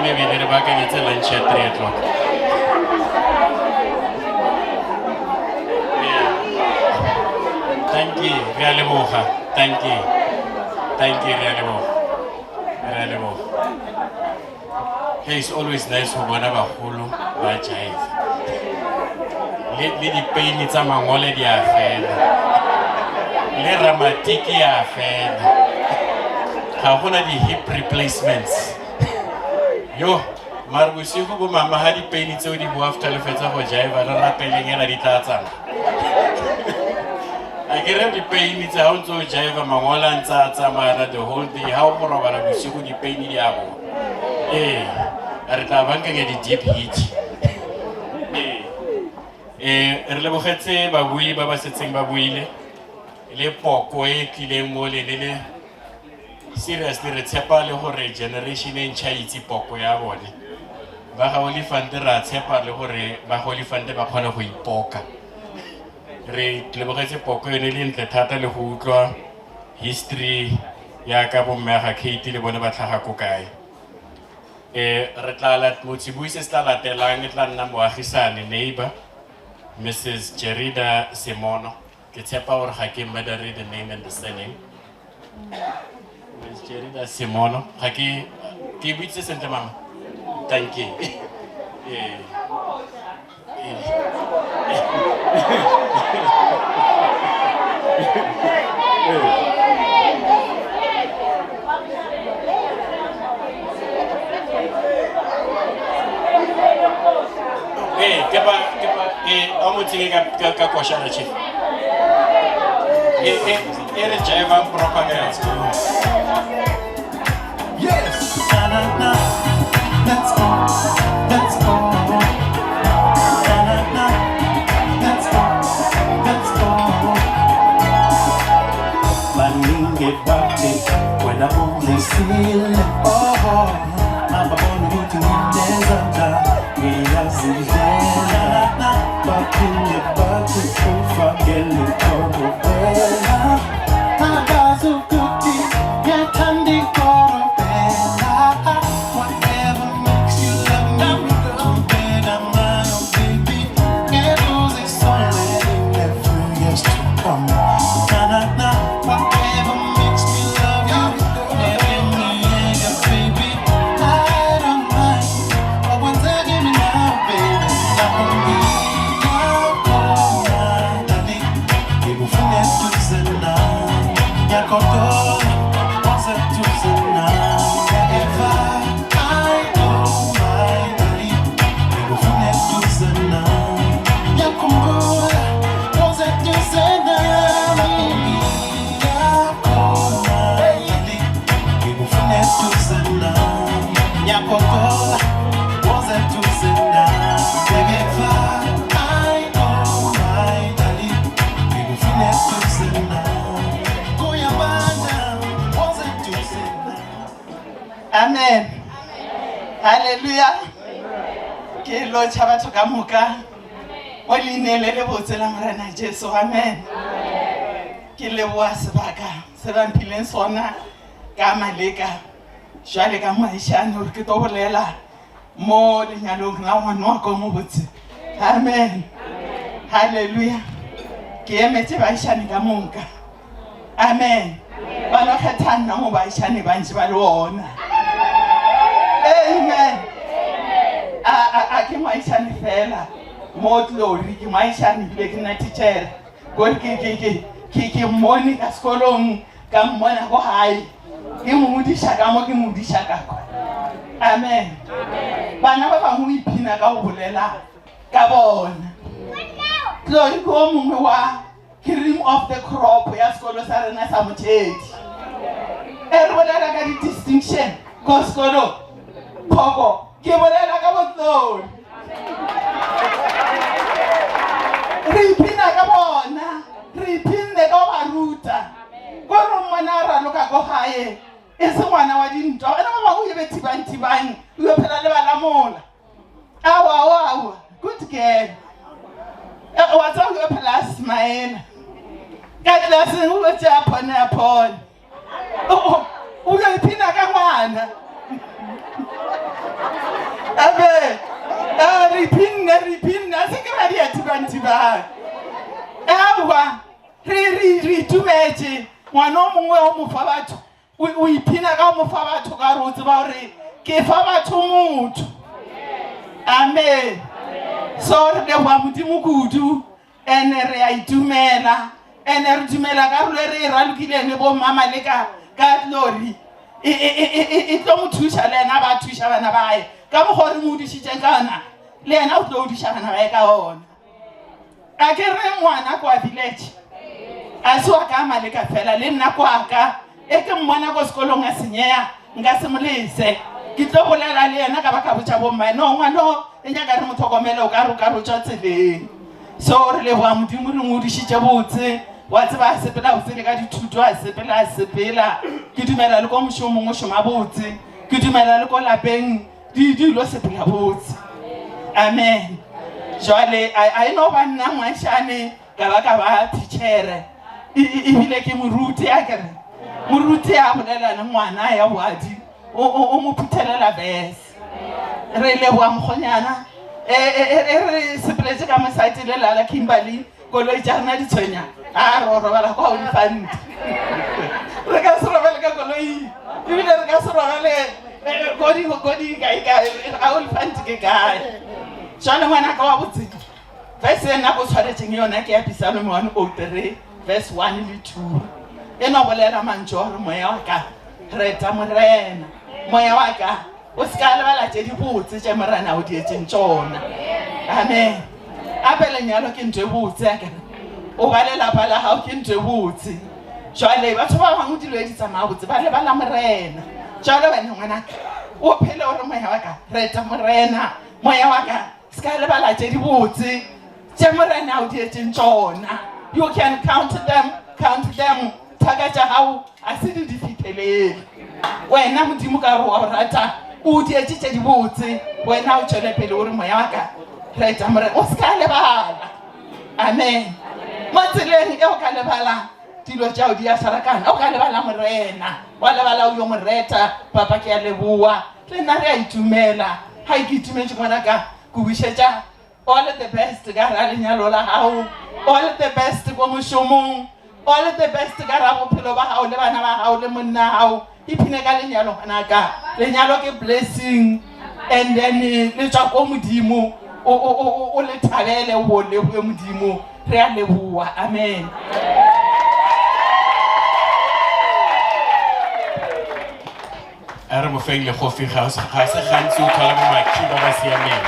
S12: mebele re baakanyetse lunch ya 3 o'clock. Thank you, re a leboga. Thank you. Thank you, re a leboga. Re a leboga. Hey, it's always nice go bona bagolo ba jive. Le le dipeini tsa mangole di a fela. Le ramatiki ya fela. Ga gona di-hip replacements. Yo, mare bosigo bo mama ga dipeini tseo di boa after le fetsa go jive re rapeleng ela di tla tsamaya. A ke re dipeini tse ga o ntse o jive mangole a ntse a tsamaya the whole day ga o go robala bosigo dipeini di a boa. Ee, re tla bankanya di-deep heat. Ee, ee, re lebogetse babui ba ba setseng ba buile le poko e tlileng mo le le le seriously re tshepa le gore generation e ntšha itse poko ya bone ba ga olifante re a tshepa le gore ba ga olifante ba kgona go ipoka re lebogetse poko yone le ntle thata le go utlwa history ya ka bomme ga Kate le bone ba tlhaga ko kae eh re tla lat motsibui se se tla latelang e tla nna moagisane neighbor Mrs Jerida Simono ke tshepa gore ga ke murdere the name and the surname Ms Jerida Simono ga ke ke buitse sentle mama thank you eh Eh, ke pa ke pa eh a mo tsenye ka ka ka koshana chief. Eh eh e re jive proper ka yona.
S4: Yes. Na, na, na. Let's go. Let's go. Na, na, na. Let's go. Let's go. Baningi bathi wena ungisile oh ababona ukuthi nginezandla ngiyazidlela baphinde bathi ufakele ikorobela abazi ukuthi ngiyathanda ikorobela whatever makes you love me girl better ngayo baby ngeke uzisole in few years to come na na na whatever makes me love you ngeke ngiyeke baby I don't mind okwenzeka kimi now baby lapho ngiyakhona darling ngikufuna eduze nami ngiyagodola waze eduze nami if I don't mind darling ngikufuna eduze nami ngiyakhumbula waze eduze nami ngiyakhona darling ngikufuna eduze nami ngiyagodola waze eduze nami baby if I don't mind darling ngikufuna eduze nami kuyabanda waze eduze nami
S20: Amen. Hallelujah. Ke lotšha batho ka moka mo leineng le le botse la Morena Jesu. Amen. Ke leboa sebaka se ba mphileng sona ka maleka jwale ka moagišane gore ke tlo bolela mo lenyalong la ngwana wa ka o mobotse. Amen. Hallelujah. Ke emetse baagišane ka moka. Amen. Ba no kgetha nna mo baagišane ba ntše ba le ona. Amen. A a a ke moagišane fela mo Glory ke moagišane ebile ke nna teacher. Kore ke ke ke ke ke mmone ka sekolong ka mmona ko gae ke mo godiša ka mo ke mo godiša ka kwa. Amen. Bana ba bangwe o iphina ka go bolela ka bona. Glory ke o mongwe wa cream of the crop ya sekolo sa rena sa Mothedi. E re bolela ka di-distinction ko sekolong phoko ke bolela ka bo Glory. Re iphina ka bona, re iphinne ka go ba ruta. Ko re mmona a raloka ko gae e se ngwana wa dintwa. Bana ba bangwe o be thibang thibang o yo phela le balamola. Aowa aowa aowa good girl. Eh, wa tseba o yo phela a smile. Ka classeng o tšea phone ya phone. O yo iphina ka ngwana. Abe, a re iphinne, re iphinne, a se ke ra dia thibang-thibang. Aowa, re re re itumetše. Ngwana o mongwe o mo fa batho, o o iphina ka go mo fa batho ka gore o tseba gore ke fa batho motho. Amen. So re leboga Modimo kudu. Ene re a itumela, ene re dumela karolo e re e ralokileng le bomma Maleka ka Glory e, e, e, e, e, e tlo mo thuša le yena ba thuša bana bae ka mokgwa o re mo odišitšeng ka ona, le yena o tlo odiša bana bae ka ona. A ke re ngwana kwa village a se wa ka Maleka fela, le nna kwa ka E ke mmona ko sekolong a senyea, nka se mo lese. Ke tlo bolela le yena ka ba ka botša bommae, no ngwano e nyaka re mo tlhokomele, o ka re o ka re o tšwa tseleng. So re leboga Modimo re ngodišitše botse, wa tseba a sepela botse le ka dithuto a sepela a sepela. Ke dumela le ko mošomong o šoma botse, ke dumela le ko lapeng di di ilo sepela botse. Amen. Jwale a e no ba nna ngwašane Ka ba ka ba thitšhere ebile ke moruti a kere moruti a bolela le ngwana ya boadi o mo phuthelela verse. Re leboga mokgonyana e, e, e, e re sepeletse ka mosadi le lala Kimberley koloi tša rena di tshwenya a re o robala kwa Olifant. Re ka se robale ka koloi ebile re ka se robale kodi kodi kae kae a Olifant ke kae. Jwale ngwanaka wa botse Verse e nna go tshwanetseng yona ke ya Psalm 103 verse 1 le 2. E no bolela mantšu a gore moya wa ka reta Morena. Moya wa ka o se ka lebala tše dibotse tše Morena o dietseng tšona. Amen. Ape lenyalo ke ntho e botse akere. O ba lelapa la gago ke ntho e botse. Jwale batho ba bangwe dilo e di tsamaya botse ba lebala Morena. Jwale wena ngwanaka o phele o re moya wa ka reta Morena. Moya wa ka Se ka lebala tše dibotse tše Morena a o dietšeng tšona. You can count them, count them. Thaka tša gago a se di di fitlhelele. Wena Modimo ka gore wa o rata, o dietše tše dibotse. Wena o tšwele pele o re moya wa ka reta Morena. O se ka lebala. Amen. Mo tseleng e o ka lebala dilo tšao di a šarakana. O ka lebala Morena, wa lebala o yo mo reta. Papa ke a leboa. Le nna re a itumela. Hai ke itumetše ngwanaka, ke wišetša all the best ka ra lenyalo la gago, all the best ko mošomong, all the best ka ra bophelo ba gago le bana ba gago le monna gago. Iphine ka lenyalo ngwanaka, lenyalo ke blessing and then le tswa ko Modimo, o, o, o, o le thabele o bo leboge Modimo. Re a leboa. Amen.
S12: A re mo feng legofi ga ga se gantsi o tlhola bo makhi ba ba siameng.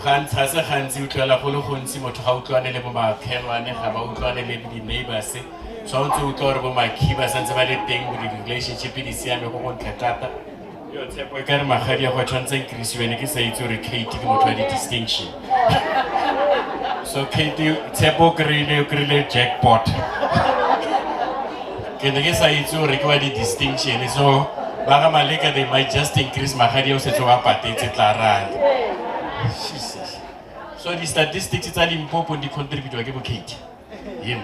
S12: Gantsi ga se gantsi o tlhola go le gontsi motho ga utlwane le bo makhelwane ga ba utlwane le di-neighbors. So o ntse o utlwa gore bo makhi ba santse ba le teng bo di-relationship di siame go gontle thata. Yo tshepo e ka re magadi a go tshwanetse increase ne ke sa itse gore Kate ke motho wa di-distinction. So Kate tshepo o kry-ile o kry-ile jackpot. Ke ne ke sa itse gore ke wa di-distinction so ba ga Maleka they might just increase magadi a o setse wa patetse tla rale. Jesus. So di-statistics tsa Limpopo di contributiwa ke bo Kate. Yem.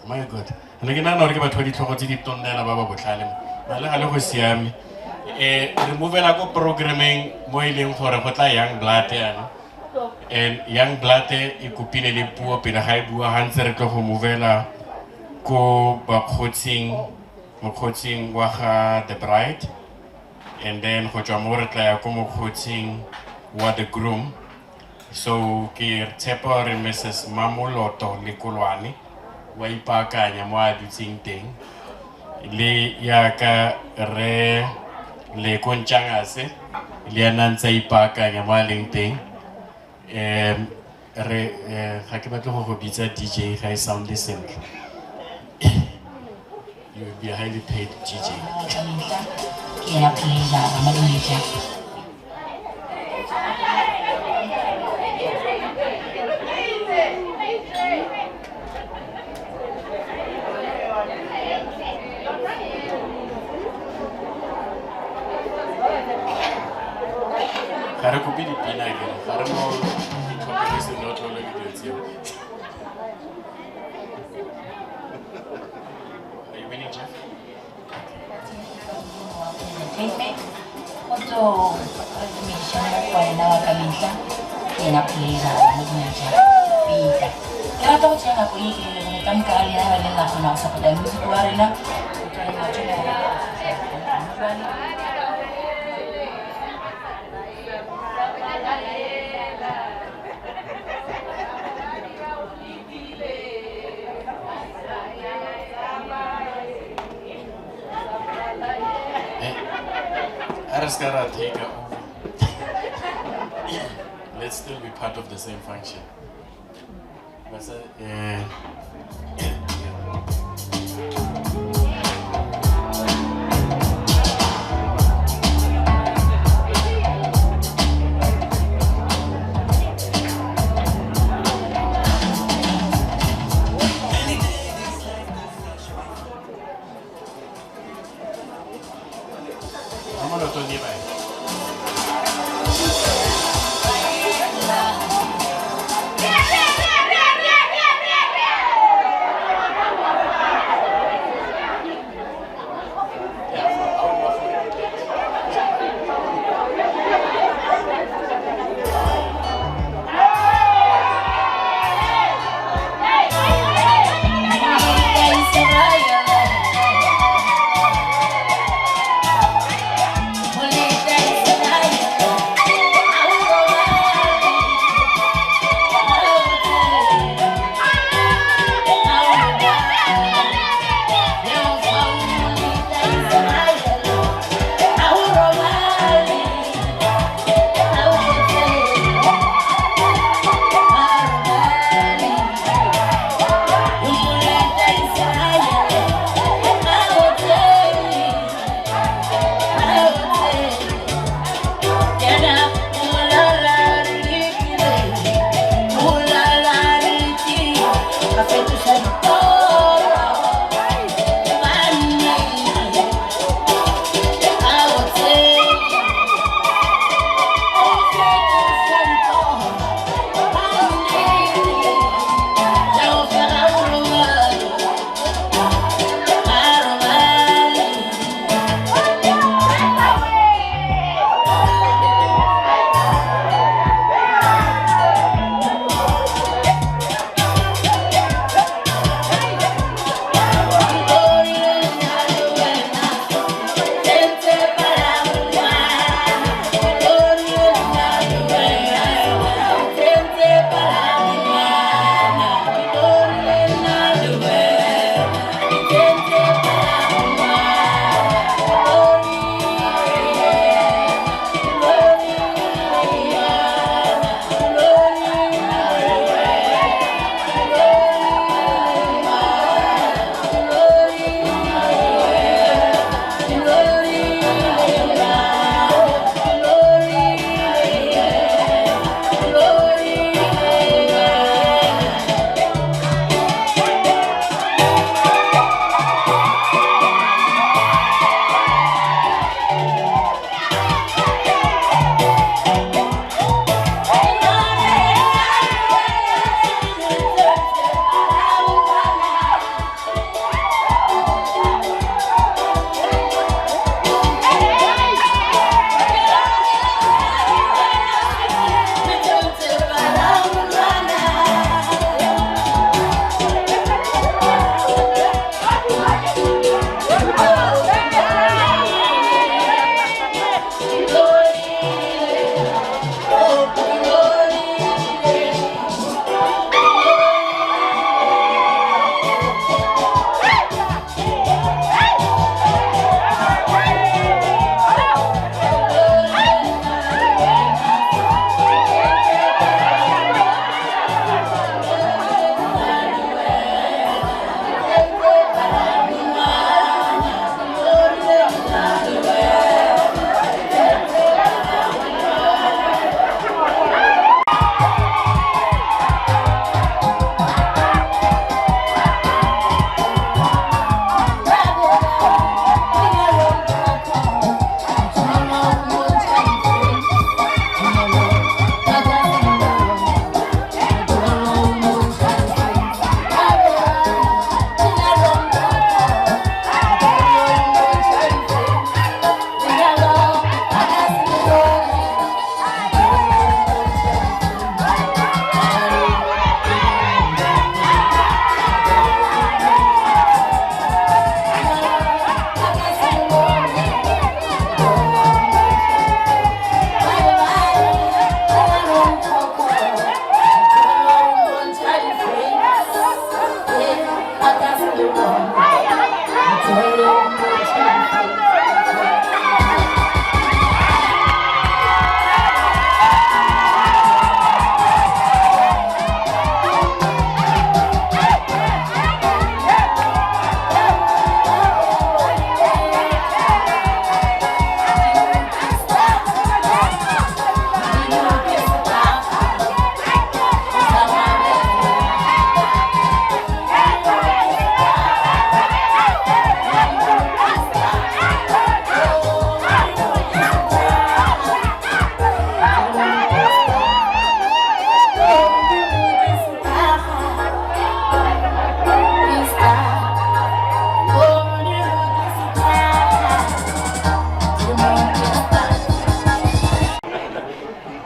S12: My God. Ne ke nagana gore ke batho ba ditlhogo tse di tonnela ba ba botlhale. Ba le gale go siame. Re movela ko programmeng mo e leng gore go tla Young Blood yana. And Young Blood e kopile le puo pele ga e bua ga ntse re tlo go movela ko bakgotsing mokgotsing wa ga the bride and then go tswa mo re tla ya ko mokgotsing wa the groom. So ke tshepa gore Mrs Mamoloto Lekolwane wa ipaakanya mo a dutseng teng le yaka re Leko Ntshangase le ena ntse a ipaakanya mo a leng teng. Re ga ke batle go go bitsa DJ ga e sounde sentle. You will be a highly paid DJ.
S21: Ke ya Pleasure Ramadimetja.
S12: Ga re kope dipina ke ga re mo ditlhophele senotlolo le dilo tseo. Are you winning, Jeff?
S21: Entertainment. So re dumediša mo wa rena wa ka mehla, ke yena Pleasure Ramodinyatša Peter. Ke rata go tšea nako ye ke le leboge ka moka ga lena ba leng la kgona go support-a music wa rena. Go tšwa le mathomo go fihla gona jwale.
S12: A re se ka ra take over. Let's still be part of the same function. Basa, eh,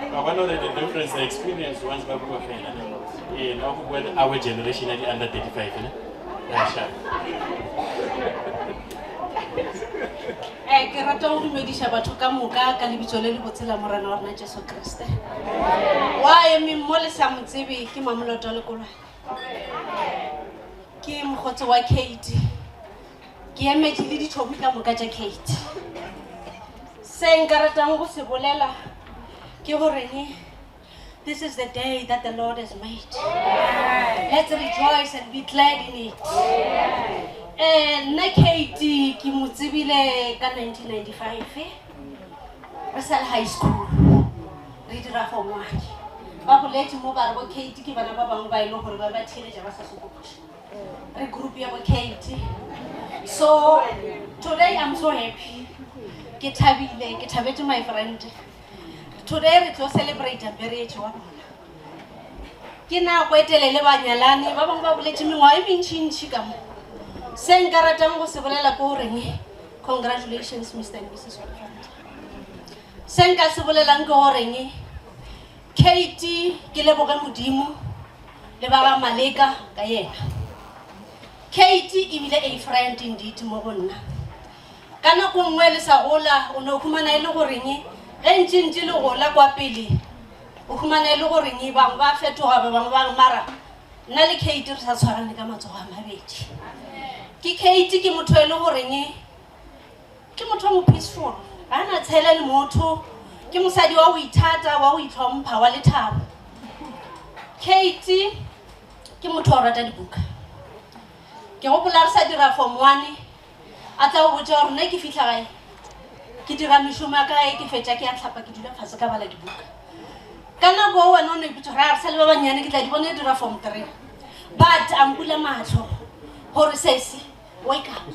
S12: Wa bona gore the difference, the experience ones ba bua fela ne. Ee, nna go bua our generation ya di under 35 ne. Ya sharp.
S2: Eh, ke rata go dumediša batho ka moka ka lebitso le le botse la morena wa rena jesu kriste wa emeng mo le sa mo tsebe ke mamoloto wa lekolwane ke mokgotsi wa kate ke emetše le ditšhomi ka moka tša kate se nka ratang go se bolela ke goreng This is the day that the Lord has made. Let's rejoice and be glad in it. Eh, nna Kate ke mo tsebile ka 1995 re sa le high school re dira form one ba boletše mo ba re bo Kate ke bana ba bangwe ba e leng gore ba ba theeletša ba sa sokoša re group ya bo Kate so today I'm so happy ke thabile ke thabetše my friend today re tlo celebrate marriage wa bona ke nako e telele ba nyalane ba bangwe ba boletše mengwaga e mentšintši ka mo se nka ratang go se bolela ke goreng congratulations mr and mrs Oliphant. se nka se bolelang ke goreng kate ke leboge modimo le ba ga maleka ka yena kate ebile a friend indeed mo go nna Ka nako nngwe le sa gola, o no humana e le goreng ge ntše ntše le gola kwa pele, o humana e le goreng bangwe ba fetoga ba bangwe bang mara nna le Kate re sa tshwarane ka matsogo a mabedi. Ke Kate ke motho e le goreng ke motho wa mo peaceful, ga a na tshele le motho, ke mosadi wa go ithata, wa go itlhompha, wa lethabo. Kate ke motho wa go rata dibuka. Ke gopola re sa dira form one a tla go botša gore nna ke fihla gae ke dira mešomo ya ka gae ke fetša ke ya tlhapa ke dula fase ka bala dibuka ka nako o wena o ne ipotsa gore a re sa le ba bannyane ke tla di bona e dira form three but a mpula matlho gore sesi wake up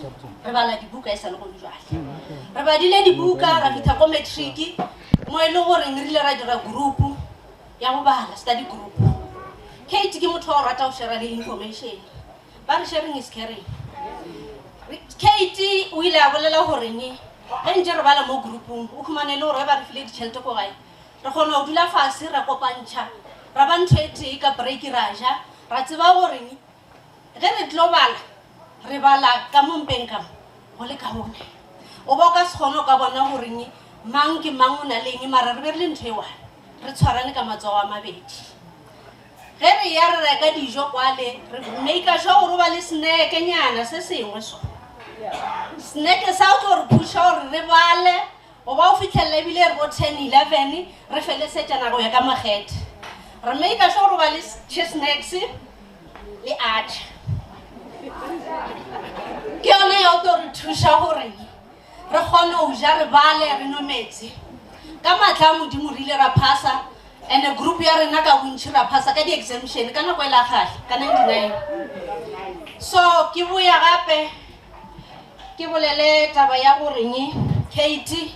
S2: re bala dibuka e sa le gone jwale re badile dibuka ra fitlha ko matric mo e le goreng re ile ra dira group ya go bala study group kate ke motho wa go rata go share le information ba re sharing is caring kate o ile a bolela goreng ge ntse re bala mo groupong o humane le gore ge ba re file ditšhelete ko gae re kgona go dula fase ra kopantšha ra ba ntho e tee ka break ra ja ra tseba goreng ge re tlo bala re bala ka mo mpeng ka mo go le kaone o ba o ka se kgone o ka bona goreng mang ke mang o na le eng mara re be re le ntho e one re tshwarane ka matsogo a mabedi Ge re ya re reka dijo kwale, re maker sure gore o ba le snack-nyana se sengwe so. Snack sa o tlo re phusha gore re bale, o ba o fitlhelela ebile re bo 10, 11, re felesetša nako ya ka makgethe. Re maker sure gore o ba le che snacks le atšha. Ke yone ya o tlo re thuša gore re kgone go ja re bale re nwe metsi. Ka maatla a Modimo re ile ra phasa and group ya rena ka bontši ra phasa ka di-exemption ka nako e la kgale ka 99. So ke boya gape ke bolele taba ya goreng Kate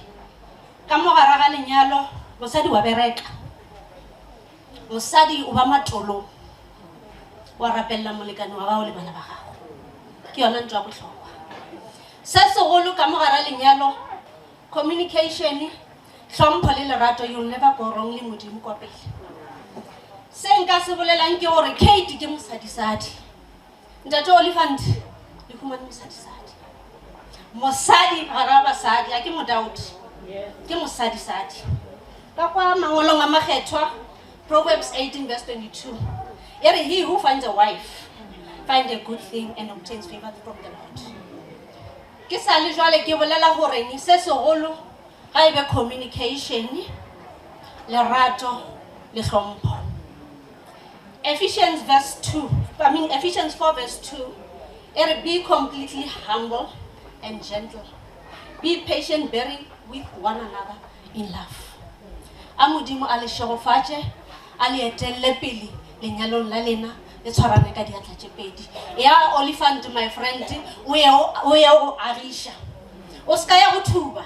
S2: ka mo gare ga lenyalo mosadi wa bereka, mosadi o ba matolong, wa rapelela molekane wa gago le bana ba gago, ke yona ntho ya bohlokwa. Se segolo ka mo gare lenyalo, communication, hlompho le lerato, you'll never go wrong le Modimo kwa pele. Se nka se bolelang ke gore Kate ke mosadisadi. Ntate Oliphant le humane mosadisadi. Mosadi gara basadi, a ke mo doubt. Ke mosadisadi. Ka kwa mangolong a makgethwa, Proverbs 18 verse 22, e re he who finds a wife find a good thing and obtains favor from the Lord. Ke sa le jwale ke bolela goreng se segolo ga e be communication, lerato le hlompho. Ephesians verse 2, I mean Ephesians 4 verse 2, e re be completely humble and gentle. Be patient, bearing with one another in love. A Modimo a le šegofatše, a le etelle pele lenyalong la lena, le tshwarane ka diatla tše pedi. Ya Oliphant my friend, o ye o ye o agiša. O ska ya go thuba.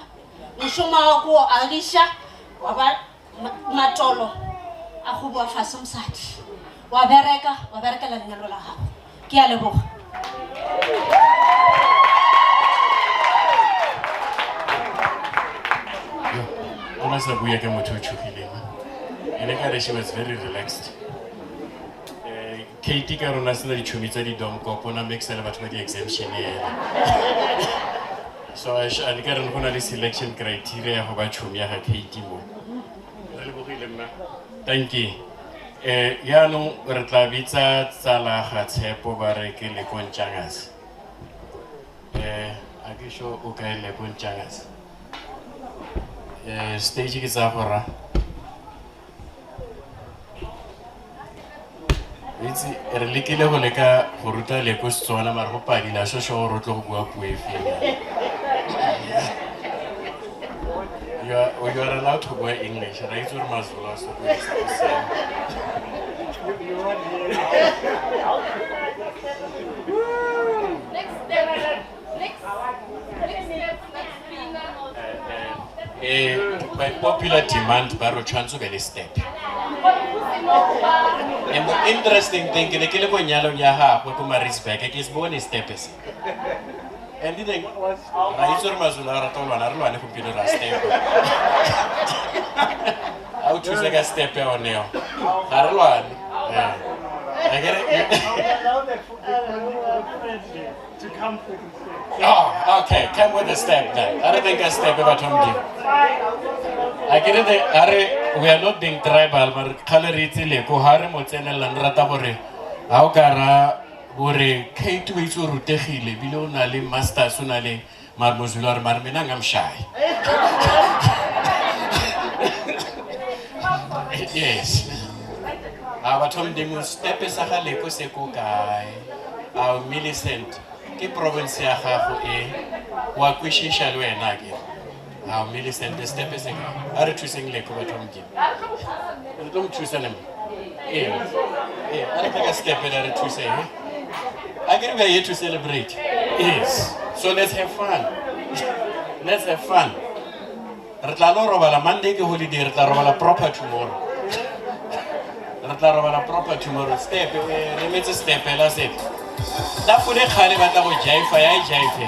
S2: Mošomo wa ko o agiša wa ba matolo a go boa fase mosadi. Wa bereka, wa berekela lenyalo la gago. Ke a leboga.
S12: O na sa bua ke motho o tshogileng. Ene ka re she was very relaxed. Eh, Kate ka rona sena ditšhomi tsa di-domkop o na mixa le batho ba di-exemption ena. So a a ka re go na le selection criteria ya go ba tšhomi ya ga Kate mo. Re lebogile mma. Thank you. Eh, yaanong re tla bitsa tsala ga Tshepo ba re ke Lekong Tjangase. Eh, a ke sure o kae Lekong Tjangase. Eh, stage ke tsa go ra. Itse re lekile go leka go ruta Leko Setswana mara go padile a sure gore o tlo go bua puo e feng. You are allowed to bua English. Ra itse gore Mazulu a sokodisa go siame.
S7: Next step. Next. Next step. Next pina.
S12: Eh, by popular demand ba re o tshwanetse o be le step. And the interesting thing ke ne ke le ko nyalong ya gagwe ko Maritzburg ke se bone step se. And then ra itse gore Mazulu a rata go lwana re lwane gompieno ra step. A o thuse ka step ya one eo. Ga re lwane. Eh. Akere-
S5: To come with the step.
S12: Oh, okay. Come with the step then. I don't think a step batho ba Modimo. A ke re a re we are not being tribal but kgale re itse leko ha re mo tsenelelang re rata gore ha o ka ra gore Kate o itse o rutegile ebile o na le masters o na le mare Mozulu a re mare mina ngamshayi. Yes. A batho ba Modimo step sa ga leko se ko kae? A Millicent ke province ya gago e wa kwešiša le wena ke. A Millicent step se kae? A re thuseng leko batho ba Modimo. Re tlo mo thusa le mo. Ee. Ee, a re tle ka step le re thuseng. eh? A ke re we are here to celebrate. Yes. So let's have fun. Let's have fun. Re tla lo robala Monday ke holiday, re tla robala proper tomorrow. Re tla robala proper tomorrow. Step, eh, re metse step la se. Tafole kgale ba tla go jaifa ya e jaife.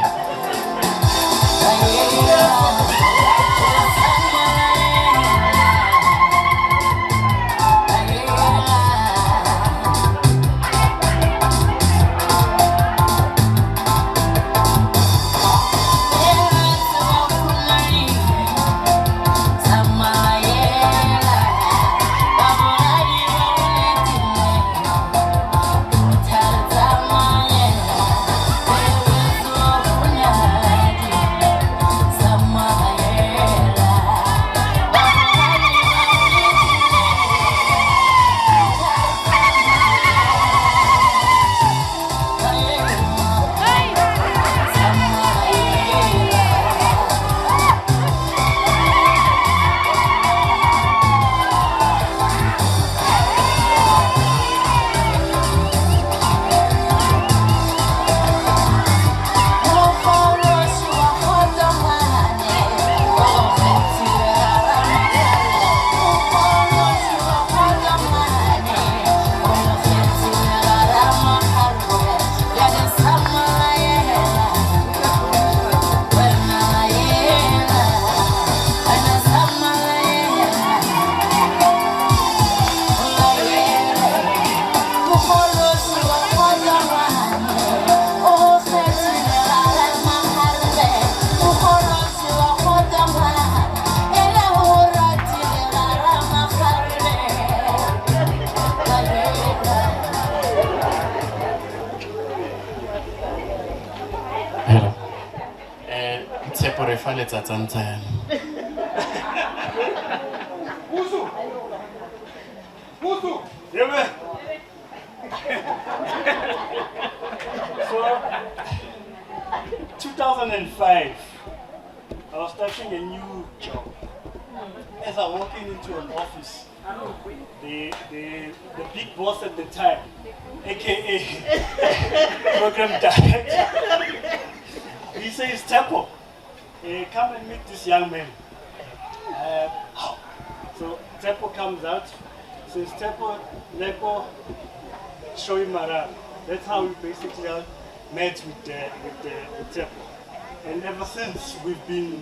S12: Hello. Eh, Tshepo re fa letsatsantshane.
S11: Pusu. Pusu. Yebe.
S9: So, 2005, I was starting a new job. As I walked into an office, the, the, the big boss at the time, aka program director, he says, Tepo, uh, come and meet this young man. Uh, so Tepo comes out, says, Tepo, Leko, show him around. That's how we basically met with, uh, with, uh, with Tepo. And ever since, we've been,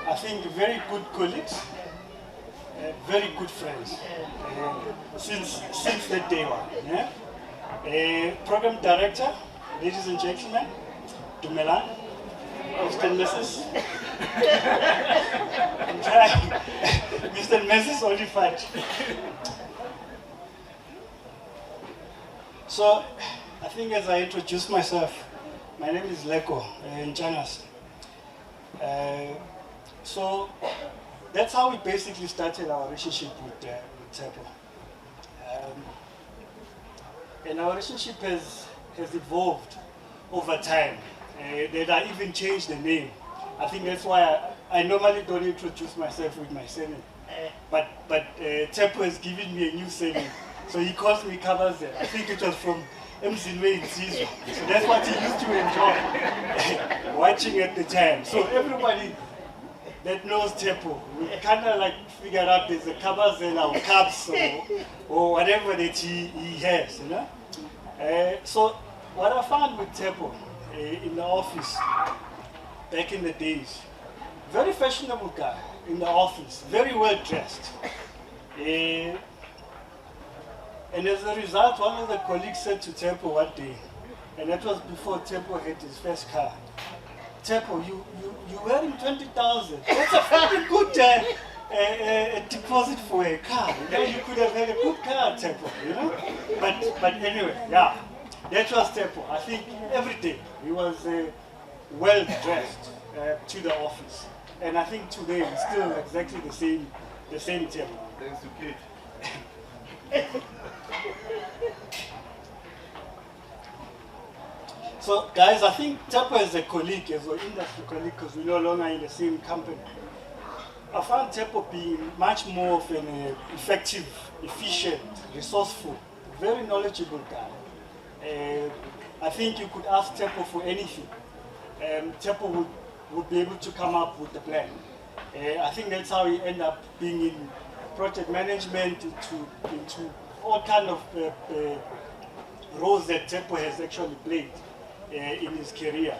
S9: I think, very good colleagues, uh, very good friends, uh, since, since that day one. Yeah? Uh, program director, ladies and gentlemen, Dumelang, Mr. and Mrs. I'm trying. Mr. and Mrs. Oliphant. So, I think as I introduce myself, my name is Leko Nchanas. Uh, so, that's how we basically started our relationship with, uh, with Tshepo. Um, and our relationship has, has evolved over time. Uh, that I even changed the name. I think that's why I, I normally don't introduce myself with my surname. But, but uh, Tepo has given me a new surname. So he calls me Kabaze. I think it was from Mzinwe in Sizwe. So that's what he used to enjoy watching at the time. So everybody that knows Tepo, we kind of like figure out there's a Kabazela or Cabs or, or whatever that he, he has, you know? Uh, so what I found with Tepo uh, in the office back in the days, very fashionable guy in the office, very well dressed. Uh, and as a result, one of the colleagues said to Tepo one day, and that was before Tepo had his first car, Tepo, you, you, you're wearing 20,000. That's a fucking good uh, uh, deposit for a car. You know, you could have had a good car, Tepo, you know? But, but anyway, yeah, that was Tepo. I think every day he was uh, well dressed uh, to the office. And I think today he's still exactly the same, the same Tepo.
S14: Thanks to Kate.
S9: So, guys, I think Tepo is a colleague, as an industry colleague, because we're no longer in the same company. I found Tepo being much more of an uh, effective, efficient, resourceful, very knowledgeable guy. Uh, I think you could ask Tepo for anything. Um, Tepo would, would be able to come up with the plan. Uh, I think that's how he ended up being in project management, into, into all kind of uh, uh, roles that Tepo has actually played uh, in his career.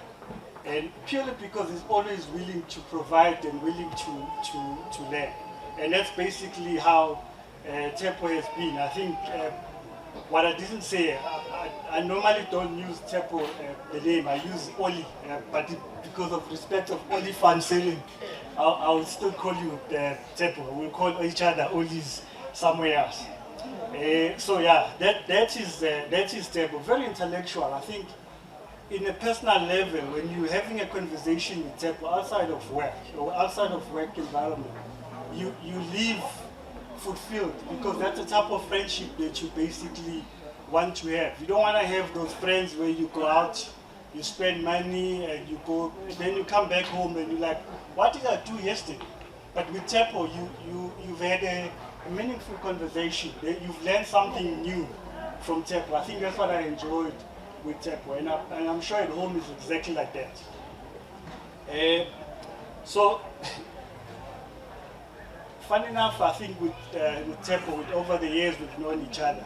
S9: And purely because he's always willing to provide and willing to, to, to learn. And that's basically how uh, Tepo has been. I think uh, what I didn't say, I, I, I normally don't use Tepo, uh, the name, I use Oli, uh, but it, because of respect of Oli Van Selling, I'll, I'll still call you uh, Tepo. We'll call each other Olis somewhere else. Uh, so yeah, that, that is, uh, that is Tepo. Very intellectual. I think in a personal level, when you're having a conversation with Tepo outside of work or outside of work environment, you, you leave fulfilled because that's the type of friendship that you basically want to have. You don't want to have those friends where you go out, you spend money, and you go, then you come back home and you're like, what did I do yesterday? But with Tepo, you, you, you've had a, a meaningful conversation. You've learned something new from Tepo. I think that's what I enjoyed with Tepo, and, I, and I'm sure at home is exactly like that. Uh, so, funny enough, I think with, uh, with Tepo, with over the years we've known each other.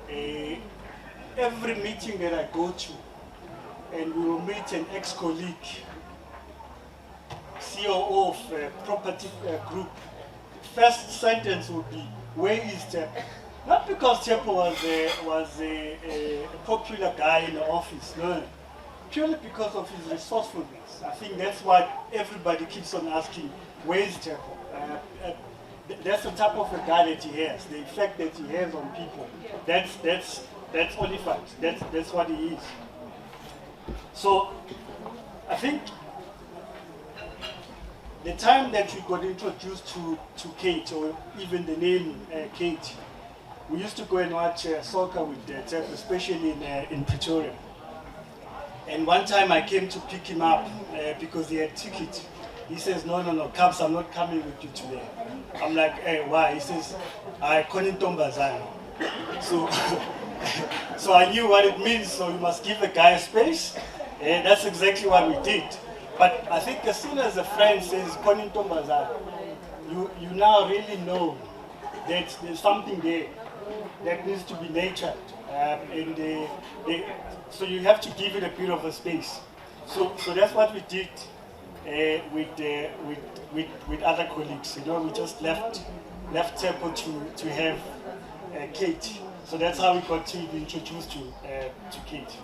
S9: Uh, every meeting that I go to, and we will meet an ex-colleague, COO of a property uh, group, first sentence would be, where is Tepo? Not because Tepo was a, was a, a, a popular guy in the office, no. Purely because of his resourcefulness. I think that's why everybody keeps on asking, where is Tepo? Uh, uh, th- that's the type of a guy that he has, the effect that he has on people. That's, that's, that's Oliphant. That's, that's what he is. So, think the time that we got introduced to, to Kate, or even the name Kate, we used to go and watch soccer with Tshepo, especially in, in Pretoria. And one time I came to pick him up because he had ticket. He says, no, no, no, Cubs, I'm not coming with you today. I'm like, hey, why? He says, I couldn't So, so I knew what it means, so you must give the guy space. And that's exactly what we did. But I think as soon as a friend says, Konin you, you now really know that there's something there that needs to be nurtured. Um, and they, they, so you have to give it a bit of a space. So, so that's what we did uh, with, uh, with, with, with other colleagues. You know, we just left, left Tshepo to, to have uh, Kate. So that's how we got to be introduced to, uh, to Kate.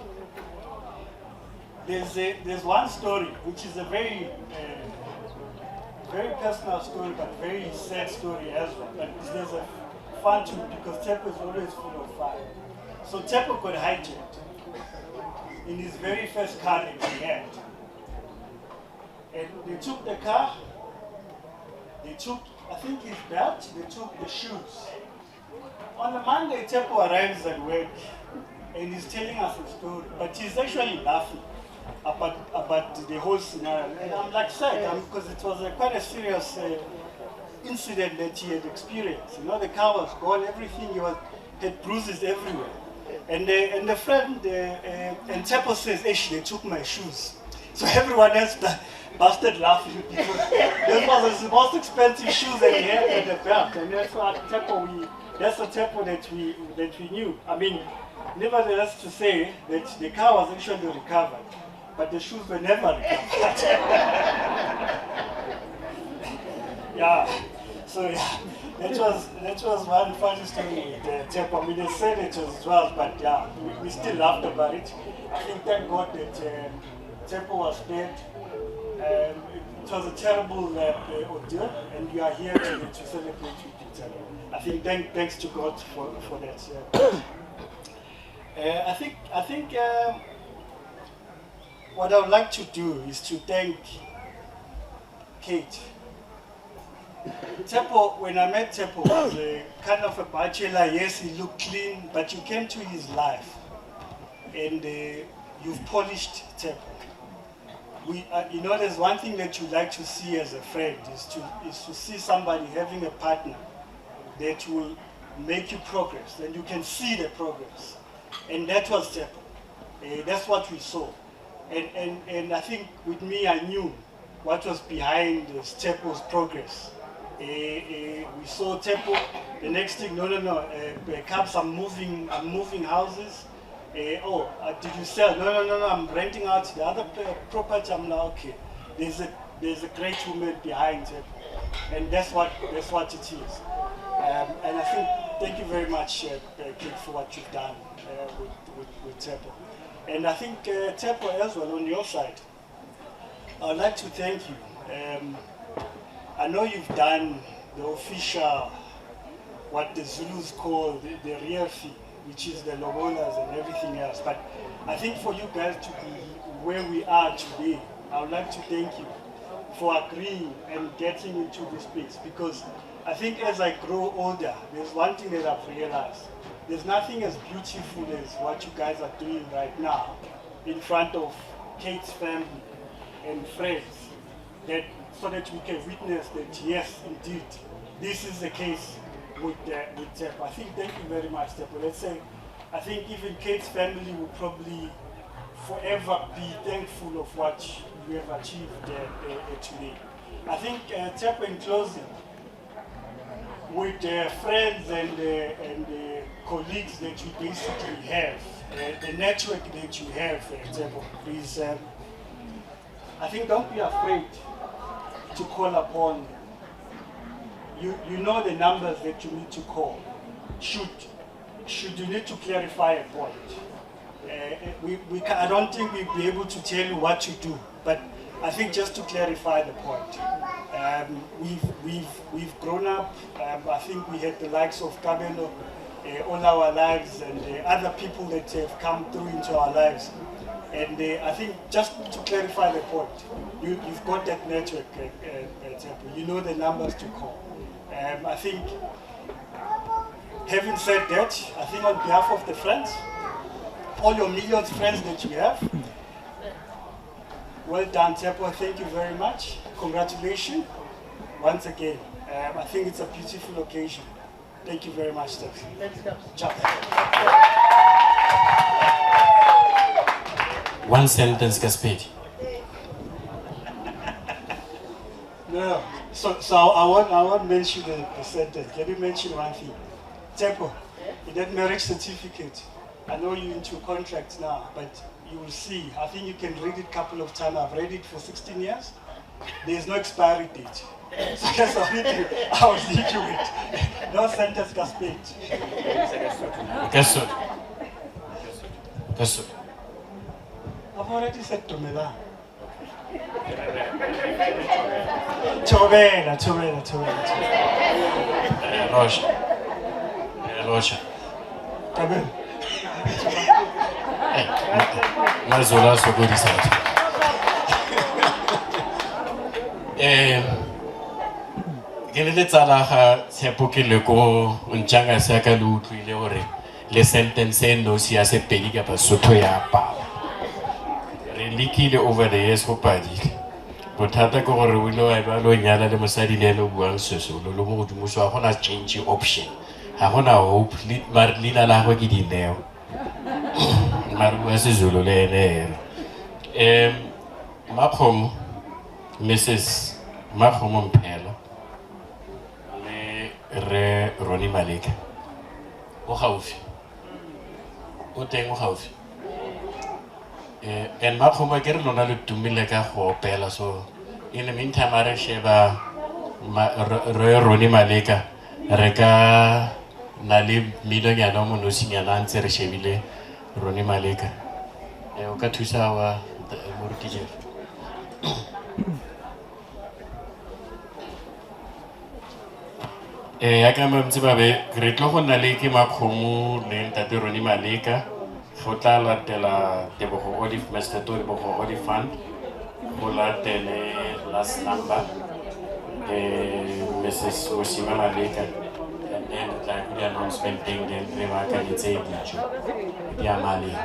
S9: There's, a, there's one story, which is a very, uh, very personal story, but very sad story as well. But there's a fun to it because Tshepo is always full of fun. So Tshepo got hijacked in his very first car that he had. And they took the car, they took, I think, his belt, they took the shoes. On the Monday, Tshepo arrives at work and he's telling us a story, but he's actually laughing about, about the whole scenario. And I'm like sad because it was a, quite a serious uh, incident that he had experienced. You know, the car was gone, everything, he was, had bruises everywhere. And the, and the friend, uh, uh, and Tshepo says, Ish, they took my shoes. So everyone else busted laughing because this was the most expensive shoes that he had at the belt. And that's what Tshepo we, that's the Tshepo that we, that we knew. I mean, nevertheless to say that the car was actually recovered, but the shoes were never recovered. yeah. So yeah, that was that was one funny story with uh, Tshepo. I mean, they said it as well, but yeah, we, we still laughed about it. I think thank God that um, Tshepo was spared. Um, it, was a terrible uh, uh, ordeal, and we are here to, to celebrate with each other. I think thank, thanks to God for, for that. Yeah. Uh, I think I think um, what I would like to do is to thank Kate. Tshepo, when I met Tshepo, was a kind of a bachelor. Yes, he looked clean, but you came to his life and uh, you've polished Tshepo. We, uh, you know, there's one thing that you like to see as a friend is to, is to see somebody having a partner that will make you progress, and you can see the progress. And that was Tshepo. Uh, that's what we saw. And, and, and I think with me, I knew what was behind uh, Tshepo's progress. Uh, uh, we saw Tshepo, the next thing, no, no, no, uh, Cubs, I'm moving, I'm moving houses. Uh, oh, uh, did you sell? No, no, no, no, I'm renting out the other property. I'm like, okay, there's a, there's a great woman behind Tshepo. And that's what, that's what it is. Um, and I think, thank you very much, uh, Kate, for what you've done uh, with, with, with Tshepo. And I think, uh, Tshepo, as well, on your side, I'd like to thank you. Um, I know you've done the official, what the Zulus call the, the real fee, which is the lobolas and everything else. But I think for you guys to be where we are today, I would like to thank you for agreeing and getting into this space because I think as I grow older, there's one thing that I've realized. There's nothing as beautiful as what you guys are doing right now in front of Kate's family and friends that so that we can witness that yes, indeed, this is the case with uh, with Tshepo. I think thank you very much, Tshepo. Let's say I think even Kate's family will probably forever be thankful of what you have achieved uh, uh, today. I think uh, Tshepo, in closing, with uh, friends and, uh, and uh, colleagues that you basically have, uh, the network that you have, uh, Tshepo, please, um, I think don't be afraid to call upon. You, you know the numbers that you need to call. Should, should you need to clarify a point? Uh, we, we ca I don't think we'll be able to tell you what to do, but I think just to clarify the point, um, we've, we've, we've grown up. Um, I think we had the likes of Kabelo uh, all our lives and uh, other people that have come through into our lives. And I think just to clarify the point, you, you've got that network, Tshepo. You know the numbers to call. I think, having said that, I think on behalf of the friends, all your millions friends that you have, well done, Tshepo. Thank you very much. Congratulations once again. I think it's a beautiful occasion. Thank you very much, Tshepo.
S5: Thanks, Caps.
S9: Ciao.
S12: One sentence ka Sepedi.
S9: No, so I won't mention the sentence. Let me mention one thing. Tshepo, in that marriage certificate, I know you're into contracts now, but you will see. I think you can read it a couple of times. I've read it for 16 years. There's no expiry date. So that's the only thing I will leave you with. No sentence ka Sepedi.
S12: Ka Sesotho. Ka Sesotho.
S9: I've already said Dumelang. Thobela, thobela, thobela, thobela.
S12: Losha. Losha.
S9: Kabelo.
S12: Mazulu a sokodisa batho. Ke le letsala ga Tshepo ke le ko Ntšhangase ya ka le utlwile gore le sentence e nosi ya Sepedi kapa Sotho ya pala. Re lekile over the years go padile. Bothata ke gore o ile wa ba lo nyala le mosadi le ene o buang Sesolo le mo godimo, so ga gona change option, ga gona hope. Mare leina la gagwe ke Dineo, mare bua Sezulu le ene hela. Makgomo, Mrs Makgomo Mphela le re Ronnie Maleka o gaufi, o teng o gaufi. And Makgomo ke re lona le tumile ka go opela, so in the meantime a re sheba re Ronnie Maleka re ka na le mminonyana o monosinyana a ntse re shebile Ronnie Maleka. O ka thusa wa moruti Jeff. Ya ka ntse ba be re tlo go nna le ke Makgomo le ntate Ronnie Maleka, go tla latela Tebogo Olive, Mr Tebogo Olive Fund, go latele last number Mrs Mosima Maleka, and then re tla go di-announcement teng, then re baakanyetse dijo di amaleng.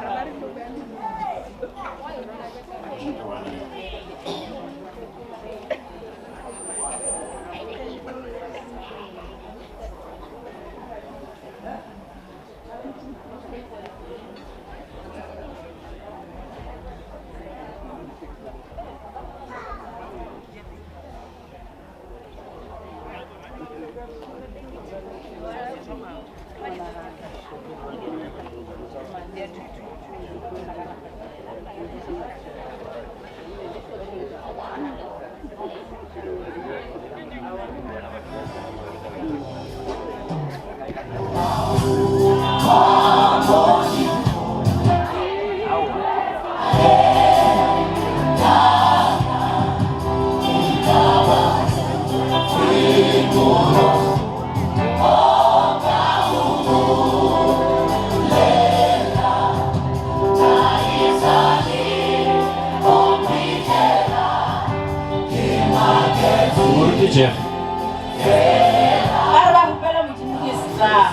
S12: Moruti Jeff.
S21: Ba re ba hupela Modimo ke star.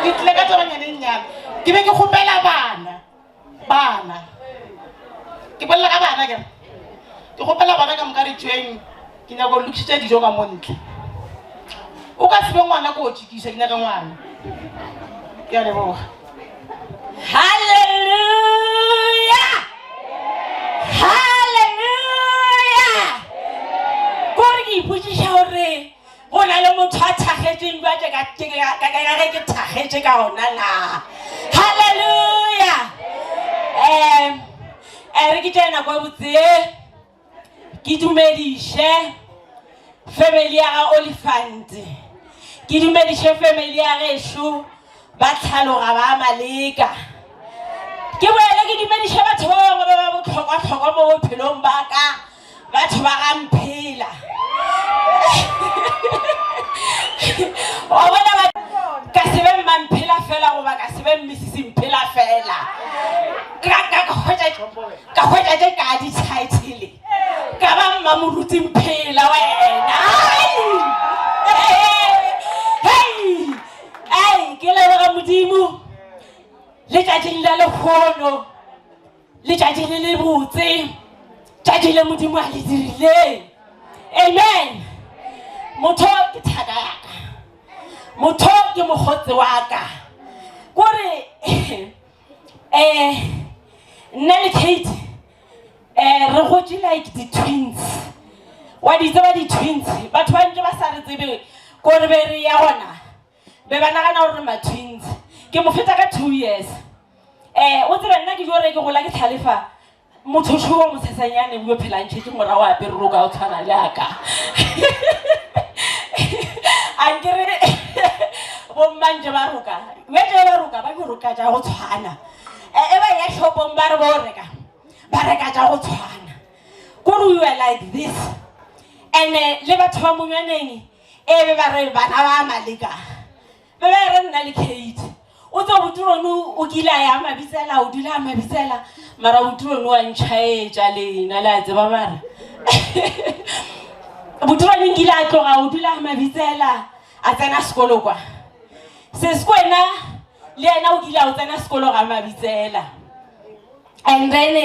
S20: Ke tlile ka tabanyane e nnyane ke be ke kgopela bana bana ke bolela ka bana kere ke kgopela bana ka moka re tsweng ke nyaka go lokišetša dijo ka mo ntle o ka se be ngwana ko o tšekiša ke nyaka ngwana ke a leboga
S6: Hallelujah! Hallelujah! Kore ke ipotšiša gore go na le motho a thakgetšeng bjatše ka ge ke thakgetše ka ona na. Hallelujah! Um, re ke tšee nako e botse ye ke dumediše family ya ga Olifant. Ke dumediše family ya gešo ba tlhaloga ba Maleka. Ke boele ke dumediše batho ba bangwe ba ba bohlokwa-hlokwa mo bophelong ba ka, batho ba ga Mphela. Wa bona ba ka se be Mmamphela fela goba ka se be Mrs Mphela fela. Ka ka ka hwetša ka hwetša tše ka di-title ka ba mmamoruti Mphela wena. Hei! Hei! Ke leboga Modimo letšatšing la lehono, letšatši le lebotse, tšatši le Modimo a le dirileng. Amen. Motho ke thaka ya ka, motho ke mokgotsi wa ka. Kore eh nna le Kate eh re gotše like di-twins. Wa di tseba di-twins, batho ba ntše ba sa re tsebe ko re be re ya gona. Be ba nagana gore re ma-twins. Ke mo feta ka 2 years. Eh o tsebe nna ke jo re ke gola ke tlhalefa. Motho šo wa mosesanyane o yo phela a ntšhetše morago a apere roka o tshwana le a ka. Ankere bommantše ba roka, bjale ba roka ba roka tša go tshwana. E, e ba ya shopong ba re bo reka, ba reka tša go tshwana. Kore we were like this. And le batho ba monywaneng e be ba re bana ba Maleka. Be ba re nna le Kate. O tse botirone o kile a ya mabitsela, o dula a mabitsela, mara botirone wa ntšhaetša lena le a tseba mara. Botirone nkile a tloga o dula a mabitsela, a tsena sekolo kwa. Seskwena le yena o kile a o tsena sekolo ga mabitsela. And then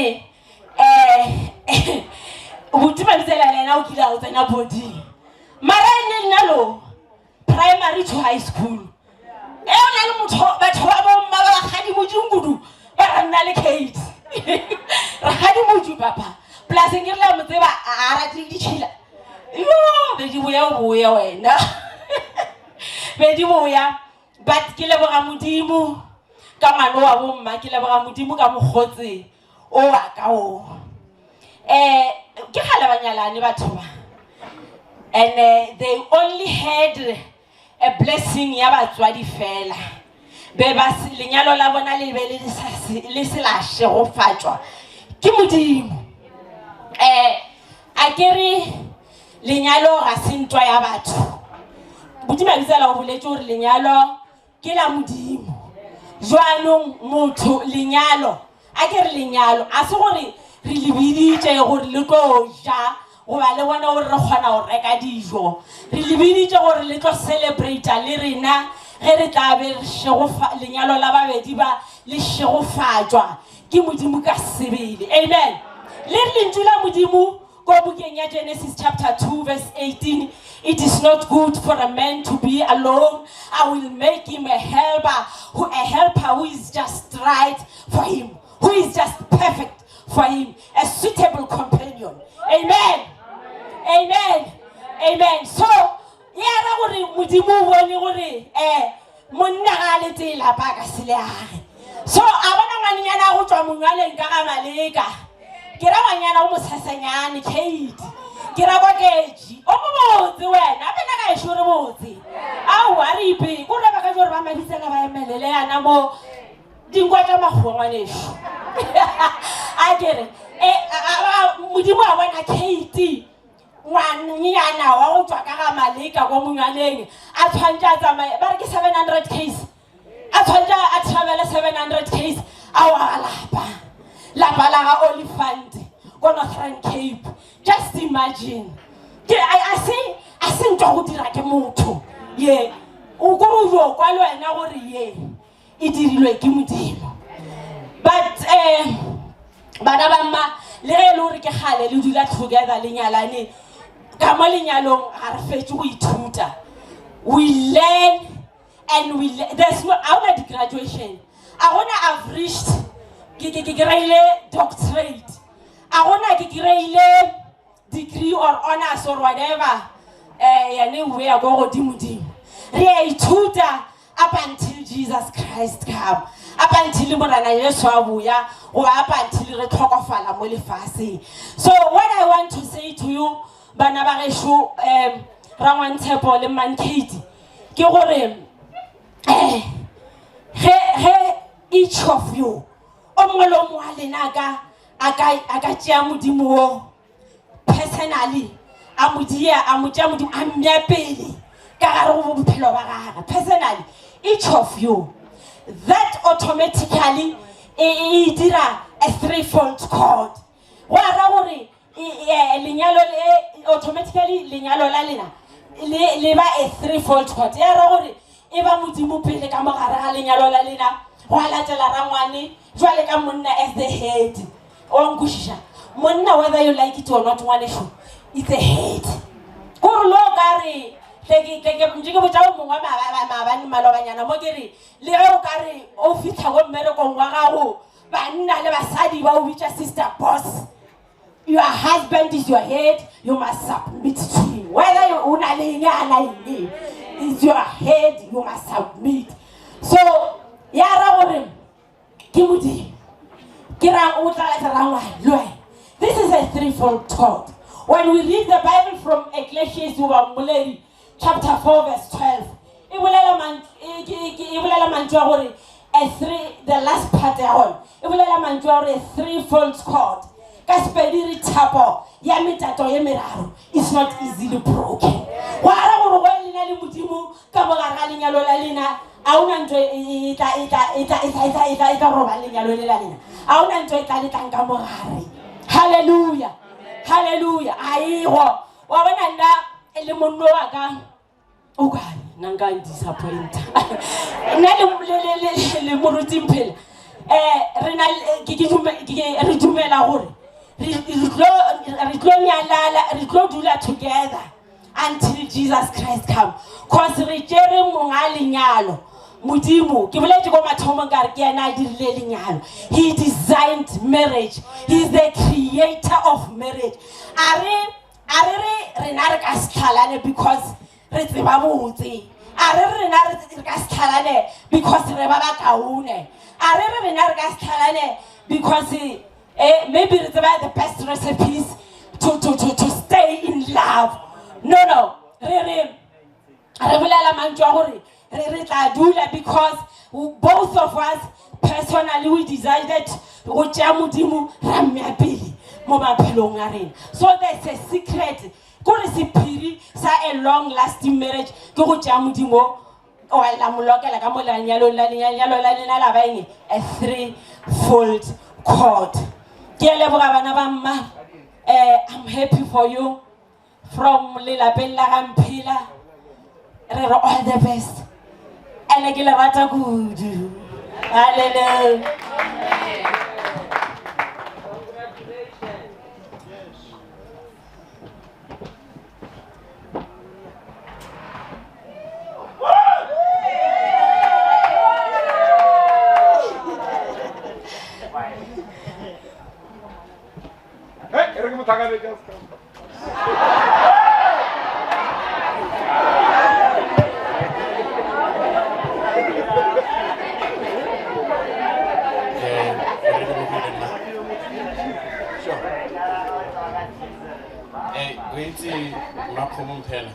S6: eh buti mabitsela le yena o kile a o tsena boarding. Mara ene nna lo primary to high school e o na le motho batho ba bomma ba bagadi modimo kudu ba ra nna le kate rakgadi moju papa polaseng ke re la mo tseba a ratile ditšhila yo be di boya o boya wena be di boya but ke leboga modimo ka ngwane wa bomma ke leboga modimo ka mokgotse o wa ka o um ke kgale ba nyalane batho ba and uh, they only had a blessing ya batswadi fela be ba lenyalo la bona le be le se la šegofatšwa ke modimo um a ke re lenyalo ga se ntwa ya batho modimo a bitsela o boletse gore lenyalo Ke la Modimo. Jwanong motho lenyalo, a ke re lenyalo, a se gore re le biditše gore le tlo ja goba le bone gore re kgona go reka dijo. Re le biditše gore le tlo celebrata le rena ge re tla be re šegofa lenyalo la babedi ba le šegofatšwa ke Modimo ka sebele. Amen. Le re lentšu la Modimo Ko bukeng ya Genesis chapter 2 verse 18, it is not good for a man to be alone. I will make him a helper, who, a helper who is just right for him, who is just perfect for him, a suitable companion. Amen. Amen. Amen. So, ya ra gore modimo o bone gore eh monna ga a le tee lapa a ka se le age so a bona ngwanenyana a go tswa mongwaleng ka ga maleka ke ra ngwanyana o mosesenyane kate ke ra koketši o mo botse wena a pena ka ešo re botse aowa re ipe ko re ba ka jore ba maditsela ba emelele yana mo dinkwa tša makgowa ngwanešo a kere eh, modimo a bona kate ngwannyana wa go tswa ka ga maleka ko monywaneng a tshwantse a tsamaye ba re ke 700 case a tshwantse a travele 700 case a wa lapa lapa la ga olifant ko northern cape just imagine ke a se a se ntwa go dira ke motho ye o kore o jo kwa le wena gore ye e dirilwe ke modimo but um bana ba mma le ge e le gore ke kgale le dula together le nyalane ka mo lenyalong ga re fetše go ithuta we learn and we there's no ga gona di-graduation a gona i've reached ke ke ke kry-ile doctorate a gona ke kry-ile degree or honors or whatever eh yane o ya go godimo-dimo re a ithuta up until jesus christ come up until morena yesu a boya goba up until re tlhokofala mo lefaseng so what i want to say to you bana ba gešo um rangwantshepo le mankate ke gore eh, ge ge each of you o mongwe le o mongwe wa lena ka a ka a ka tšea modimo wo personally a mo dia a mo tšea modimo a mmea pele ka gare go bophelo ba gage personally each of you that automatically e, e, e dira a threefold cord go ara gore e, lenyalo le automatically lenyalo la lena le le ba a threefold cord ya ra gore e ba modimo pele ka mogare ga lenyalo la lena go a latela rangwane jwale ka monna as the head wa nkwešiša monna whether you like it or not ngwaneso it's a head kore lo ka re ntse ke botsa o mongwe maabane malobanyana mo ke re le ge o ka re o fitlha ko mmerekong wa gago banna le basadi ba o bitša sister boss your husband is your head you must submit to him whether o na le eng a na eng is your head you must submit so ya ra gore ke modimo. Ke ra o tla tla rangwane le wena. This is a threefold cord. When we read the Bible from Ecclesiastes goba Mmoledi chapter 4 verse 12, e bolela mantšu e, ke, ke, e bolela mantšu a gore a three, the last part ya gona e bolela mantšu a gore a threefold cord. Ka Sepedi re thapo ya metato ye meraro is not easily broken. Go ara gore go lena le Modimo ka mo gare ga lenyalo la lena a ona ntho e, e tla e tla e tla e tla e tla e tla e tla robang lenyalo le la lena. A ona ntho e tla le tlang ka mo gare. Hallelujah. Hallelujah. A ego. Wa bona nna le monno wa ka o kae nna nka disappointa nna le le le le le moruti Mphela eh re na ke ke re dumela gore re tlo re tlo nyalala re tlo dula together until Jesus Christ come cause re tšere monga lenyalo Modimo ke boletše ko mathomong ka re ke yena a dirile lenyalo he designed marriage he is the creator of marriage a re A re re rena re ka se tlhalane because re tseba botse. A re re rena re ka se tlhalane because re ba bakaone. A re re rena re ka se tlhalane because eh, maybe re tseba the best recipes to, to, to, to stay in love. No, no. Re re re bolela mantšu a gore re re tla dula because both of us personally we decided go tšea modimo ra mmea pele mo maphelong a rena so there's a secret kore sephiri sa a long lasting marriage ke go tšea modimo wa la mo lokela ka mo lenyalong la lenyalo la lena la ba eng a three fold cord ke a leboga bana ba mma um i'm happy for you From lelapeng la ga Mphela re re all the best ene ke le rata kudu hallelujah
S8: Hey, e re ke mo tlhakanetse a se ka. o itse makgomong phela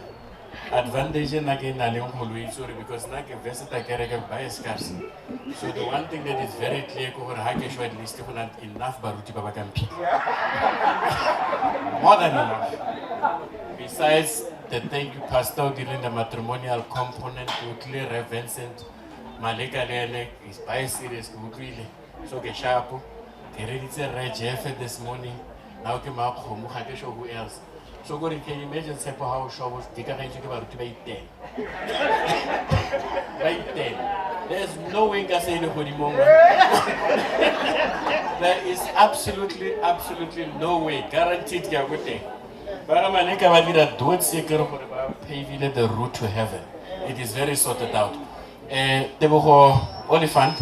S8: advantage e nna ke na leng go lo itse gore because nna ke veseta kereke by scars so the one thing that is very clear ke gore ha ke shwa at least go na enough baruti ba ba ka mphitlha more than enough besides the thank you pastor o dirileng the matrimonial component o tlile re vincent maleka le ene is by serious ke utlwile so ke sharpo ke reditse re jeff this morning now ke makgomo ga ke sure who else so kore can you imagine tshepo ga o swa dikagantšwe ke baruti ba itena ba itena there's no way nka se e le godimong there is absolutely absolutely no way guaranteed ke ya ko teng ba ga maleka ba dira dotse ke re gore ba pavile the route to heaven it is very sorted out um tebogo olifant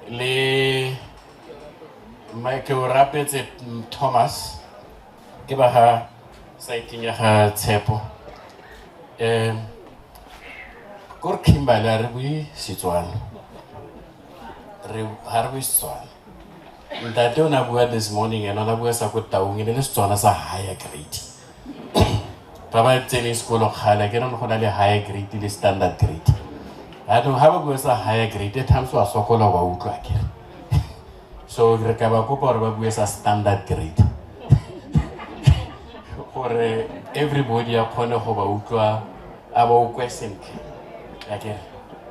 S8: le mike o rapetse thomas Ke ba ga saeteng ya ga Tshepo. Um ko re Kimberley a re bue Setswana. Re ga re bue Setswana. Ntate o ne a bua this morning ene o ne a bua sa ko Taung e ne le Setswana sa higher grade. Ba ba tseneng sekolo kgale ke re go na le higher grade le standard grade. Jaanong ga ba bua sa higher grade at times wa sokola wa utlwa akere. So re ka ba kopa gore ba bue sa standard grade gore everybody a kgone go ba utlwa a ba ukwe sentle akere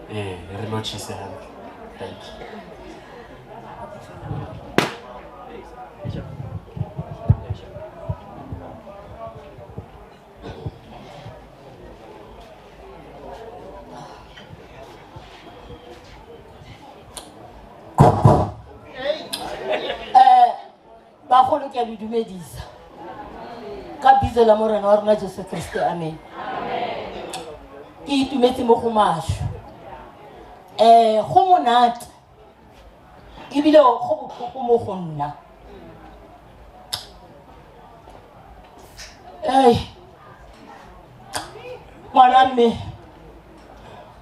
S8: ee re lotšhise hantle thank you
S10: Eh, bagolo ke a le dumedisa ka bitso la morena wa rona jesu kriste amen ke itumetse mo go masho um go monate ebile go botlhoko mo go nna ei ngwana mme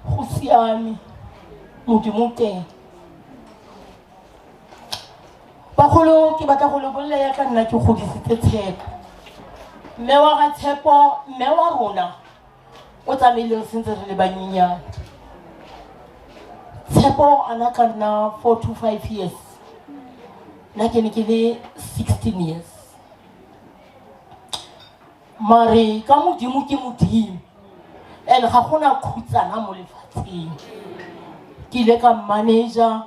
S10: go siame modimo teng ba Bagolo ke batla go le bolela ya ka nna ke godisitse Tshepo. Mme wa ga Tshepo, mme wa rona o tsamaile re sentse re le banyenyane. Tshepo a na ka nna 4 to 5 years. Nna ke ne ke le 16 years. Mare ka Modimo ke Modimo and ga gona khutsana mo lefatsheng. Ke ile ka manager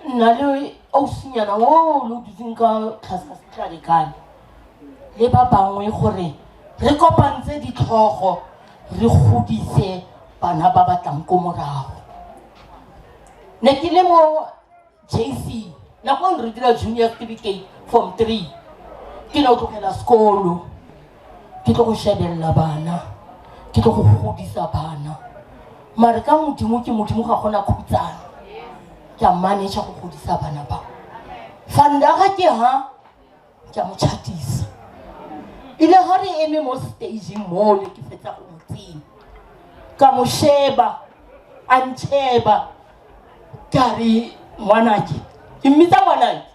S10: nna le ausinyana o le o dutseng ka tlase ga setlhare kane le ba bangwe gore re kopantse ditlhogo re godise bana ba ba tlang ko morago. Ne ke le mo JC nako e re dira junior certificate form 3 ke ne tlogela sekolo ke tlo go shebelela bana ke tlo go godisa bana mare ka modimo ke modimo ga gona khutsana ke a manage go godisa bana ba fandaga ke ha ke a mo chatisa ile ga re eme mo stageng mole ke fetsa go mo tsenya ka mo sheba a ntšheba ka re ngwanake ke mmitsa ngwanake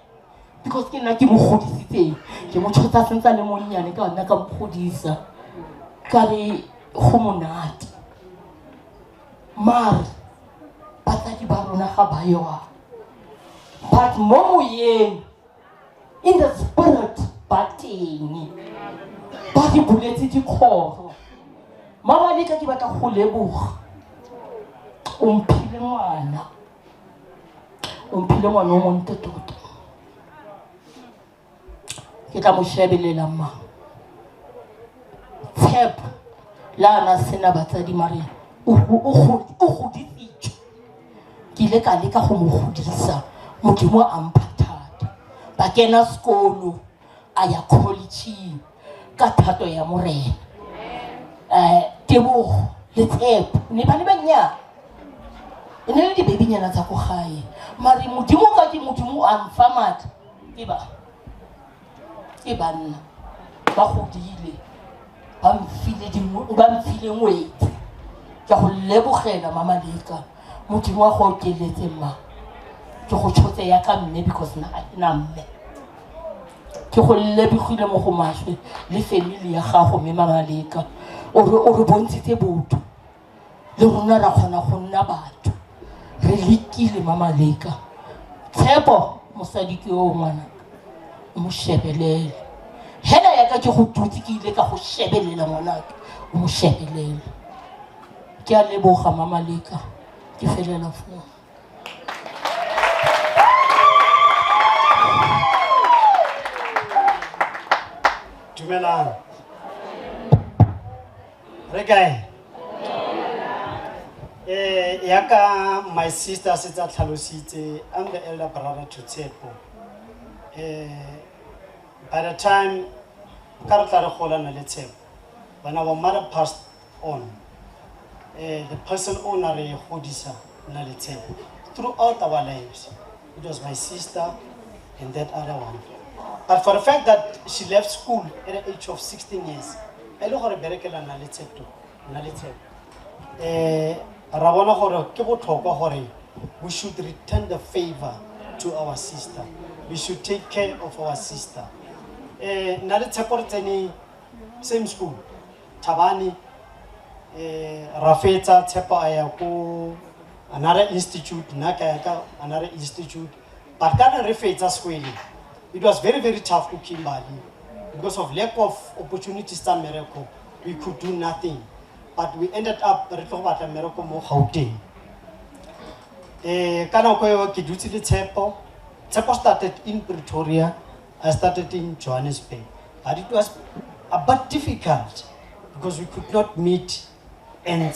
S10: because ke nna ke mo godisitseng ke mo tshotsa sentse a le monnyane ka nna ka mo godisa ka re go monate mare batsadi ba rona ga ba yoa but mo moyeng in the spirit ba teng ba re buletse dikgoro Mamaleka ke batla go leboga o mphile ngwana o mphile ngwana o montle tota ke tla mo shebelela ma tshepo le ana sena batsadi mare o godisitswe ke ile ka leka go mo godisa modimo a mpha thata ba kena sekolo a ya collegeng ka thato ya morena um tebogo le tshepo ne ba le bannyane e ne le dibebinyana tsa ko gae mare modimo ka ke modimo a mfa maatla ke ba ke banna ba godile ba mfile ba mfile ngwetsi ke go lebogela mamaleka modimo wa go okeletse mma ke go tshotse ya ka mme because na ga ke na mme ke go lebogile mo go maswe le family ya gago mme mamaleka o re bontshitse botho le rona ra kgona go nna batho re lekile mamaleka tshepo mosadi ke o ngwana o mo shebelele hela yaka ke go dutse ke ile ka go shebelela ngwanaka o mo shebelele ke a leboga mamaleka ke felela foo
S9: Dumelang. Re kae? Eh, yaka my sister setse a tlhalositse, I'm the elder brother to Tshepo. Eh, by the time ka re tla re gola na le Tshepo, when our mother passed on, eh, the person o na re godisa nna le Tshepo throughout our lives, it was my sister and that other one. But for the fact that she left school at the age of 16 years, e le gore berekela nna le Tshepo, nna le Tshepo. Eh, ra bona gore ke botlhokwa gore we should return the favor to our sister. We should take care of our sister. Eh, nna le Tshepo re tsene same school, Thabane, eh, ra fetsa Tshepo a ya ko another institute, nna ka ya ka another institute. But ka re fetsa sekwele, it was very, very tough ko Kimberley because of lack of opportunities tsa mmereko, we could do nothing. But we ended up re tlo go batla mmereko mo Gauteng. Eh, ka nako eo ke dutse le Tshepo. Tshepo started in Pretoria, I started in Johannesburg. But it was a bit difficult because we could not meet and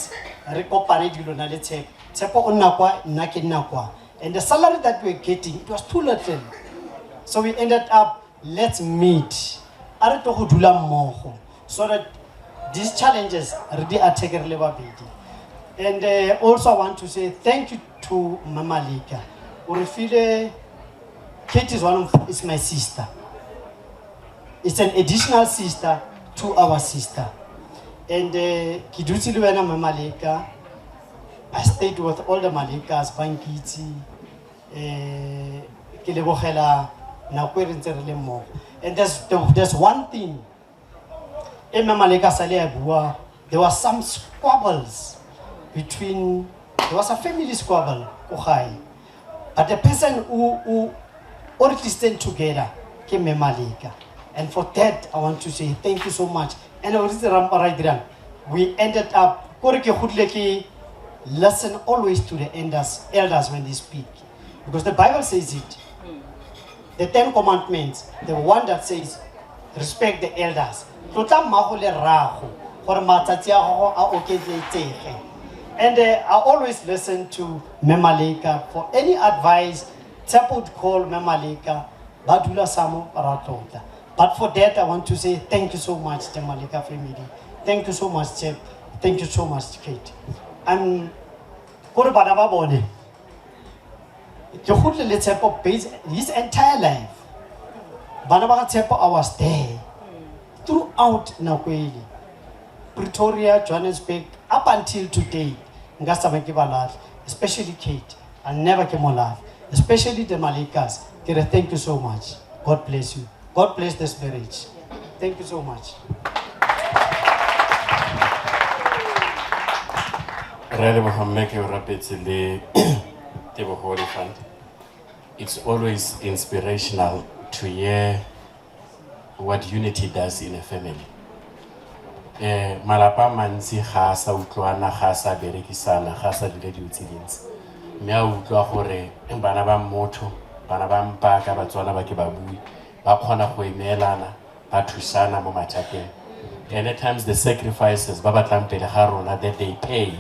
S9: re kopane dilo na le Tshepo. Tshepo o nna kwa, nna ke nna kwa. And the salary that we were getting, it was too little. So we ended up, let's meet. A re tlo go dula mmogo so that these challenges re di attack re le babedi. And also I want to say thank you to Mama Lika. O re file, Kate is one of, is my sister. It's an additional sister to our sister. And ke dutse le wena Mama Lika. I stayed with all the Malikas, ba nkitse. Ke lebogela
S1: Nako e re ntse re le mmogo. And there's, there's one thing e mme Maleka sa le a bua, there was some squabbles between, there was a family squabble ko gae. But the person who, who, o re tlisitseng together ke mme Maleka. And for that, I want to say thank you so much. And o ritse ra ra dirang, we ended up, kore ke godile ke listen always to the elders, elders when they speak. Because the Bible says it. The Ten Commandments, the one that says, respect the elders. Tlotla mmago le rrago, gore matsatsi a gago a oketsege. And I always listen to Mme Maleka for any advice. Tshepo would call Mme Maleka, ba dula samo ra tlotla. But for that, I want to say thank you so much, the Maleka family. Thank you so much, Chep. Thank you so much, Kate. And kore bana ba bone, ke godile le Tshepo base his entire life. Bana ba ga Tshepo, I was there throughout nako ele. Pretoria, Johannesburg, up until today, nka se tsamaye ke ba lahle, especially Kate. I never ke mo lahle, especially the Malekas. Ke re thank you so much. God bless you. God bless this marriage. Thank you so much.
S12: Re leboga mme ke o rapetse le Tebogo Olifant. It's always inspirational to hear what unity does in a family. Malapa a mantsi ga a sa utlwana, ga a sa berekisana, ga a sa dira dilo tse dintsi. Mme a utlwa gore bana ba motho, bana ba mpaka, Batswana ba ke ba bue, ba kgona go emelana, ba thusana mo mathateng. And at times the sacrifices ba batlang pele ga rona that they pay,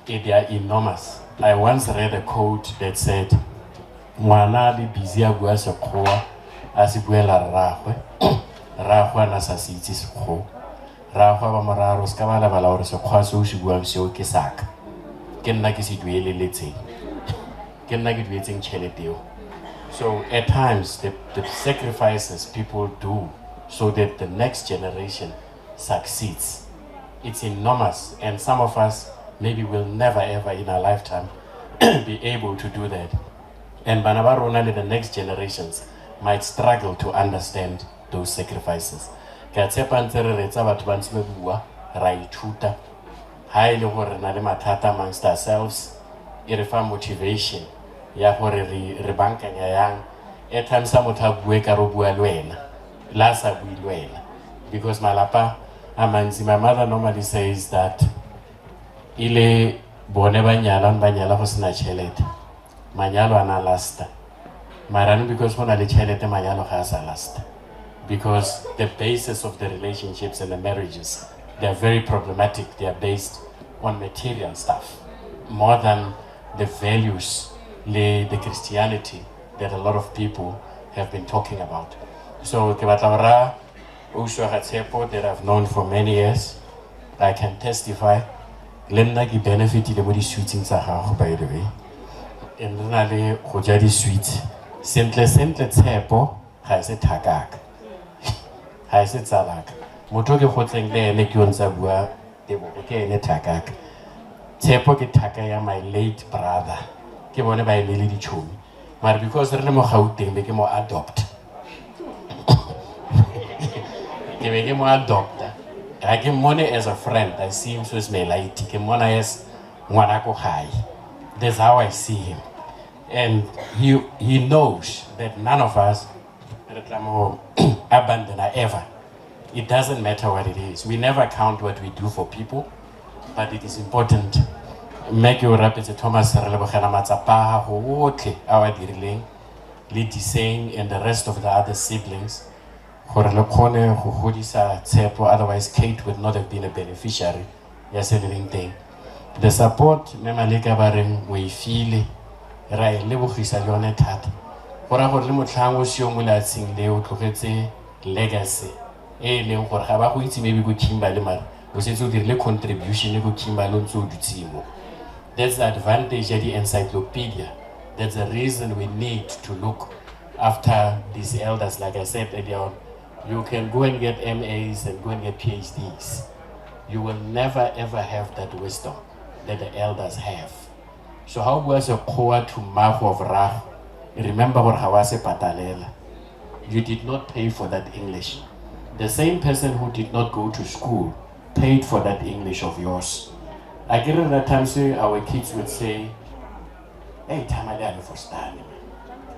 S12: they are enormous. I once read a quote that said, ngwana a le busy a bua Sekgowa, a se buela rraagwe, rraagwe a na sa se itse Sekgowa. Rraagwe ba mo raya a re, o seka ba lebala gore Sekgowa se o se buang seo ke saka. Ke nna ke se dueleletseng. Ke nna ke duetseng tšhelete eo. So at times, the sacrifices people do so that the next generation succeeds, it's enormous. And some of us maybe will never ever in our lifetime be able to do that. And bana ba rona le the next generations might struggle to understand those sacrifices. Ke a tshepa ntse re reetsa batho ba ntse ba bua, ra ithuta. Ha e le gore re na le mathata amongst ourselves, e re fa motivation ya gore re bankanya yang. At times ha motho a bue ka re o bua le wena, le a sa bue le wena. Because malapa a mantsi, my mother normally says that ile bone ba nyala, ba nyala go sena tšhelete. Manyalo a na lasta. Mara no because go na le tšhelete, manyalo ga a sa lasta. Because the basis of the relationships and the marriages, they are very problematic. They are based on material stuff more than the values, the Christianity that a lot of people have been talking about. So ke batla go raya ausi wa ga Tshepo that I've known for many years, I can testify, le nna ke benefitile mo di-sweetseng tsa gago, by the way. And re na le go ja di-sweets. Sentle sentle Tshepo ga e se thakaka. Ga e se tsalaka. Motho o ke gotseng le ene ke yo ntse a bua Tebogo, ke ene thakaka. Tshepo ke thaka ya my late brother. Ke bone ba eme le ditšhomi. Mare because re le mo Gauteng be ke mo adopt. Ke be ke mo adopta. Ga ke mmone as a friend, I see him so as my light. Ke mmona as ngwana ko gae. That's how I see him. And he knows that none of us re tla mo abandon ever. It doesn't matter what it is. We never count what we do for people, but it is important. Mme ke o rapetse Thomas re lebogela matsapa a gago otlhe a o a dirileng le Diseng and the rest of the other siblings gore le kgone go godisa Tshepo, otherwise Kate would not have been a beneficiary ya se le leng teng. The support mme Maleka ba reng o e file, ra e lebogisa le yone thata. Go raya gore le motlhang o seo mo lefatsheng le o tlogetse legacy e e leng gore ga ba go itse maybe ko Kimberley mare o setse o dirile contribution ko Kimberley o ntse o dutse mo. That's the advantage ya di-encyclopedia. That's the reason we need to look after these elders. Like I said earlier on, you can go and get MAs and go and get PhDs. You will never ever have that wisdom that the elders have. So how bua Sekgowa to mmago of rrago? Remember gore ga wa se patalela. You did not pay for that English. The same person who did not go to school paid for that English of yours. I get it that times our kids would say, Hey, time I understand.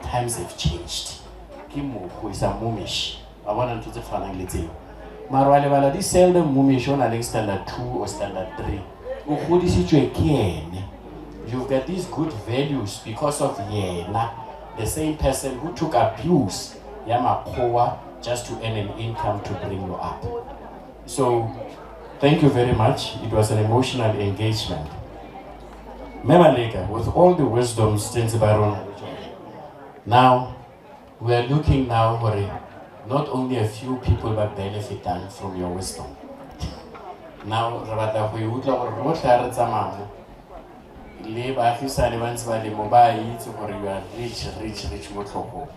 S12: Times have changed. Ke mokgo is a mumish. Wa bona ntho tse tshwanang le tseo. Mara wa lebala di seldom mumish o na leng standard 2 or standard 3. O godisitswe ke ene. You've got these good values because of yena, the same person who took abuse ya makgowa just to earn an income to bring you up. So, thank you very much. It was an emotional engagement. Mme Maleka, with all the wisdoms tse ntse ba rona le tsone, now we are looking now gore not only a few people ba benefitang from your wisdom. Now re batla go e utlwa gore rotlhe ha re tsamaya mo le baagisane ba ntse ba le mo ba itse gore you are rich, rich, rich mo tlhogong.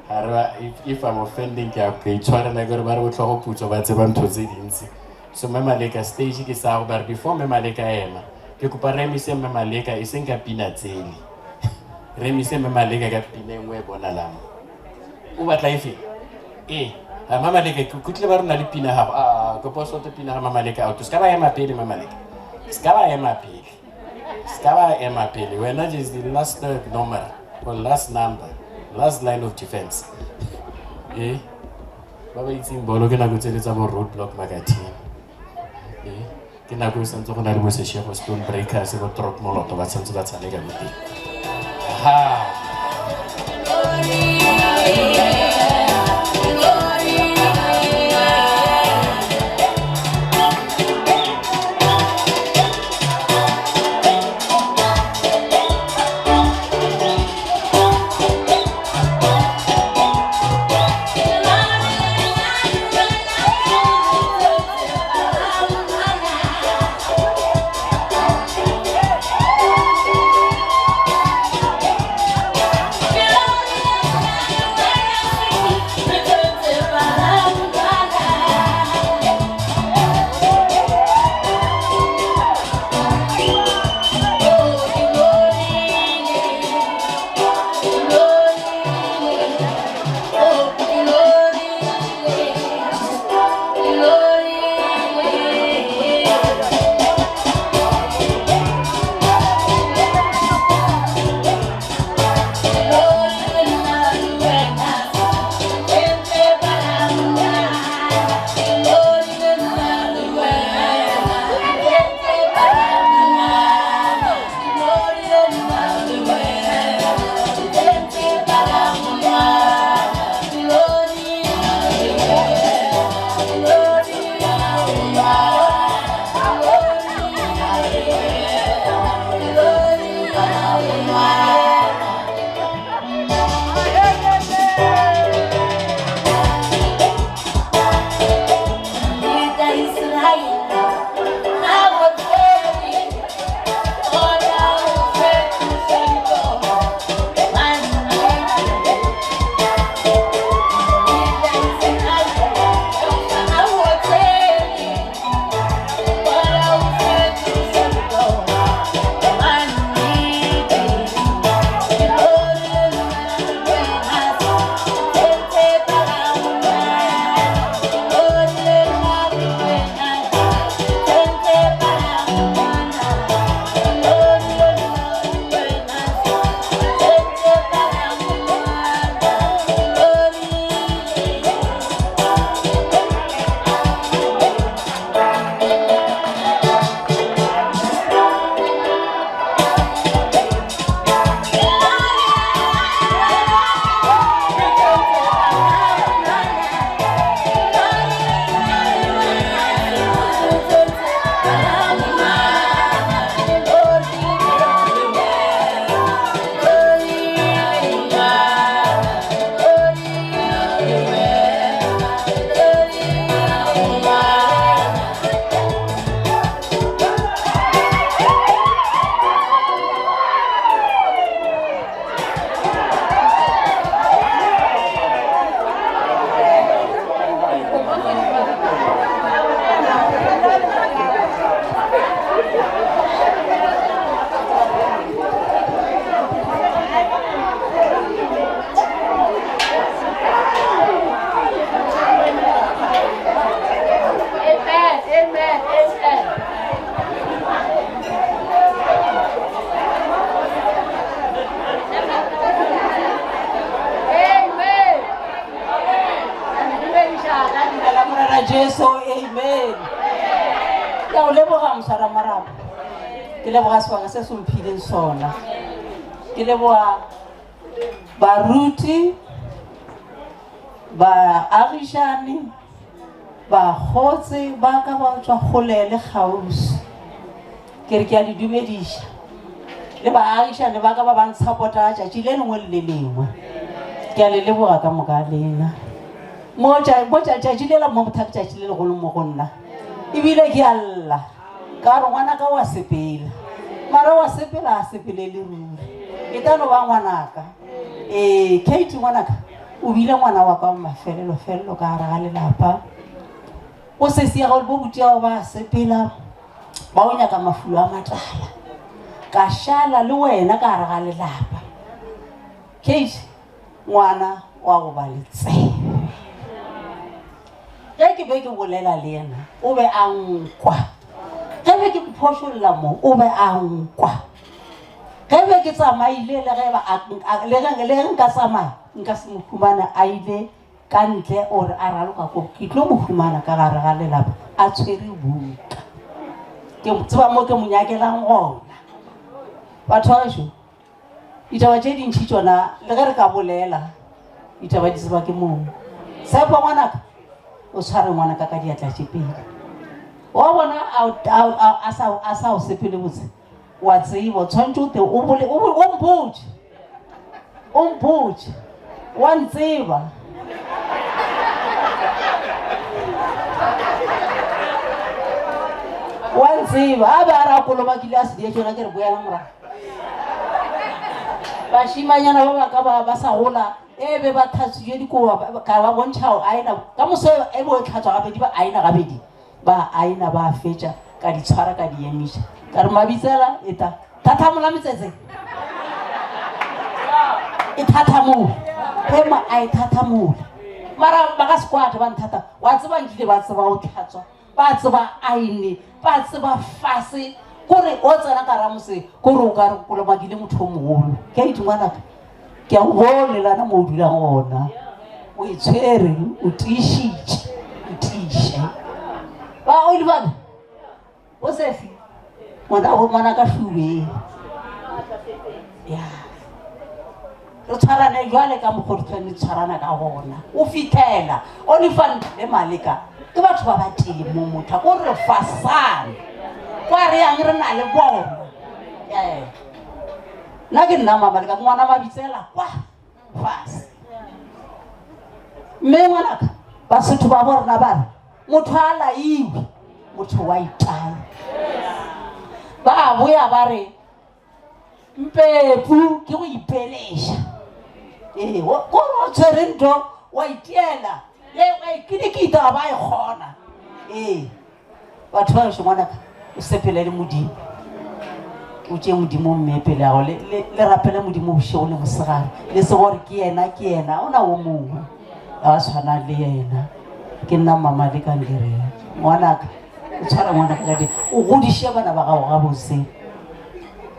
S12: Ga re ba, if I'm offending ke a ke itshwarela ke gore ba re botlhogo putswa ba tseba ntho tse dintsi. So Mme Maleka, stage ke sa gago, but before Mme Maleka a ema, ke kopa re emise Mme Maleka e seng ka pina tsele. Re emise Mme Maleka ka pina e nngwe e bonalang. O batla efe? Ee. Ah, Mme Maleka, ke kutlwile ba re o na le pina ya gago. Ah, kopa o sote pina ya ga Mme Maleka out. Se ka ba ema pele, Mme Maleka. Se ka ba ema pele. Se ka ba ema pele. Wena is the last number or last number, last line of defense. Eh? Ba ba itseng bolo ke nako tsele tsa bo roadblock Makatini. Eh? Ke nako e santse go na le bo Seshego Stone Breakers, bo Trot Moloto ba santse ba tshameka mo teng. Aha.
S10: Amen. Ke a o leboga moswaramarapo. Ke leboga sebaka se se mphileng sona. Ke leboga baruti, baagišani, bakgotse ba ka ba tswa kgole le kgauswi. Ke re ke a le dumediša. Le baagišani ba ka ba ba ntshapota tšatši le lengwe le le lengwe. Ke a le leboga ka moka lena. Mo tšatši lela mo motha ke tšatši le legolo mo go nna. Ebile ke a lla. Ka gore ngwanaka wa sepela. Mara wa sepela a sepelele ruri. E tla no ba ngwanaka. Ee, Kate ngwanaka o bile ngwana wa ka wa mafelelo-felelo ka gare ga lelapa. O sesi ya gago le bo buti ya gago ba sepela ba o nyaka mafulo a matala. Ka šala le wena ka gare ga lelapa. Kate ngwana wa go ba le tsebe. Ge ke be ke bolela le yena o be a nkwa. Ge be ke mphošolla mo o be a nkwa. Ge be ke tsamaile le ge ba le ge le ge nka tsamaya nka se mo humane a ile ka ntle or a raloka ko ke tlo mo humana ka gare ga lelapa a tshwere buka. Ke tseba mo ke mo nyakelang gona. Batho ba gešo ditaba tše dintši tšona le ge re ka bolela ditaba di tseba ke mong. Tshepo ngwanaka o tshware ngwanaka ka diatla tše pedi. Wa bona a sa o sepele botse wa tseba o tshwanetse o te o bole o mpotše o mpotše wa ntseba. Wa ntseba a be a re a kolobakile a se die tšona ke re boela morago. Bašimanyana ba ba ka ba ba sa gola e be ba tlhatswitše dikoba ka ba bontšha go aena ka moso e bo tlhatswa gabedi ba aena gabedi ba aena ba fetša ka di tshwara ka di emiša ka re mabitsela e ta thathamola metsetse e thathamola ge ma a e thathamola mara ba ka se kwate ba nthata wa tseba nkile ba tseba go tlhatswa ba tseba aene ba tseba fase kore o tsena ka ramose kore o ka re kolomakile motho o mogolo ke a itse ngwanaka ke a go bone lana mo o dulang gona o e tshwere o tiišitše o tiiše ba olivane o sefi ngwana go ngwana ka šube ya re tshwarane jwale ka mokgwa re tshwanetse tshwarana ka gona o fitlhela olifant le maleka ke batho ba ba tee mo motho ko re fasane kwa re yang re na le bona ee nna ke nna mamaleka ke ngwana mabitsela kwa fase mme ngwanaka basotho ba bo rena ba re motho a laiwe motho wa itaya ba boya ba re mpepu ke go ipeleša ee kore o tshwere ntho wa itiela e wa ikinikita ba e kgona ee batho ba gešo ngwanaka o sepele le modimo o tšee modimo mme pele yago le rapele modimo bošego le mosegare le se gore ke yena ke yena o na o mongwe a tshwana le yena ke nna mama le kankere ngwanaka o tshwara ngwanaka ka o godiše bana ba gago gabotse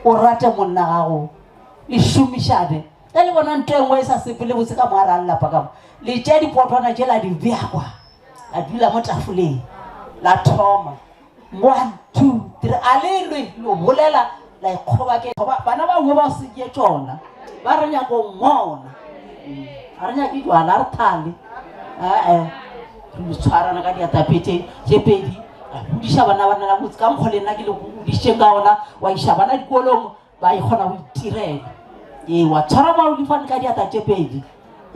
S10: o rate monna gago le šomišane ge le bona ntho e nngwe e sa sepele botse ka moara a lelapa ka mo le tšea dipotwana tše la di bjakwa la dula mo tafoleng la thoma one two three a le lwe lo bolela la ikgoba ke bana ba bangwe ba se ke tšona ba re nyako mmona ga re nyake jwala re thale ee re tshwarana ka diatape tše tše pedi ra godiša bana ba nna botse ka mokgwa le nna ke le godišitšeng ka ona wa iša bana dikolong ba e kgona go itirela ee wa tshwara baolifane ka diata tše pedi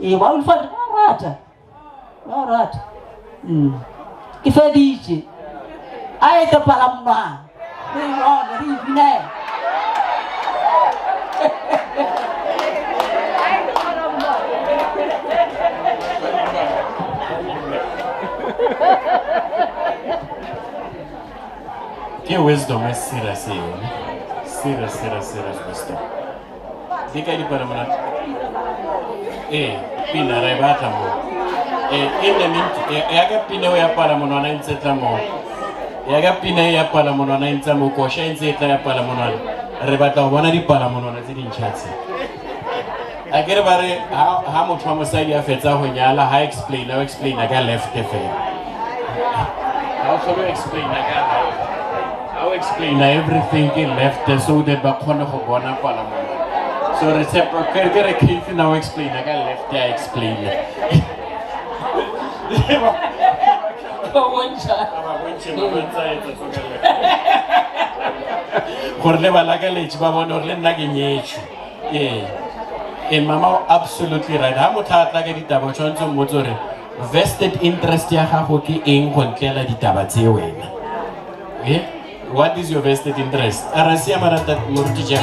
S10: ee baolifane ba rata ba rata mm. ke feditše a e tlo pala monwana re e bone re e binela
S12: Ke wisdom e serious eo ne? Serious, serious, serious wisdom. Di ka dipala monate. Ee, pina ra e batla mo. Ee, in the mean, ya ka pina eo ya pala monwana e ntse tla mo. Ya ka pina e ya pala monwana e ntse mo kosha e ntse e tla ya pala monwana. Re batla go bona dipala monwana tse dintšha tse. A ke re ba re ha ha motho wa mosadi a fetsa go nyala ha explain o explain ka left fela. Ga o tlhole o explaina ka right. Ga o explaina everything ke left so that ba kgone go bona kwala monwana. So re tshepa ke ke re Keith na o explaina ka left ya explaina.
S15: Ba bontšha.
S12: Ba bontšhe ba bontšha etsa so ka left. Gore le balakaletše ba bone gore le nna ke nyetšwe. Ee. Ee, mama o absolutely right. Ha motho a tla ka ditaba o tshwanetse o mmotse gore vested interest ya gago ke eng go ntlela ditaba tse wena. Eh? What is your vested interest? A ra siama rata moruti Jeff.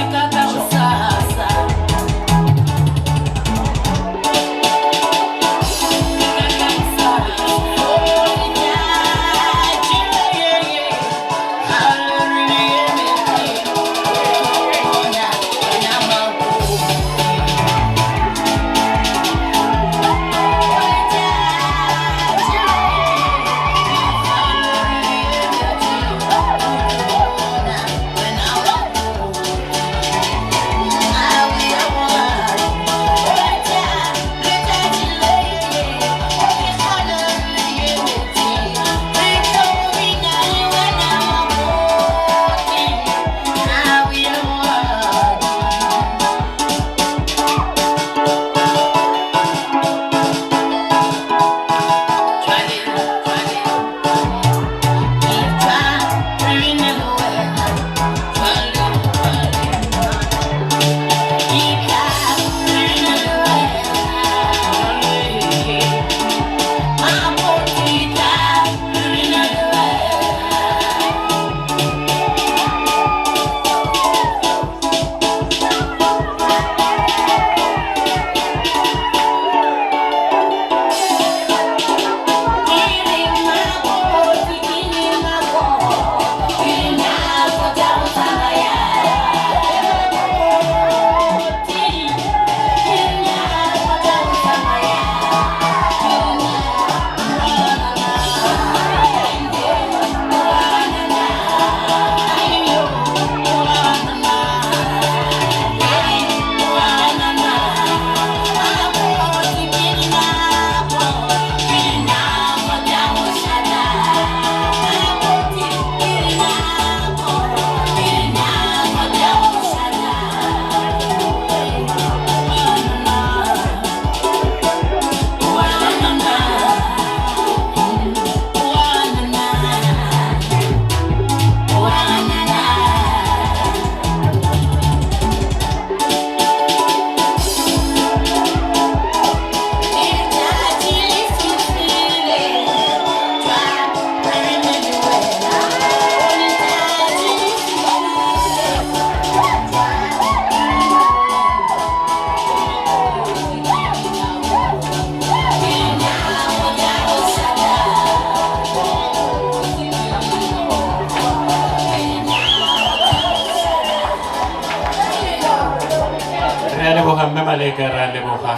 S12: Re a leboga mme Maleka, re a leboga.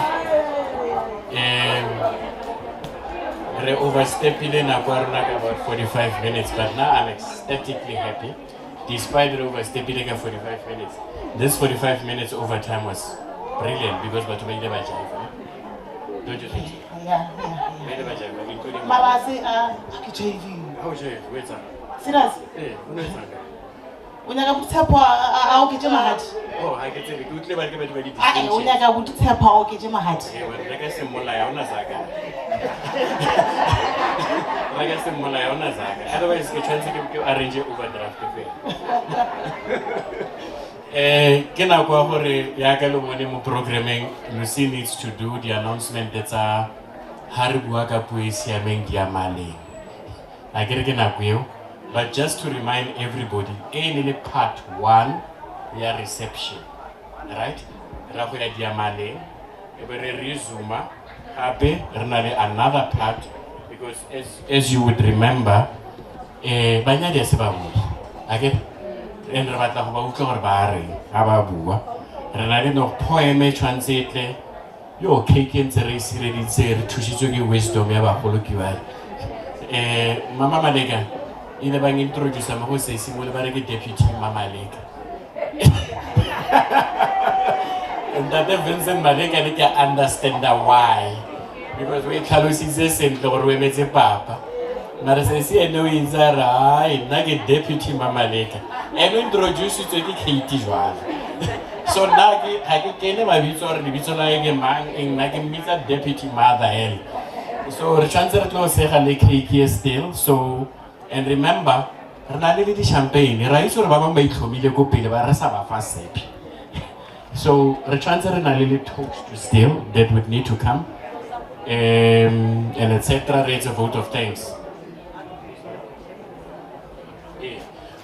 S12: Um, re overstepile nako ya rona ka about 45 minutes, but now I'm ecstatically happy. Despite re overstepile ka 45 minutes, this 45 minutes overtime was brilliant because batho ba ile ba jive. ne? Don't you think so?
S5: Yeah, yeah,
S12: Ba ile ba jive, including
S5: yeah. Mara se a ke jv.
S12: Ha o jive, o etsang?
S5: Serious?
S12: Eh, o no etsang kae?
S5: O nyaka botshepo a oketse magadi.
S12: Oh, ha ke tsebe, ke utlwile ba re ke batho ba
S5: Ae, o
S12: di-distinction.
S5: nyaka botshepo a oketse magadi.
S12: Eh, wa re ka semolaya ha ona saka. Re ka semolaya ha ona saka. Otherwise ke tshwanetse ke ke arrange overdraft fela. Eh, ke nako ya gore yaka le bone mo programming Lucy needs to do the announcement tsa ha re bua ka puo e siameng di ya maleng. A ke re ke nako eo. But just to remind everybody, e ne le part 1 ya reception. Right? Ra go ya diamaleng e be re resuma gape re na le another part because as you would remember eh banyadi a se ba bua akere and re batla go ba utlwa gore ba reng ga ba bua re na le no poem e tshwanetse e tle yo cake e ntse re e sireditse re thusitswe ke wisdom ya bagolo ke bale eh mama Maleka ile bang introduce mo go se simole ba re ke deputy mama Maleka Ntate Vincent Maleka le ke a understanda why because o e tlhalositse sentle gore o emetse papa. Mara sesi ene o itse a re hai nna ke deputy Mamaleka. Ene o introduce-tswe ke Kate jwale. So nna ke ga ke kene mabitso gore lebitso la hae ke mang eng nna ke mmitsa deputy mother hela. So re tshwanetse re tlo sega le cake e still so and remember re na le le di-champagne ra itse gore ba bangwe ba itlhomile ko pele ba re sa ba fa sepe. So re tshwanetse re na le le toast still that would need to come and etc. Re etse vote of thanks.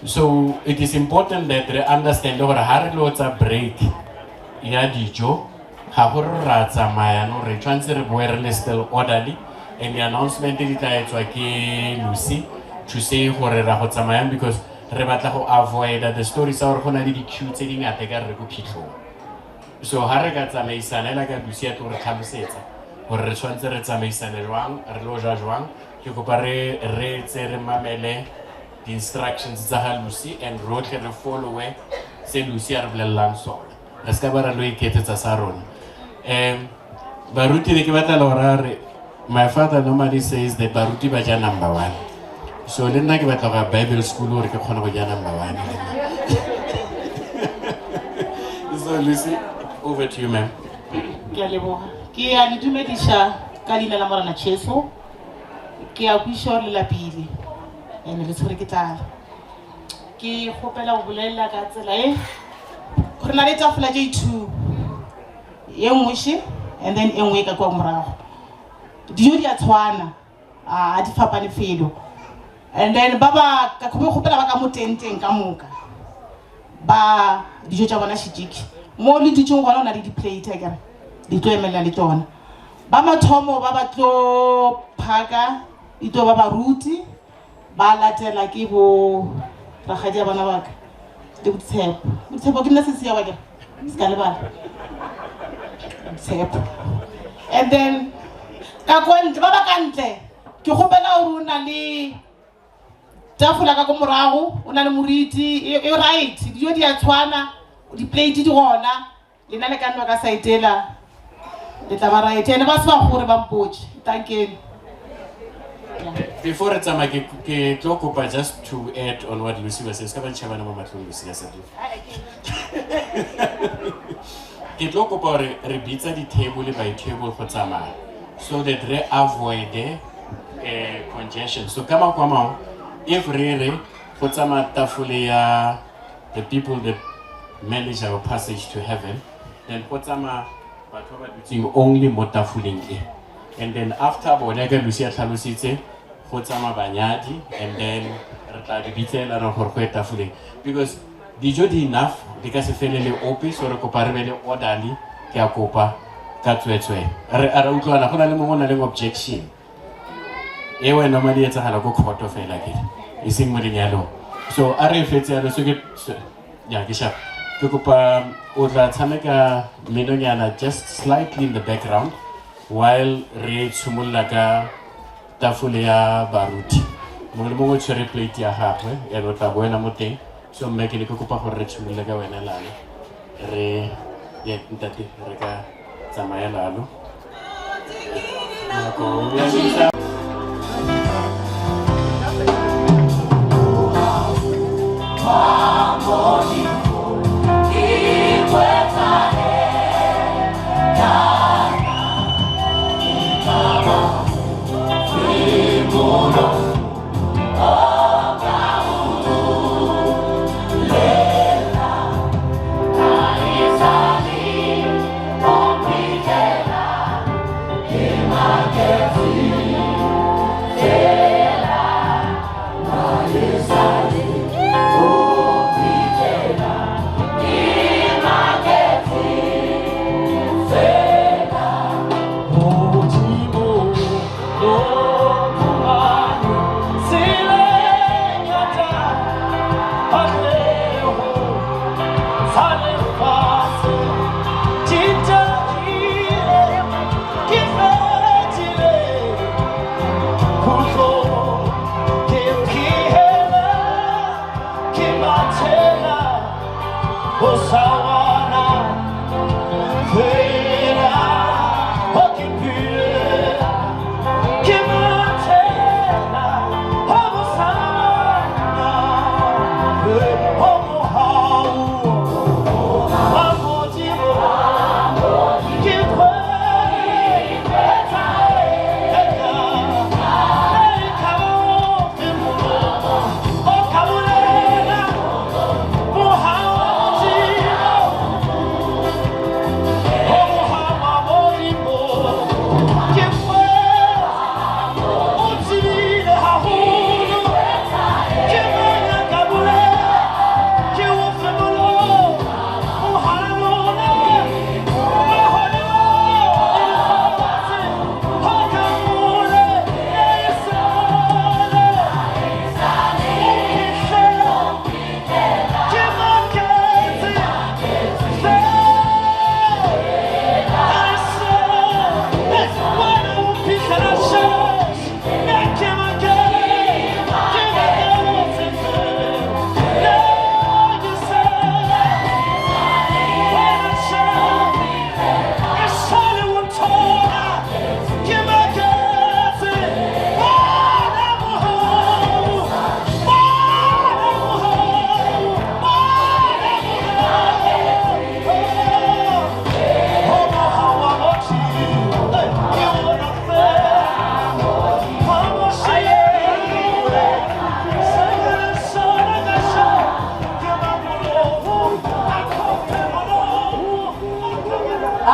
S12: So it is important that re understand gore ha re lo tsa break ya dijo ga gore ra tsamaya no re tshwanetse re boe re le still orderly and the announcement di tla etswa ke Lucy to say gore ra go tsamayang because re batla go avoida the story sa gore go na le di-queue tse di ngata ka re re ko phitlhong. So ha re ka tsamaisana ela ka Lucy a tlo re tlhalosetsa gore re tshwanetse re tsamaisane jwang re lo ja jwang ke kopa re reetse re mamele di-instructions tsa ga Lucy and rotlhe re followe se Lucy a re bolelelang sona re se ka ba ra lo iketsetsa sa rona. Baruti ne ke batla le gore a re my father normally says that baruti ba ja number one, so le nna ke batla go ya bible school gore ke kgone go ja number one le nna. So Lucy, over to you ma'am.
S5: Ke a leboga, ke a le dumediša ka leina la Morena Jesu. Ke a kwešiša gore le lapile and le tshwere ke tlala. Ke kgopela go bolela ka tsela e re na le tafola tše two, ye nngwe še and then e nngwe e ka kua morago. Dijo di a tshwana, a di fapane felo. And then ba ba ka kgopela ba ka mo tenteng ka moka ba dijo tša bona šitšiki mo le dutšeng gona, o na le di-plate akere di tlo emelela le tšona. Ba mathomo ba ba tlo phaka e tlo ba baruti, ba latela ke bo rakgadi ya bana baka le botshepo. Botshepo ke nna sesi ya wakere se ka lebala Tshepo. And then ka kwa ntle ba ba ka ntle ke kgopela gore o na le tafola ka ko morago, o na le moriti e right, dijo di a tshwana, di-plate di gona, lena le ka nwa ka saetela le tla ba right. Ene ba se ba gore ba mpotse tankeng.
S12: Before re tsamaya ke tlo kopa just to add on what Lucy was saying. Se ka ba ntšhebana mo matlhong Lucy ya sadi. Ke tlo kopa gore re bitsa di-table by table go tsamaya so that re avoid congestion. So ka mafoko a mangwe, if re re go tsamaya tafole ya the people that manage our passage to heaven, then go tsamaya batho ba ba dutseng only mo tafoleng e. And then after bone ka Lucy a tlhalositse go tsamaya banyadi, and then re tla di bitsela re gore go ye tafoleng because dijo di enough di ka se felele ope. So re kopa re be le orderly, ke a kopa ka tsweetswee. Re a re utlwana, go na le mongwe o na leng objection e wena normally e etsagala ko kgoto fela ke e seng mo lenyalong. So a re e fetse yalo. So ke ya ke sharp, ke kopa o tla tshameka mminonyana just slightly in the background while re tshimolola ka tafole ya baruti. Mongwe le mongwe o tshwere plate ya gagwe and o tla boela mo teng. So mme ke ne ke kopa gore re tshimolole ka wena lalo re ye ntate re ka tsamaya lalo nako ya.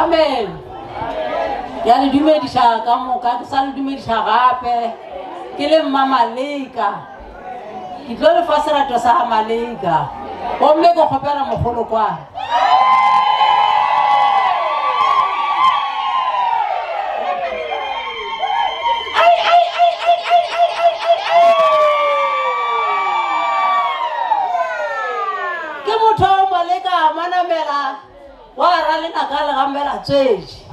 S10: Amen. Ke a le dumediša ka moka, ke sa le dumediša gape. Ke le mma Maleka. Ke tlo le fa serato sa ga Maleka. Gomme ke kgopela mogolo kwa. Ke motho wa Maleka Manamela wa ra lenaka le gamela tswetši.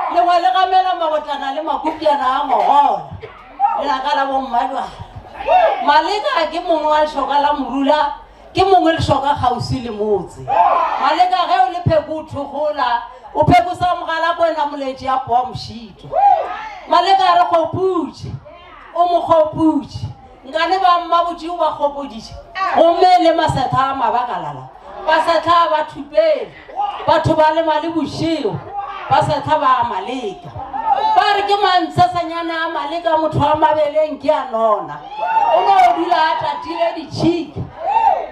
S10: Lengwe le gamela mabotlana le makupjana a mogola. Lenaka la bommadjwana. Maleka ke mongwe wa lešoka la morula, ke mongwe lešoka kgauswi le motse. Maleka ge o le pheko o thokgola, o pheko sa mogala kwena moletši ya poa mošito. Maleka a re kgoputše, o mo kgoputše. Nkane ba mmabotše o ba kgopodiše, gomme le masetha a mabakalala. Basetha ba thupele, batho ba lema le bošego, basetha ba a maleka. Ba re ke mantshesanyana a maleka, motho wa mabeleng ke a nona. O no dula a tatile ditšhika.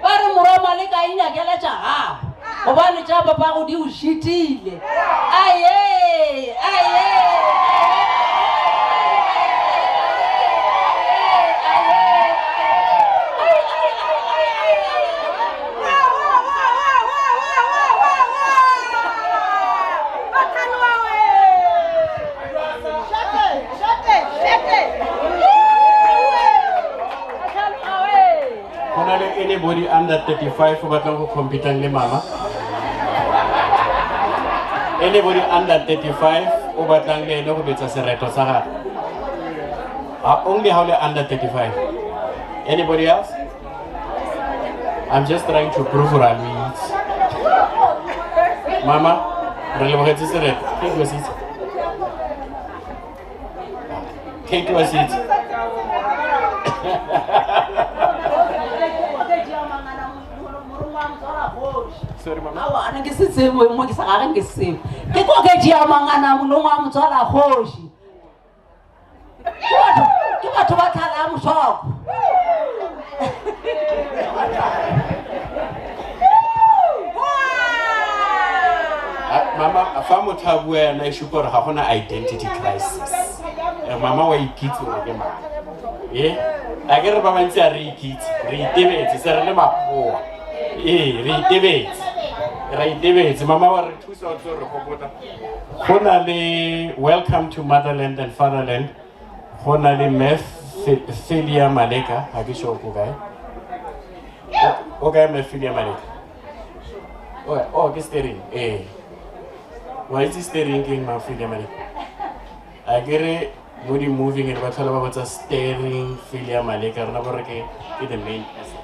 S10: Ba re morwa maleka a inyakele tša gago, gobane tša papago di o šitile. Aye, aye.
S12: Go na le anybody under 35 o batlang go competang le mama? Anybody under 35 o batlang le ene go betsa sereto sa gagwe? Ah, only ha o le under 35. Anybody else? I'm just trying to prove gore a lo itse. Mama, re lebogetse sereto. Kate wa se itse? Kate wa se itse? Sorry, mama.
S10: Aowa, ne ke se tsebe mo ke sa gage ke se tsebe. Ke koketši ya mangana molong wa motswala kgoši. Ke batho ba tlhala ya mošoko.
S12: Mama, fa motho a bua yana e supa gore ga gona identity crisis. Mama wa ikitse gore ke mang. E, a ke re ba bantsi a re ikitse, re itebetse, se re le makgowa. Ee, re itebetse. Re itebetse. Mama wa re thusa o tlo re gopotsa. Go na le welcome to motherland and fatherland. Go na le Mme Felia Maleka, ga ke sure ko kae. O kae Mme Felia Maleka? Oh, oh ke steering. Ee. Wa itse steering ke eng Mme Felia Maleka? A ke re mo di-moving re ba tlhola ba botsa steering Felia Maleka rena bo re ke ke the main person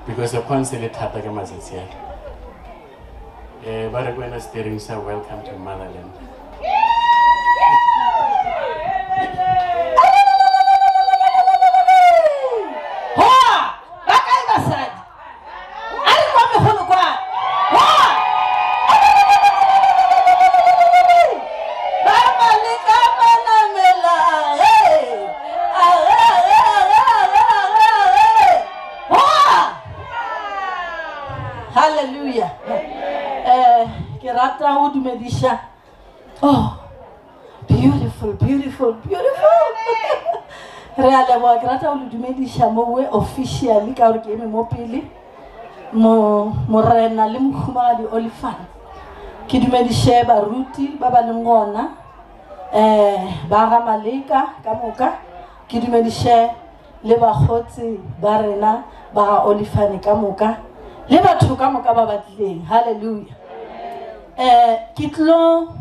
S12: because the kgwang se le thata ka matsatsi a. Eh, ba re ko wena steering sa welcome to motherland.
S10: Hoa! Ba kae basadi? A re kwa megolo kwa. Hoa! Ba maleka ba namela. Hey! Ahe, ahe, ahe, ahe, ahe, ahe. Hoa! Hallelujah. Eh, ke rata go dumediša. Oh, beautiful, beautiful, beautiful. Re a leboga, ke rata go le dumediša mo we officially ka gore ke eme mo pele. Mo morena le mohumagadi Olifant. Ke dumediše baruti ba ba leng gona. Eh, ba ga Maleka ka moka. Ke dumediše le bakgotsi ba rena ba ga Olifane ka moka le batho ka moka ba ba tlileng. Hallelujah. Eh, ke tlo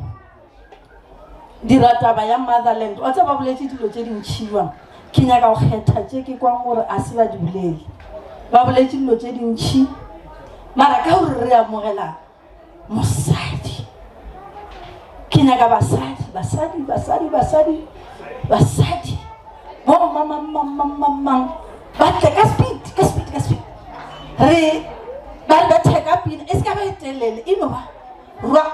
S10: dira taba ya motherland. Wa tseba ba boletše dilo tše dintši jwang. Ke nyaka go kgetha tše ke kwang gore a se ba di bolele. Ba boletše dilo tše dintši, mara ka gore re amogela mosadi. Ke nyaka basadi, basadi, basadi, basadi, basadi. Bo mang, mang, mang, mang, mang, mang. Ba tle ka speed, ka speed, ka speed. Re ba re bethe ka pina, e se ka ba e telele, e no ba rwa.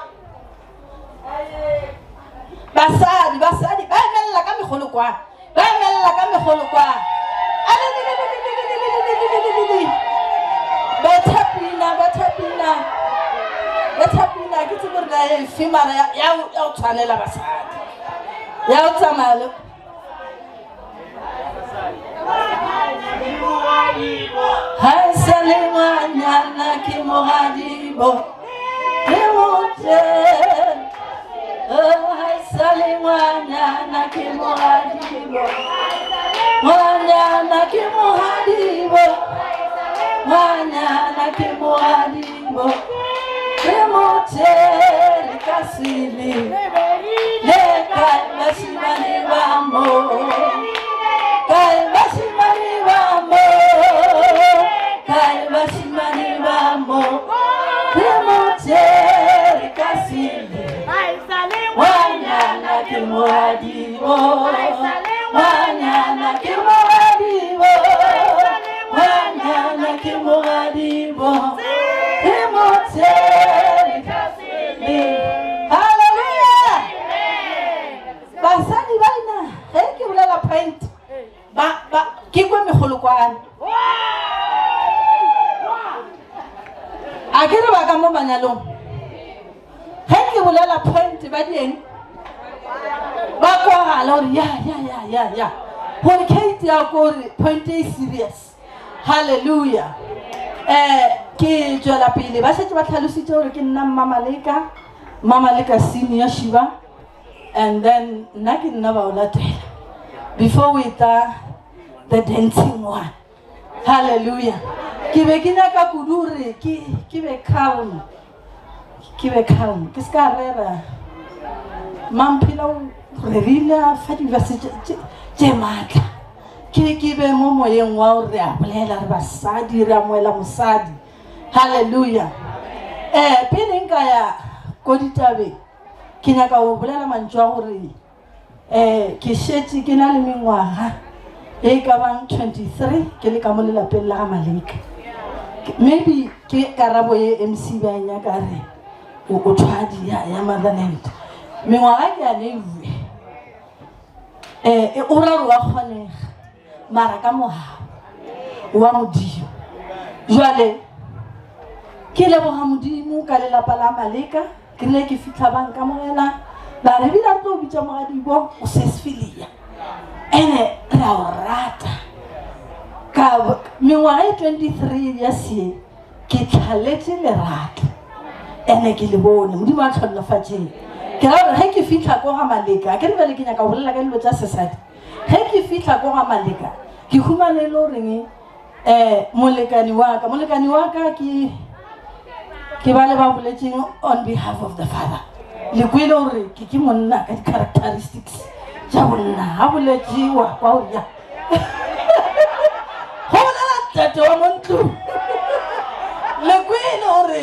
S10: Basadi, basadi, ba emelela ka megolo kwa. Ba emelela ka megolo kwa. Betha pina, betha pina. Betha pina, ke tsebe gore efe mara ya ya go tshwanela basadi ya go tsamaya le ga e sa le ngwanyana ke mogadibo ke motle ga e sa le ngwanyana ke mogadibo ngwanyana ke mogadibo ngwanyana ke mogadibo ke motsere ka sele le kae basimane ba mo kae basimane ba mo kae basimane ba mo ke motsere ka sele ngwanyana ke mogadibo ngwanyana ke mogadibo ngwanyana ke mogadibo ke motsere ka sele halleluja basadi ba ina ge ke bolela point ba ba ke kwe megolokwane a ke re ba ka mo manyalong ge ke bolela point ba dieng ba kwagala gore ya ya ya ya ya gore kate ya kore point e serious halleluja um ke tswela pele ba šetse ba tlhalositse gore ke nna mmamaleka mmamaleka senior shiba and then nna ke nna ba o latela before we tla the dancing one halleluja ke be ke nyaka kudu gore ke be calm ke be calm ke se ka rera mamphela o rerile a fa dibase tše maatla ke ke be mo moyeng wa gore re a bolela re basadi re amoela mosadi halleluja um pele nka ya ko ditabeng ke nyaka go bolela mantšu a gore um ke šetše ke na le mengwaga e ka bang 23 ke le ka mo lelapeng la ga maleka maybe ke karabo ye mc ba e nyaka re o thwadi ya ya motherland mengwaga ke a neiwe um o ra gore wa kgonega mara ka mogau wa modimo jwale ke leboga modimo ka lelapa la maleka ke rile ke fitlha ba nkamogela ba re ebile re tlo bitša mogadibo o sesfilia ene re a o rata ka mengwaga e 23 ya sie ke tlhaletše lerato ene ke le bone modimo a tlhonolofatšeng ke ra gore ge ke fitlha ko ga maleka ke re bjale ke nyaka go bolela ka dilo tša sesadi ge ke fitlha ko ga maleka ke humane e le goreng um molekani wa ka molekani wa ka ke ke ba le ba boletseng on behalf of the father le kwele gore ke ke monna ka di-characteristics tša bonna ga boletše wa kwa gore ya go bolela ntate wa mo ntlong le kwele gore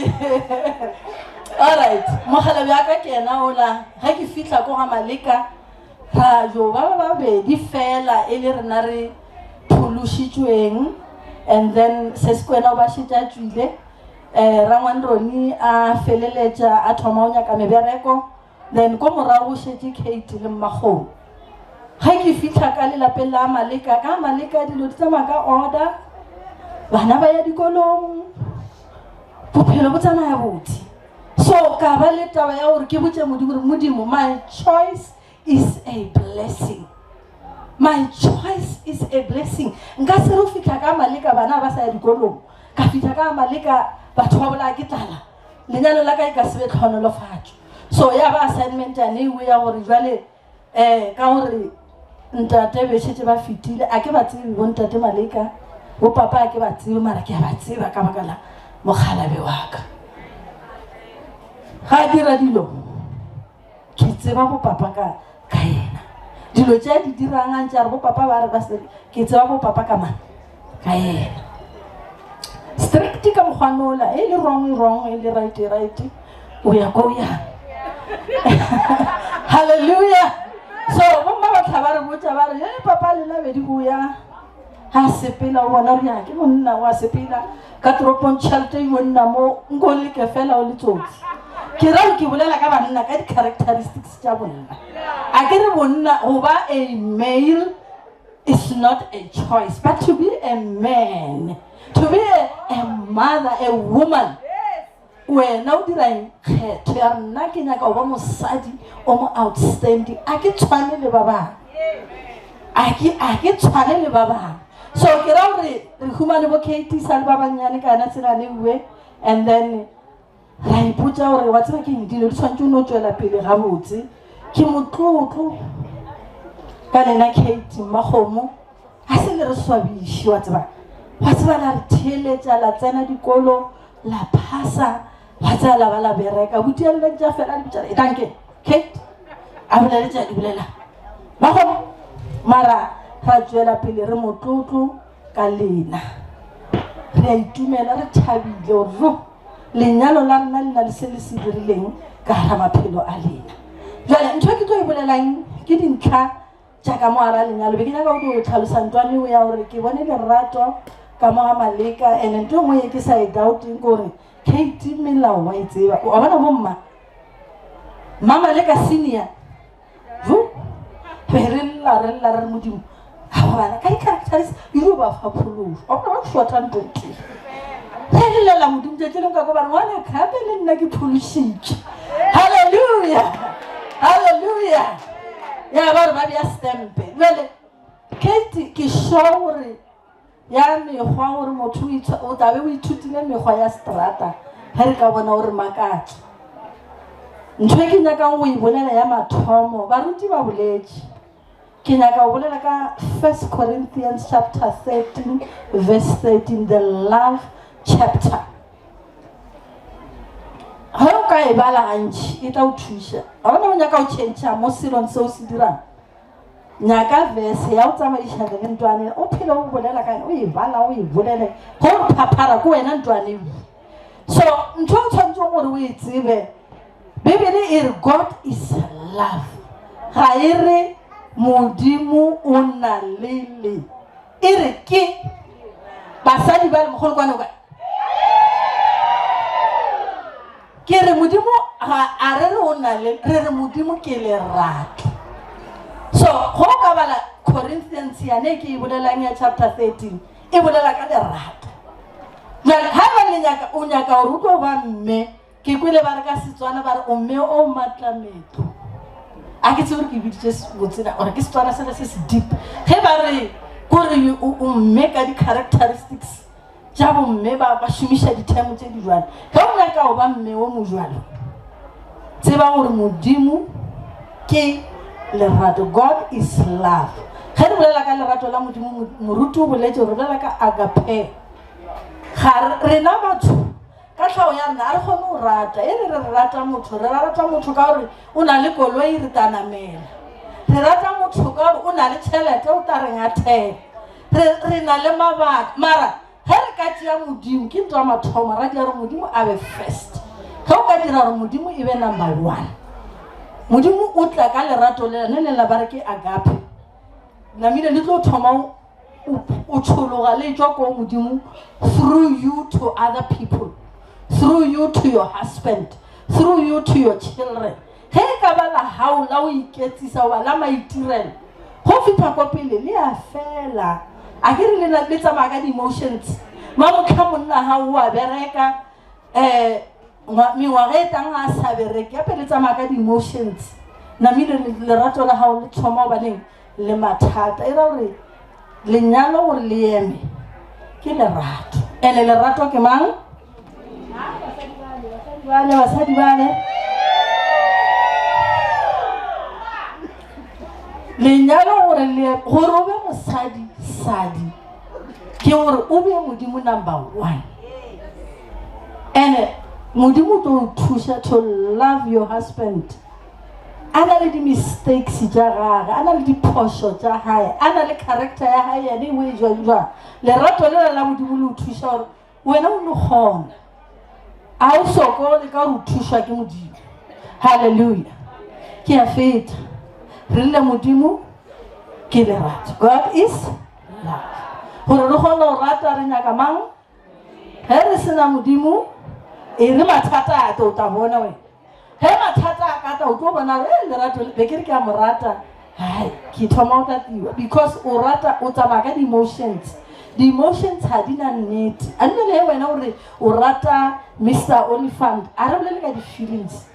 S10: alright mogala bjaka ke ena ola ge ke fitlha ko ga maleka Ra yo ba ba babedi fela e le rena re phološitšweng and then Seskwena o ba šetše a tšwile um Rangwane Roni a feleletša a thoma go nyaka mebereko then ko morago go šetše Kate le Mmakgomo. Ge ke fitlha ka lelapeng la Maleka ka Maleka dilo di tsamaya ka order bana ba ya dikolong bophelo bo tsamaya botse. So ka ba le taba ya gore ke botše Modimo gore Modimo my choice is a blessing. My choice is a blessing. Nka se re fihla ka maleka bana ba sa ya dikolong. Ka fihla ka maleka batho ba bolaya ke tlala. Lenyalo la ka e ka se be tlhonolofatšo. So ya ba assignment ya neiwe ya gore jwale um ka gore ntate be šetše ba fetile a ke ba tsebe bo ntate maleka bo papa a ke ba tsebe mara ke a ba tseba ka baka la mokgalabe wa ka ga a dira dilo ke tseba bo papa ka ka yena dilo tše a di dirang a ntše a re bo papa ba re ba se ke tseba bo papa ka mang ka yena strict ka mokgwanola e le wrong e wrong e le right e right o ya ko o yang halleluja so bomma ba tlha ba re botsa ba re e papa lena bedi boya ga sepela o bona gore ya ke monna wa sepela ka toropong tšhelete e monna mo nko leke fela o le tsotsi ke ra ke bolela ka banna ka di-characteristics tša bonna a ke re bonna go ba a male is not a choice but to be a man to be a, a mother a woman. Wena o dira eng? Kgetho ya re, Nna ke nyaka go ba mosadi o mo outstanding. A ke tshwane le ba bangwe. A ke, a ke tshwane le ba bangwe. So ke ra gore re humane bo Katie sa le ba bannyane ka yona tsela le uwe and then ra ipotša gore wa tseba ke eng dilo di tshwanetse o no tšwela pele gabotse. Ke motlotlo ka lena Katie Mmakgomo. Ga se le re swabiše wa tseba. Wa tseba la re theeletša la tsena dikolo la phasa wa tsaya la ba la bereka botieleleng tša fela di bitša e tlanke Kate a bolele tša di bolela ba gona mara ra tšwela pele re motlotlo ka lena re a itumela re thabile gore jo lenyalo la rena le na le se le se dirileng ka gara maphelo a lena jale ntho e ke tlo e bolelang ke dintlha Tša ka mo gara lenyalo be ke nyaka go dio tlhalosa ntwaneo ya gore ke bone lerato ka mo ga Maleka and ntho e nngwe ye ke sa e doubteng ke gore Kate melao wa e tseba wa bona bo mma mma Maleka senior jo be re lla re lla re re modimo ga ba bana ka di-characters e dio ba fa phološo wa bona ba shorta ntho e tee re llela modimo tšatši leng ka ko bare ngwana gape le nna ke phološitše halleluja halleluja ya ba re ba bja stempe jale kate ke sure gore ya mekgwa gore motho o tlabe o ithutile mekgwa ya strata ge re ka bona gore makatša ntho e ke nyakang go e bolela ya mathomo baruti ba boletše Ke nyaka go bolela ka 1 Corinthians chapter 13 verse 13 the love chapter. Ge o ka e bala gantši e tla o thuša. Ga ona o nyaka go change mo selong se o se dirang. Nyaka verse ya go tsamaišana le ntwane o phele o bolela ka o e bala o e bolele go re phaphara ko wena ntwane. So ntho o tshwanetseng gore o e tsebe Bibele e re God is love. Ga e re Modimo o na le le. E re ke basadi ba le mogolo kwane o kae? Ke re Modimo ga a re re o na le re re Modimo ke lerato. So go ka bala Corinthians yane ke e bolelang ya chapter 13 e bolela ka lerato. Jale ha ba le nyaka o nyaka gore o tlo ba mme Ke kwele ba re ka Setswana ba re o mme o matlametlo. A ke tsebe gore ke biditše botse na gore ke Setswana sela se se deep. Ge ba re kore o mme ka di-characteristics tša bomme ba ba šomiša di-term tše di jwalo. Ge o nyaka go ba mme o mojwalo, tseba gore Modimo ke lerato. God is love. Ge re bolela ka lerato la Modimo, moruti o boletše gore re bolela ka agape. Ga rena batho Ka tlhago ya rena, ga re kgone go rata. E re re re rata motho, re rata motho ka gore o na le koloi, re tla namela. Re rata motho ka gore o na le tšhelete, o tla re ngathela. Re, re na le mabaka. Mara ge re ka tšea Modimo, ke ntho ya mathomo, ra dira gore Modimo a be first. Ge o ka dira gore Modimo e be number one, Modimo o tla ka lerato lela, ne lela ba re ke agape. Namile le tlo thoma o tšhologa le tšwa ko Modimo through you to other people, through you to your husband, through you to your children. Ge e ka ba la gago la go iketsisa goba la maitirelo, go fihla ko pele le a fela. A ke re le le tsamaya ka di-emotions. Mamotlha monna gago o a bereka um mengwaga e tlang a sa bereke, gape le tsamaya ka di-emotions. Namile lerato la gago le thoma gobaneng le mathata. E ra gore lenyalo gore le eme ke lerato. Ene lerato ke mang? Bale, basadi bale. Lenyalo gore le gore o be mosadi sadi ke gore o be Modimo number one. Ene Modimo o tlo o thuša to love your husband. A na le di-mistakes tša gage, a na le diphošo tša gae, a na le character ya gae yane e e jwang jwang. Lerato lela la Modimo le o thuša gore wena o no kgona. A o sokole ka gore o thušwa ke Modimo. Hallelujah. Ke a feta. Re rile Modimo ke lerato. God is love. Gore re kgone go rata re nyaka mang? Ge re sena Modimo, e re mathata a tlo o tla bona wena. Ge mathata a ka tla o tlo bona gore lerato be ke re ke a mo rata, hai ke thoma go tatiwa because o rata o tsamaya ka di-emotions. Di-emotions ga di na nnete. A nne le wena o re o rata Mr Oliphant, a re bolele ka di-feelings.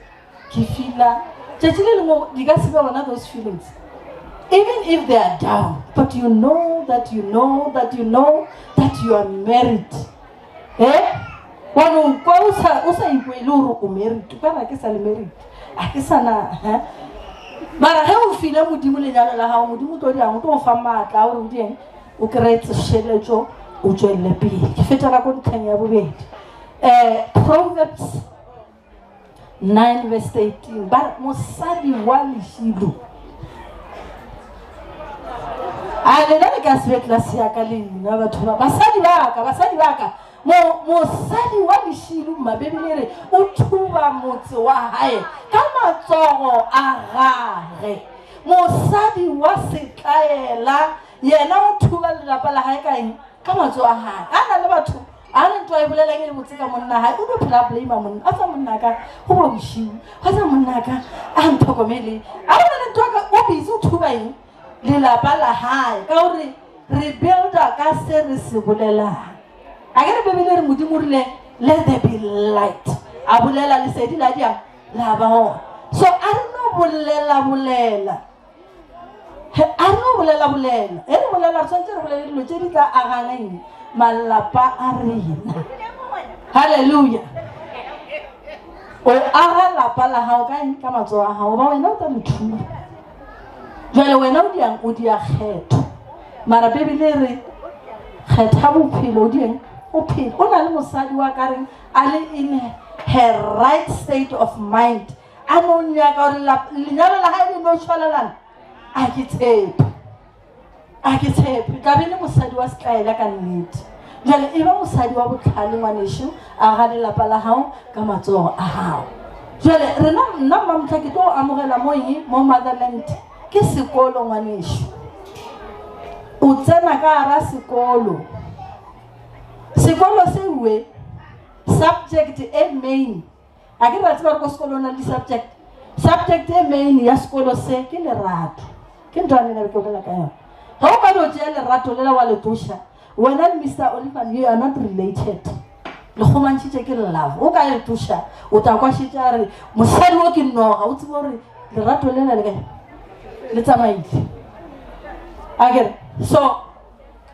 S10: Ke feela tšatši le lengwe di ka se be gona those feelings. Even if they are down, but you know that you know that you know that you are married. Eh? Wa no kwa o sa o sa ikwele gore o married, o ka re ke sa le married. A ke sa na, eh? Mara ge o file Modimo lenyalo la gago, Modimo o tlo dirang? O tlo go fa maatla a gore o dieng? O kry-e tsošeletšo, o tšwelele pele. Ke fetela ko ntlheng ya bobedi. Um Proverbs 9 verse 13 ba re mosadi wa lešilo a lena le ka se be tlase ya ka le nna batho ba basadi ba ka basadi ba ka mosadi wa lešilo mma bebele re o thuba motse wa gae ka matsogo a gage mosadi wa setlaela yena o thuba lelapa la gae ka eng ka matsogo a gae a na le batho A re ntwa e bolelang e le botse ka monna gae o no phela a blame monna a tsa monna ka go bo bošiu a tsa monna ka a ntlhokomele a go le ntwa ka o busy o thuba eng lelapa la gae ka gore re builda ka se re se bolelang a ke re bebele re modimo rile let there be light a bolela lesedi la diang la ba gona so a re no bolela bolela He, a re no bolela bolela. Ge re bolela re tshwanetse re bolele dilo tše di tla agang eng? Malapa a rena. Halleluja. O aga lapa la gago ka eng? Ka matsogo a gago. Ba wena o tla le thuba. Jwale wena o diang? O dia kgetho. Mara Bibele e re kgetha bophelo o dieng? O phele. O na le mosadi wa ka reng a le in her right state of mind. A no nyaka gore lenyalo la gae le no tshwalelana a ke tshepe a ke tshepe tla be le mosadi wa setlaela ka nnete jale e ba mosadi wa botlhale ngwaneso a ga lelapa la gago ka matsogo a gago jale rena nna mmamotlha ke tlo amogela mo eng mo motherland ke sekolo ngwaneso o tsena ka gara sekolo sekolo seuwe subject e main A ke re tseba gore ko sekolong na le di-subject subject e main ya sekolo se ke lerato ke ntho ya nena ke bolela ka yona ge o ka no tšea lerato lela wa le tloša wena le mr olifan you are not related le kgomantšhitše ke love o ka e tloša o tla kwa šetše a re mosadi o ke noga o tsebe gore lerato lela le kae le tsamaile a kere so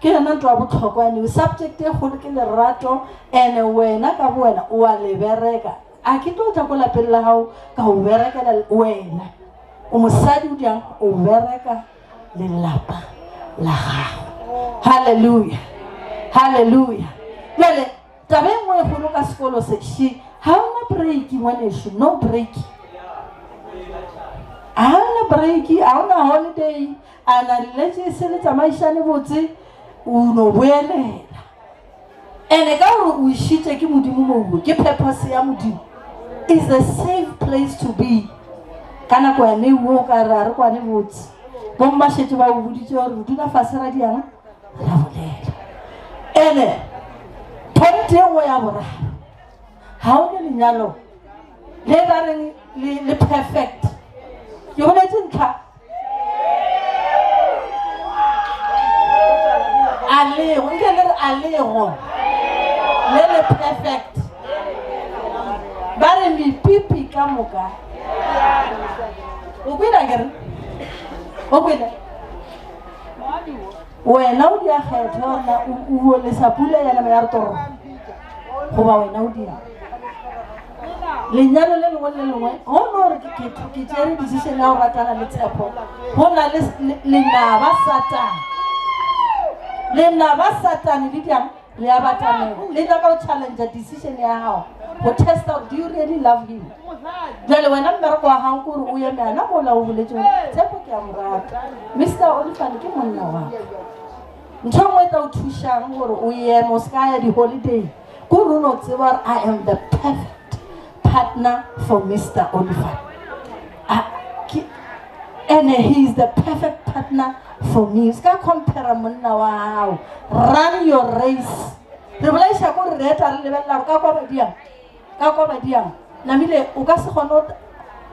S10: Ke yona ntwa ya bohlokwa anyway. Subject e kgolo ke lerato and wena ka bo wena o a le bereka. A ke tlo tla ko lapeng la gago ka go berekela wena. O mosadi o diang o bereka lelapa la gago. Hallelujah. Hallelujah. Jale taba e nngwe e kgolo ka sekolo se she ga ona break ngwaneso no break. Ga ona break, ga ona holiday. A na le se le tsamaišane botse, o no boelela. Ene ka gore o išitše ke Modimo mouwe, ke purpose ya Modimo. Is a safe place to be. Ka nako ya meuwe o ka re a re kwane botse. Bomma šetše ba o boditše gore re dula fase ra diang ra bolela. Ene point e nngwe ya boraro, ga o ne lenyalo le ba reng le perfect. Ke boletse ntlha a lego nke le re a lego le le perfect ba re mepipi ka moka o kwele akere o kwele wena o dia kgetho ona o lesa pula ya nama ya re toro goba wena o dia Lenyalo le lengwe le lengwe, go no re ke ke tšere decision ya go ratana le Tshepo, go na le lenaba Satane. Lenaba Satane le diang le a batamela. Le nyaka go challenge decision ya gago, go testa gore do you really love him. Jale wena mmereko wa gago ke gore o eme ana mola o boletse gore Tshepo ke a mo rata. Mr. Olifane ke monna wa ka. Ntho e nngwe e tla o thušang gore o eme o se ka ya di-holiday Ko re no tseba gore I am the perfect partner for Mr. Oliver. And he is the perfect partner for me. Se ka compare monna wa gago. Run your race. Re bolaiša ko re reta re lebelela gore ka kwa badiang. Ka kwa badiang. Namile o ka se kgone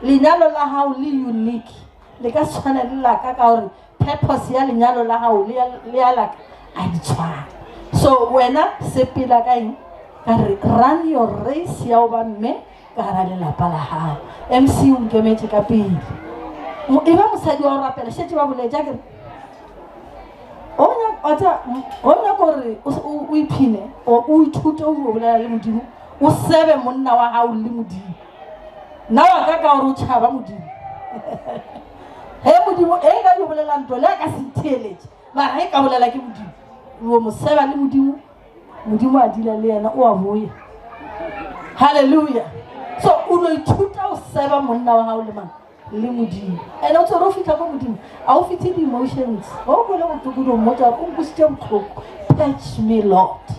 S10: lenyalo la gago le unique. Le ka se tshwane le la ka ka gore purpose ya lenyalo la gago le ya laka a di tshwane. So wena sepela ka eng? Ka re run your race ya go ba mme ka gara lelapa la gago. MC o nkemetše ka pele. E ba mosadi wa go rapela, šetše ba boletše akere. O nyaka gore o iphine, o ithute o bolela le Modimo, o sebe monna wa gago le Modimo. Nna wa ka ka gore o tšhaba Modimo. Ge Modimo e ka yo bolela nto le a ka se ntheeletše, mara ge ka bolela ke Modimo, o mo seba le Modimo, Modimo a dila le yena, o a boya. Hallelujah. So o no ithuta o seba monna wa gago le mang? Le Modimo. And o tsore o fitlha ko Modimo, a o fitlhe di-emotions. O kwele bohloko di o mmotsa gore o nkwešitše bohloko. Patch me, Lord.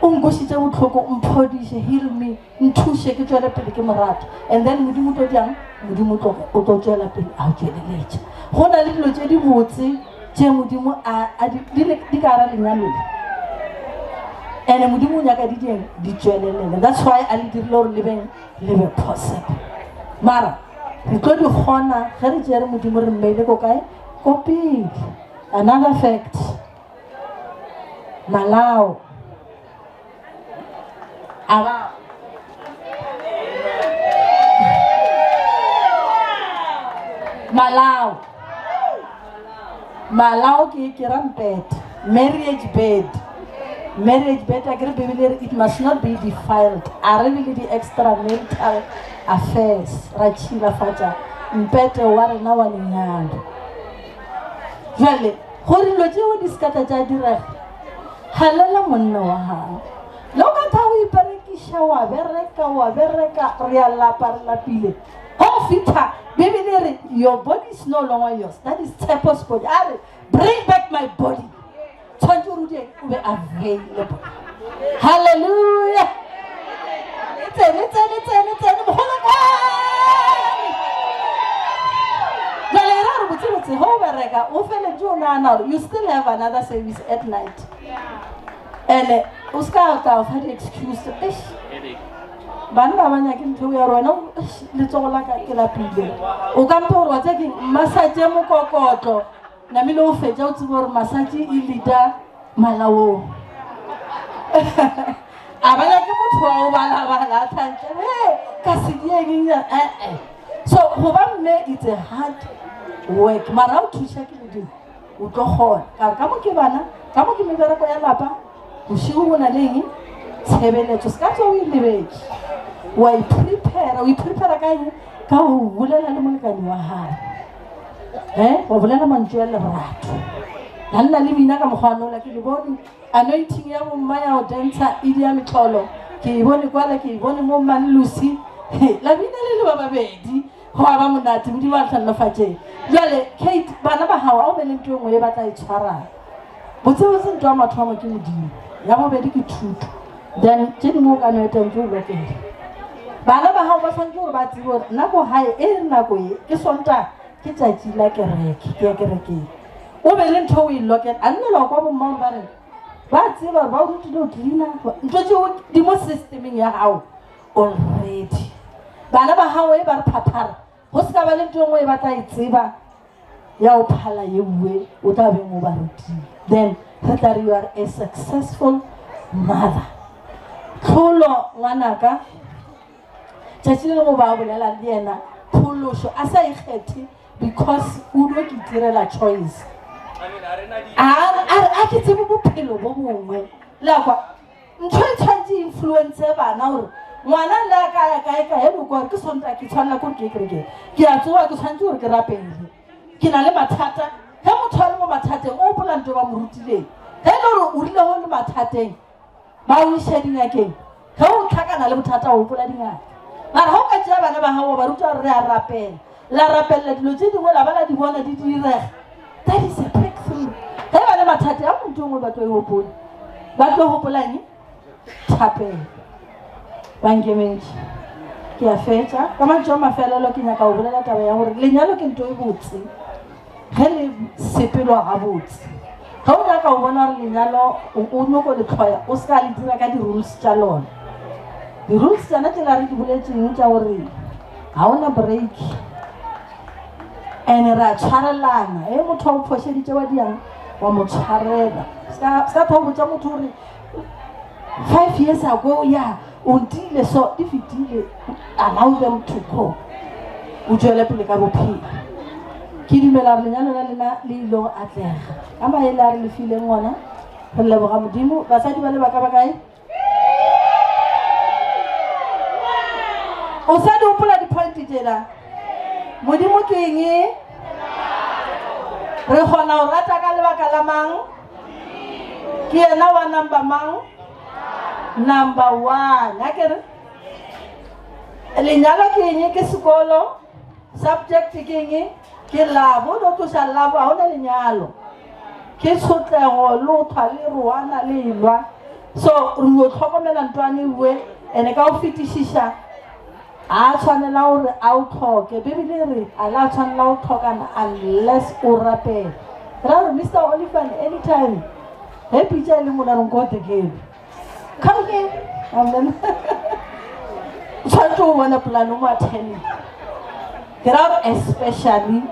S10: O nkwešitše bohloko, mphodiše, heal me. Nthuše ke tšwele pele ke mo rata. And then Modimo o tlo diang? Modimo o tlo o tlo tšwela pele a o tšweleletša. Go na le dilo tše dibotse tše Modimo a a di di le di ka gara lenyalo le. And Modimo o nyaka di dieng di tšwelelele. That's why a le dirile gore le beng le be possible. Mara re tlo di kgona ge re tšere Modimo re mmeile ko kae? Ko pele. Another fact. Malao. A ba Malao. Malao ke ke rampete. Marriage bed. Marriage bed a ke re Bibele re it must not be defiled. A re be le di extramarital affairs. Ra tšhilafatša mpete wa rena wa lenyalo. Jwale gore dilo tšeo di se ka tla tša direga Halela monna wa gago. Le o ka tha o iperekiša wa bereka wa bereka re a lapa re lapile. Go fitha Bibele e re your body is no longer yours. That is Tshepo's body. A re bring back my body. Tshwanetse gore o die o be available. Hallelujah. E tsene tsene tsene tsene mogolo kwane. Jale e ra gore botsebotse ge o bereka o feletse o nagana gore you still have another service at night. And o se ka ka fa di-excuse eish banna ba nyake ntho ya gore wena eish, letsogo la ka ke lapile o ka mpe gore wa tsaya keng massage mokokotlo namile o fetša o tsebe gore massage e leader malaong a ba nyake motho wa o balabala a thantle e ka se dieng ee so go ba mme it's a hard work mara o thuša ke modimo o tlo kgona ka ka mo ke bana ka mo ke mebereko ya lapa bošego go na le eng tshebeletso se ka tswa o e lebetše wa iprepare o iprepare ka eng ka go bolela le molekane wa gago e wa bolela mantšu a lerato la nna le bina ka mokgwa nola ke le bone anointing ya bomma ya go dantsha e dia metlholo ke e bone kwala ke e bone mo mmane lucy la bina le le ba babedi go a ba monate modimo a tlhallofatšeng jale kate bana ba gago a o be le nto e nngwe e ba tla e tshwarang botsebotse nto ya mathomo ke modimo ya bobedi ke thuto then tše dingwe o ka no etang tse o lokele bana ba gago ba tshwanetse gore ba tsebe gore nako gae e re nako e ke sonta ke tšatši la kereke ke ya kerekeng o be le ntho o e lokela a nne la kwa bomma gore ba re ba tseba gore ba o rutile o cleaner ntho tseo di mo systemeng ya gago already bana ba gago e ba re phaphara go se ka ba le ntho e nngwe e ba tla e tseba ya o phala ye nngwe o tla beng o ba rutile then re tla re you are a successful mother tlholo ngwanaka tšatši le lengwe ba bolela le yena phološo a sa ikgethe because o no ke itirela choice a ke tsebe bophelo bo bongwe le a kwa ntho e tshwanetse e influence bana gore ngwana le a ka ya kae kae bo gore ke sonta ke tshwanela gore ke ye kerekeng ke a tsoga ke tshwanetse gore ke rapele ke na le mathata ge motho a le mo mathateng o gopola nto ba mo rutileng ge e le gore o rile go le mathateng ba o iša dingakeng ge o tlhakana le bothata o gopola dingaka mara ga o ka tšea bana ba gago ba ruta gore re a rapela la rapelela dilo tše dingwe la ba la di bona di direga that is a breakthrough ge ba le mathata a ntho nngwe ba tlo e gopola ba tlo gopolang thapelo bankementši ke a fetša ka mantšu a mafelelo ke nyaka go bolela taba ya gore lenyalo ke ntho e botse ge le sepelwa gabotse ge o nyaka go bona gore lenyalo o nyoko le tlhoya o se ka le dira ka di-rules tša lona di-rules tsona tsela re di boletseng tša gore ga ona break and re a tshwarelana e motho a o phošeditše wa diang Wa mo tshwarela. Ska ska tho botša motho gore 5 years ago ya o ntile so di fetile allow them to go. O tšwele pele ka bophelo. Ke dumela gore lenyalo la lena le ile go atlega. Ka maele a re le fileng ona re leboga Modimo. Basadi ba le ba ka ba kae? O sa di gopola di-point tšela? Modimo ke eng? Re kgona go rata ka lebaka la mang? Ke yena wa number mang? Number one. A ke re lenyalo ke eng? Ke sekolo. Subject ke eng? Ke love. O no tloša love ga gona lenyalo. Ke tshotlego le o thwa le roana le elwa. So re yo tlhokomela ntwane ewe ene ka go fetišiša a tshwanela gore a o tlhoke. Bibele e re a la tshwanela go tlhokana unless o rapela. Ra gore Mr. Olifant anytime ge pitša e le mona re nkote kele. Come here. Amen. O tshwanetse o bone plan o mo attend. Ke ra gore especially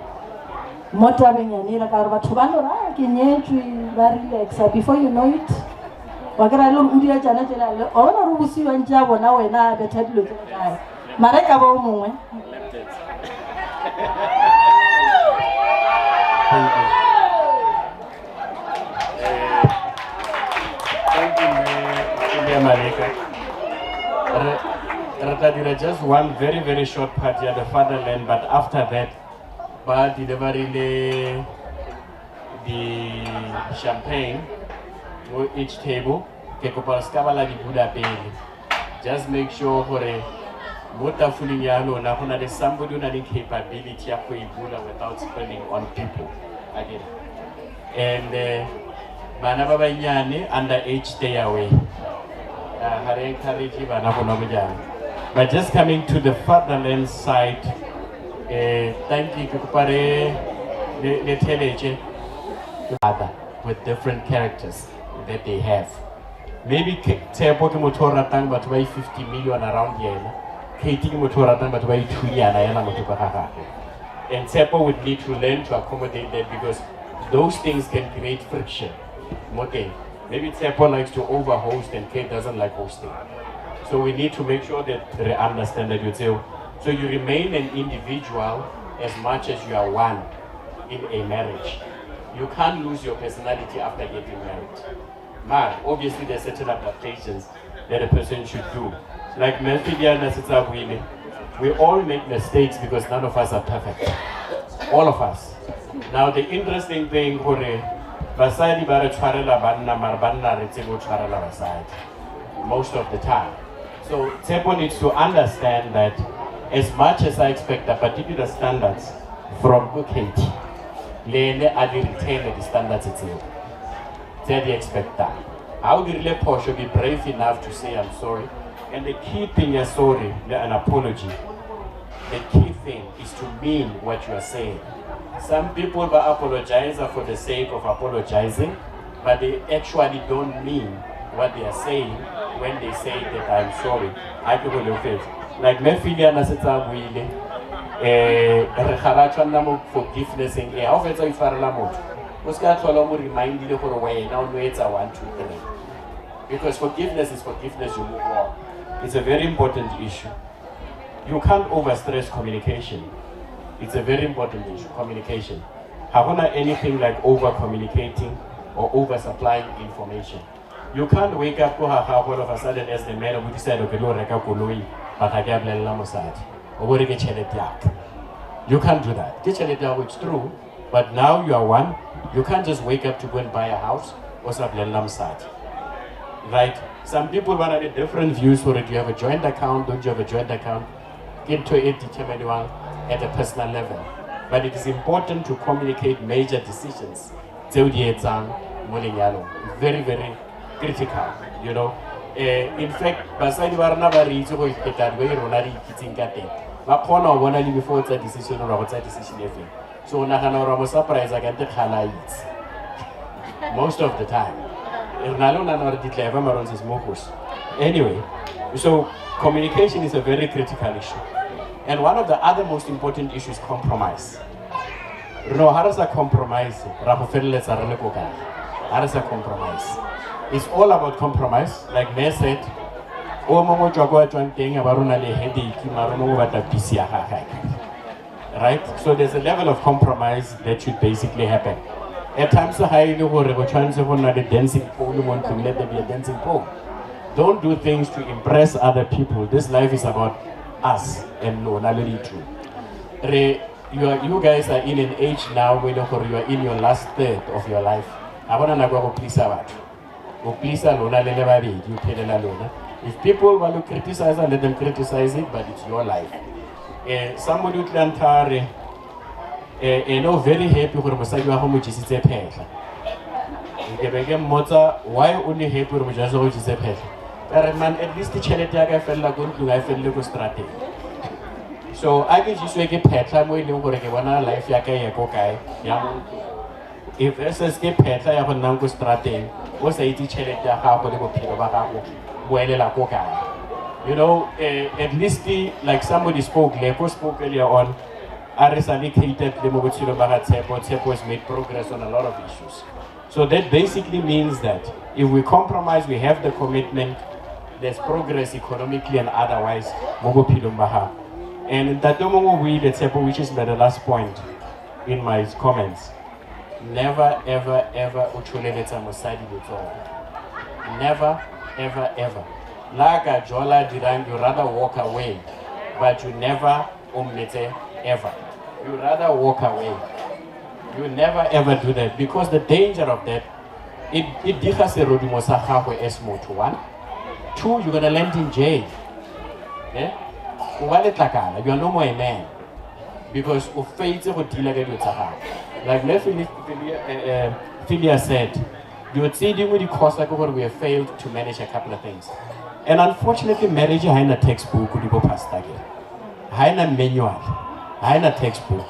S10: mo tabeng yane ela ka gore batho ba no re ah ke nyetšwe ba relaxa before you know it wa kry-a le gore o dira tšana tšela le wa bona gore o bosiwa ntše a bona wena a betha dilo tse kae mara e ka ba o mongwe.
S12: Thank you. Thank you, Mme Maleka. Re tla dira just one very, very short part ya the fatherland, but after that, ba deliverile the champagne mo each table. Ke kopa se ka ba la di bula pele. Just make sure gore mo tafoleng ya lona go na le somebody o na le capability ya go e bula without spilling on people. Again. And bana ba bannyane under age stay away. Ga re encourage bana go nwa bojalwa. But just coming to the fatherland side, thank you ke kopa re le theletše father with different characters that they have. Maybe Tshepo ke motho o ratang batho ba 50 million around yena. Katie ke motho o ratang batho ba ithunyana yena motho ka ga gagwe. And Tshepo would need to learn to accommodate that because those things can create friction. Mo teng. Maybe Tshepo likes to overhost and Kate doesn't like hosting. So we need to make sure that we understand that you say, so you remain an individual as much as you are one in a marriage. You can't lose your personality after getting married. Mar, obviously there are certain adaptations that a person should do. Like Melfidiana Sitsabwile, we all make mistakes because none of us are perfect. All of us. Now the interesting thing, gore basadi ba re tshwarela banna, mara banna re tsebe ho tshwarela basadi most of the time. So Tshepo needs to understand that as much as I expect a particular standards from Katie, le ene a di retain the standards tseo tse a di expectang. Ha o dirile phoso, be brave enough to say I'm sorry. And the key thing is sorry, le an apology. The key thing is to mean what you are saying. Some people ba apologize for the sake of apologizing, but they actually don't mean what they are saying when they say that I'm sorry. Ha ke go leofetse. Like me Philia na setse a buile, re ga ra tshwanela mo forgiveness-eng e. Ha o fetsa o itshwarela motho, o se ka tlhola o mo remindile gore wena o no etsa 1, 2, 3. Because forgiveness is forgiveness, you move on. It's a very important issue. You can't overstress communication. It's a very important issue, communication. Ha gona anything like over communicating or over supplying information. You can't wake up ko ga gago all of a sudden as the man o decide okay lo reka koloi but ga ke a bolelela mosadi. O bo re ke tšhelete ya ka. You can't do that. Ke tšhelete ya gago, it's true, but now you are one. You can't just wake up to go and buy a house o sa bolelela mosadi. Right? Some people ba na le different views for it. Do you have a joint account? Don't you have a joint account? Ke ntho e determinewang at a personal level. But it is important to communicate major decisions tseo di etsang mo lenyalong. Very, very critical, you know. In fact, basadi ba rena ba re itse go feta the way rona re ikitseng ka teng. Ba kgona go bona le before o tsaya decision gore go tsaya decision e feng. So o nagana gore wa mo surprise kante kgale a itse. Most of the time. Re na le o nagana gore di clever mara o ntse se mo gosi. Anyway, so communication is a very critical issue. And one of the other most important issues is compromise. No, ha re sa compromise, ra go feleletsa re le ko kae. Ha re sa compromise. It's all about compromise, like Mayor said. O mongwe o tswa kwa tswang teng a ba rona le headache mara o mongwe o batla peace ya gagwe. Right? So there's a level of compromise that should basically happen. At times ga e le gore go tshwanetse go nna le dancing pole mo ntlong, let there be a dancing pole. Don't do things to impress other people. This life is about us and lona le ditho. Re you, are, you guys are in an age now where you are in your last third of your life. Ga gona nako ya go please-a batho. O please-a lona le le babedi, o phelela lona. If people want to criticize, let them criticize it, but it's your life. Somebody o tlile a re ene o very happy gore mosadi wa go mo jesitse phetlha. Ke be ke mmotsa why o le happy gore mosadi wa go jesitse phetlha. Ka re man at least tšhelete ya ka e felela ko ntlong ga e felele ko strateng. So a ke jeswe ke phetlha mo e leng gore ke bona life ya ka e ye ko kae ya mo ntlong. If versus ke phetlha ya go nnang ko strateng o sa itse tšhelete ya gago le bophelo ba gago bo elela ko kae. You know, at least like somebody spoke, Leko spoke earlier on, a re sa le catered le mo botshelong ba ga Tshepo, Tshepo has made progress on a lot of issues. So that basically means that if we compromise, we have the commitment, there's progress economically and otherwise mo bophelong ba gago. And ntate o mongwe o buile Tshepo, which is the last point in my comments. Never, ever, ever o tsholeletsa mosadi letsogo. Never, ever, ever. La ka jola dirang, you rather walk away, but you never omletse ever. You rather walk away. You never ever do that because the danger of that, it diga serodumo sa gagwe as motho, one. Two, you're going to land in jail. Yeah? O ba letlakala, you are no more a man. Because o faitse go deala ka dilo tsa gago. Like le Philia said, dilo tse dingwe di cause-a ke gore we have failed to manage a couple of things. And unfortunately, marriage ha ena textbook di bo pastor ke. Ha ena manual, ha ena textbook.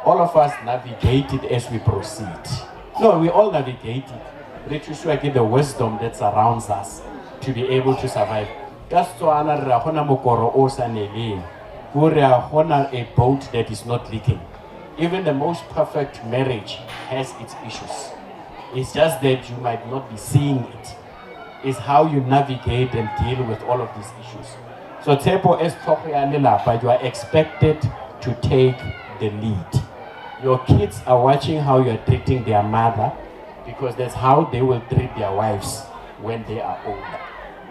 S12: All of us navigate it as we proceed. No, we all navigate it. Re thusiwa ke the wisdom that surrounds us to be able to survive. Ka Setswana re ra gona mokoro o sa neleng. Ko re a gona a boat that is not leaking. Even the most perfect marriage has its issues. It's just that you might not be seeing it. It's how you navigate and deal with all of these issues. So Tshepo, as tlhogo ya lelapa, you are expected to take the lead. Your kids are watching how you are treating their mother because that's how they will treat their wives when they are older.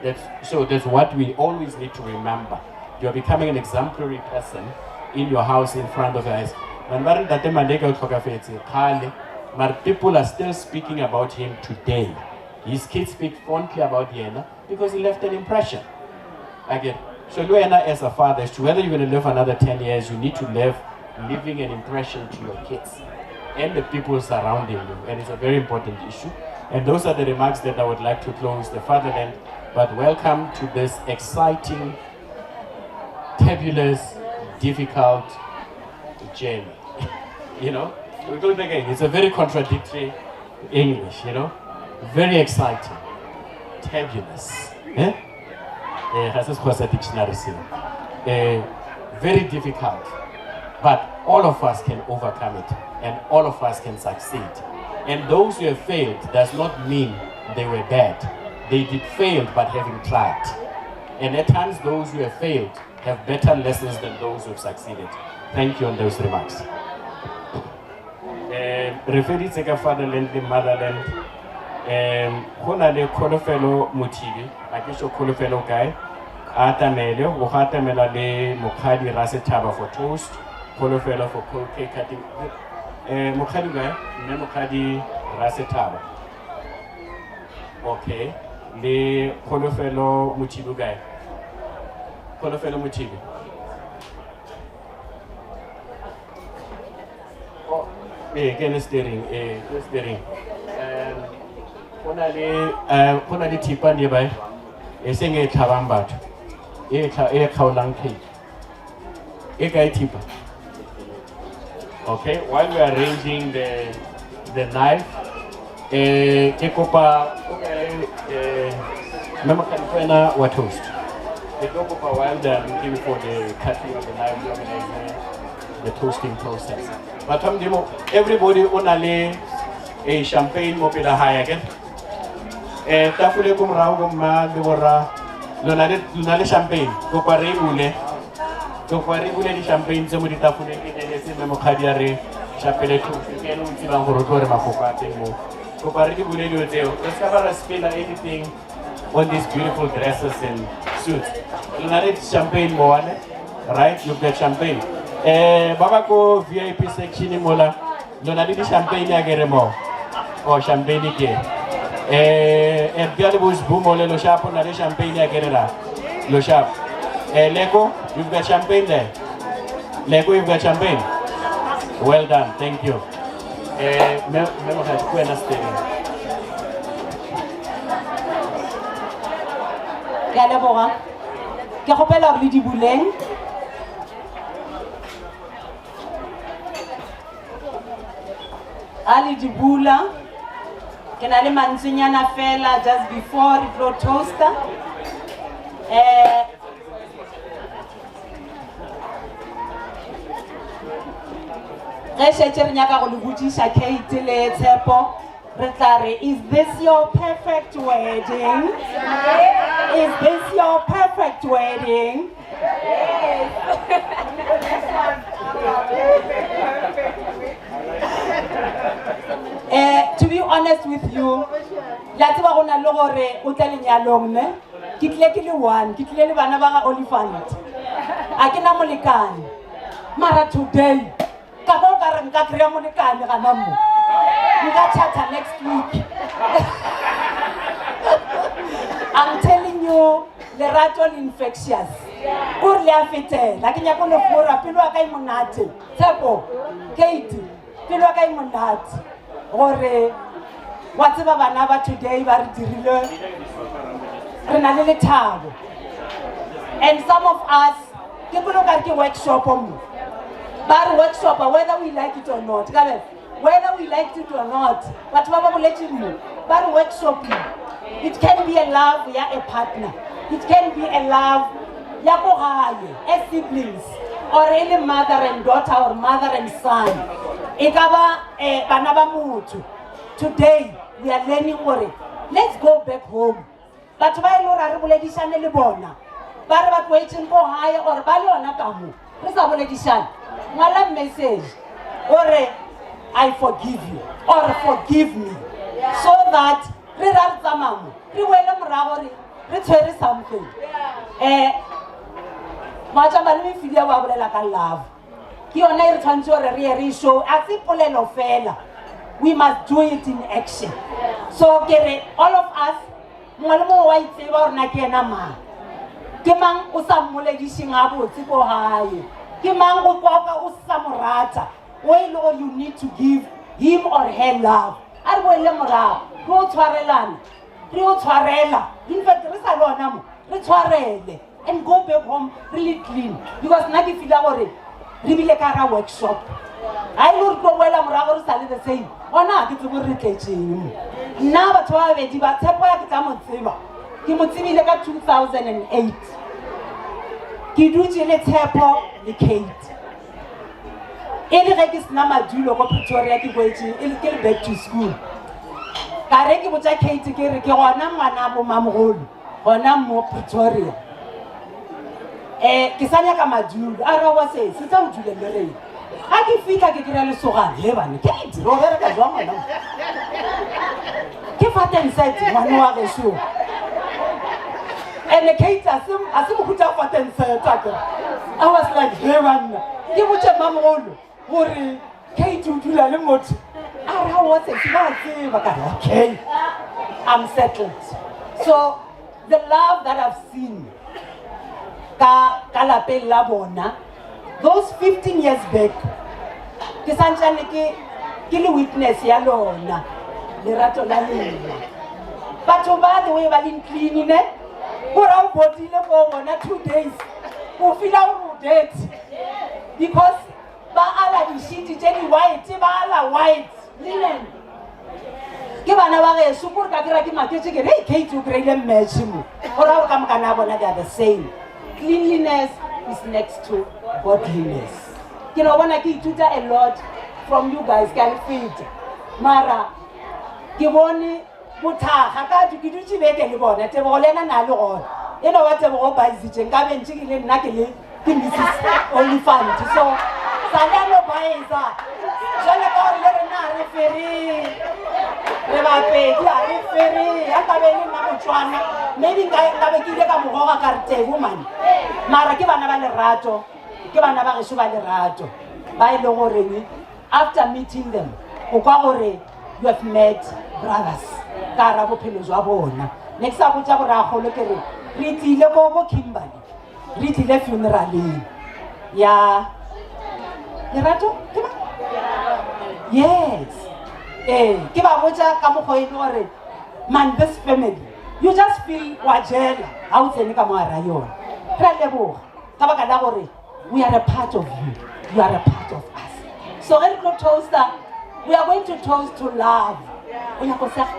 S12: That's what we always need to remember. You are becoming an exemplary person in your house in front of your eyes. When ba re Ntate Maleka o tlhokafetse kgale, but people are still speaking about him today. His kids speak fondly about yena because he left an impression. Again, so le wena as a father, as to whether you're going to live another 10 years, you need to live leaving an impression to your kids and the people surrounding you. And it's a very important issue. And those are the remarks that I would like to close the fatherland. But welcome to this exciting, turbulent, difficult journey. You know, we go again. It's a very contradictory English, you know. Very exciting, turbulent. Ga se Sekgowa sa dictionary seo. Very difficult, but all of us can overcome it and all of us can succeed. And those who have failed does not mean they were bad. They did fail, but having tried. And at times, those who have failed have better lessons than those who have succeeded. Thank you on those remarks. Re feditse ka fatherland le motherland. Go na le Kholofelo Mothibi, a ke sure Kholofelo kae, a atamele, o go atamela le Mokgadi Rasetshaba for toast, Kholofelo for cake cutting. Mokgadi kae? Mme Mokgadi Rasetshaba. Okay. Le Kholofelo Mothibi kae? Kholofelo Mothibi. Oh, ke ene steering, ke steering. Go na le, go na le thipa nearby, e seng e tlhabang batho, e e kgaolang cake. E kae thipa? Okay, while we are arranging the knife, ke kopa, okay, mme Mokgadi ke wena wa toast. Ke tlo kopa while they are looking for the cutting of the knife, the organizer, the toasting process. Batho ba Modimo, everybody o na le a champagne mo pela hae akere? Eh tafole ko morago ko mma le borra lona le lona le champagne kopa re e bule kopa re bule di-champagne tse mo ditafoleng ke neletse mme mokgadi a re chapele toast ke ene o tsebang gore o tlo re mafoko a teng mo kopa re di bule dilo tseo re se ka ba ra spela anything on these beautiful dresses and suits le na le champagne mo one right you've got champagne eh ba ba ko vip section mola lona le di-champagne a kere mo oh champagne ke eh eh bjale bo sbu mole lo shapo na le champagne a kere la lo shapo eh leko you've got champagne there leko you've got champagne well done thank you eh me me mo ga ke wena stele
S18: Ke a leboga. Ke kgopela gore le di buleng. A le di bula. Ke na le mantswenyana fela just before re tlo toaster. Eh ge šetše re nyaka go le botšiša Kate le Tshepo re tla re is this your perfect wedding? Is this your perfect wedding? Eh, to be honest with you, la tseba go na le gore o tle lenyalong ne ke tlile ke le one ke tlile le bana ba ga olifant a ke na molekane mara today ka go ka re nka kry-a molekane gana mo nka chatha next week i'm telling you lerato le infectious kore le a fetela ke nyako le fora pelo ya ka e monate tshepo kate pelo ya ka e monate gore wa tseba bana ba today ba re dirile re na le lethabo and some of us ke kolo ka re ke workshop mo ba re workshop whether we like it or not ka whether we like it or not batho ba ba boletse mo ba re workshop mo it can be a love ya a partner it can be a love ya ko gae as siblings or e le mother and daughter or mother and son e ka ba eh, bana ba motho today we are learning gore let's go back home batho ba e le gore a re boledišane le bona ba re ba tloetseng ko gae or ba le yona ka mo re sa boledišane ngwala message ore i forgive you or forgive me so that re ra re tsamaya mo re boele morago re re tshwere something um moatša malome filia wa bolela ka love ke yona e re tshwanetse gore re ye re e show a se polelo fela we must do it in action so ke re all of us mongwe le mongwe wa itseba gore na ke ena mang ke mang o sa mmoledišeng gabotse ko gae ke mang o kwaka o sa mo rata o e le gore you need to give him or her love a re boele morago re o tshwarelana re o tshwarela in fact re sa le ona mo re tshwarele and go back home really clean because nna ke feela gore re bile ka ra workshop ga e le gore tlo boela morago re sa le the same gona ga ke tsebo re tletseng mo nna batho ba babedi ba tshepo ya ke tla mo tseba ke mo tsebile ka 2008 ke dutse le tshepo le kate e le ge ke sena madulo ko pretoria ke boetse e le ke le back to school ka re ke botsa kate ke re ke gona ngwana bomamogolo gona mo pretoria um ke sa nyaka madulo a re wa se se tla o dule le reng ga ke fitlha ke kry-a lesogane he bane kate ro bereka jwang ngwana mo? ke fatenset ngwane wa gešo and kate a se a se mohuta wa fatenset a kere i was like he banna ke botse mmamogolo gore kate o dula le motho a re aowa sesi ba tseba ka re okay i'm settled so the love that i've seen ka ka lapeng la bona those 15 years back ke santsane ke ke le witness ya lona lerato la lena batho ba the way ba leng clean ne gore a o bodile ko bona two days o feela gore o dirty because ba ala dishiti tše di white ba ala white linen ke bana ba geso kore ka kry-a ke maketse ke re hey kate o kry-ile match mo gore gore ka mokana ya bona they are the same cleanliness is next to godliness. Ke no bona ke ithuta a lot from you guys, ke a le feta. Mara ke bone bothakga ka ke dutše beke le bona, Tebogo le yena na le gona. E no ba Tebogo o baisitše, nka be ntše ke le nna ke le ke Mrs Olifant. So sa le a no baisa. Jwale ka gore le rena ha re fere, re bapedi ha re fere. Ha nka be e le nna Motswana, maybe nka be ke ile ka mo goga ka re Tebo man. Mara ke bana ba lerato, ke bana ba gešo ba lerato, ba e le goreng after meeting them o kwa gore you have met brothers ka gara bophelo jwa bona. Ne ke sa botša boragolo ke re re tlile ko bo Kimberley, re tlile funeraleng ya Lerato, ke ba? Yes. Ke ba botša ka mokgwa e le gore man, this family, you just feel wa jela ha o tsene ka mo hara yona. Re a leboga ka baka la gore we are a part of you, you are a part of us. So ge re tlo toaster, we are going to toast to love. O nyaka go sega?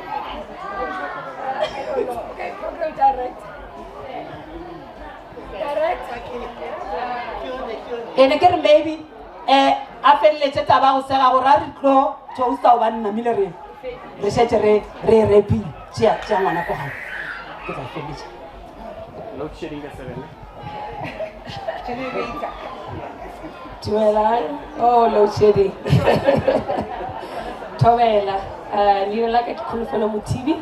S7: Okay, program director. Director.
S18: Ene ke re maybe a feleletše taba go sega gore a re tlo toaster gobane namile re šetše re repile. Tšea, tšea ngwana ko gae. Ke tla feleletša.
S12: Load shedding ka 7.
S7: Generator.
S6: Dumelang. Oh, load shedding. Thobela. Leina la ka ke Kholofelo Mothibi.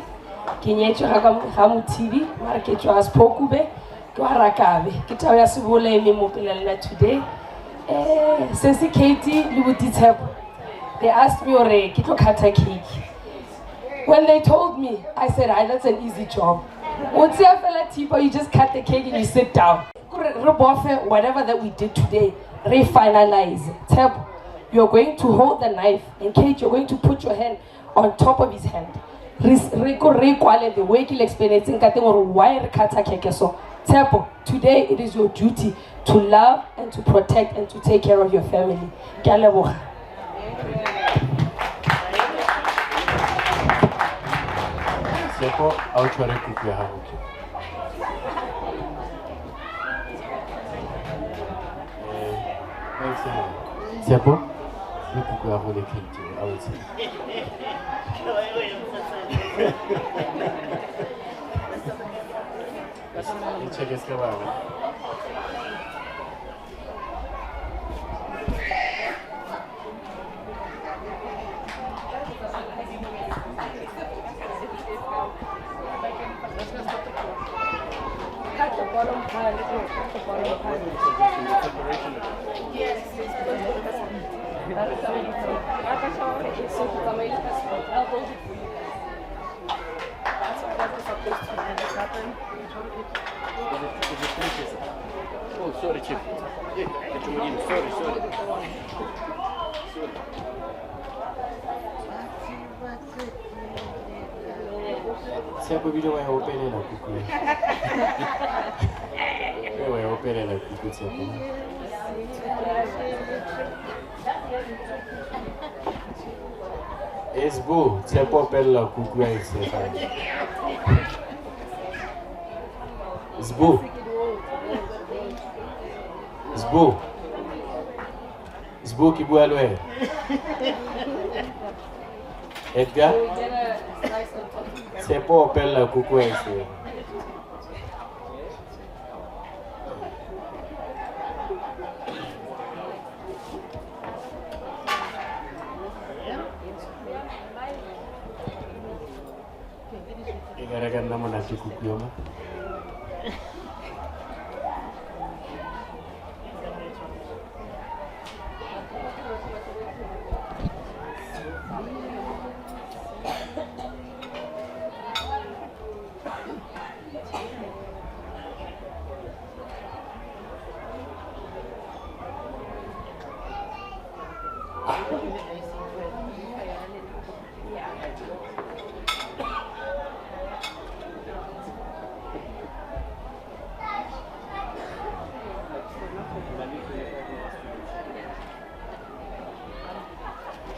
S6: Ke nyetšwe ga ka ga Mothibi, mara ke tšwa Sephokube, ke wa Rakabe. Ke tao ya Sebola e meng mo pela lena today. Sesi Katie le Buti Tshepo, they asked me hore ke tlo cutter cake. When they told me, I said, that's an easy job. O tseya fela thipa, you just cut the cake and you sit down. Re bofe whatever that we did today, re finalize. Tshepo, you're going to hold the knife, and Kate, you're going to put your hand on top of his hand. Re ko re kwale the way ke le explainetseng ka teng gore why re cutter cake so. Tshepo, today it is your duty to love and to protect and to take care of your family. Ke a leboga.
S12: Tshepo, a o tshware kuku ya gago ke. Tshepo, le kuku ya go le Kate, a o tshware. E check se ka bangwe.
S6: Cut the bottom part. Cut the bottom part. Yes, yes. I'll hold it for you. That's what wasn't supposed to happen.
S12: Is it finished? Oh, sorry, Chief. Yeah, sorry, sorry. Sorry. Tshepo ebile wa e opelela kuku. E wa e opelela kuku, Tshepo. Esbo, Tshepo opelela kuku ya e tshepa. Sbo. Sbo. Sbo ke bua le wena. Edgar. Tshepo opelela kuku ya e tshepa. E ka reka nna monate kuku yo mo.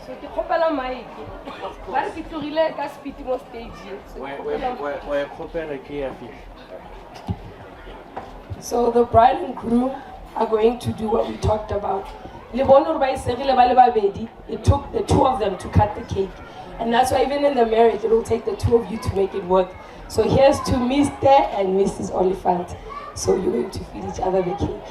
S6: So ke kgopela mic. Ba re ke tlogile ka speed mo stage. So ke kgopela
S12: Wa e kgopela ke ya fitlha.
S6: So the bride and groom are going to do what we talked about. Le bone gore ba e segile ba le babedi. It took the two of them to cut the cake. And that's why even in the marriage, it will take the two of you to make it work. So here's to Mr. and Mrs. Oliphant. So you're going to feed each other the cake.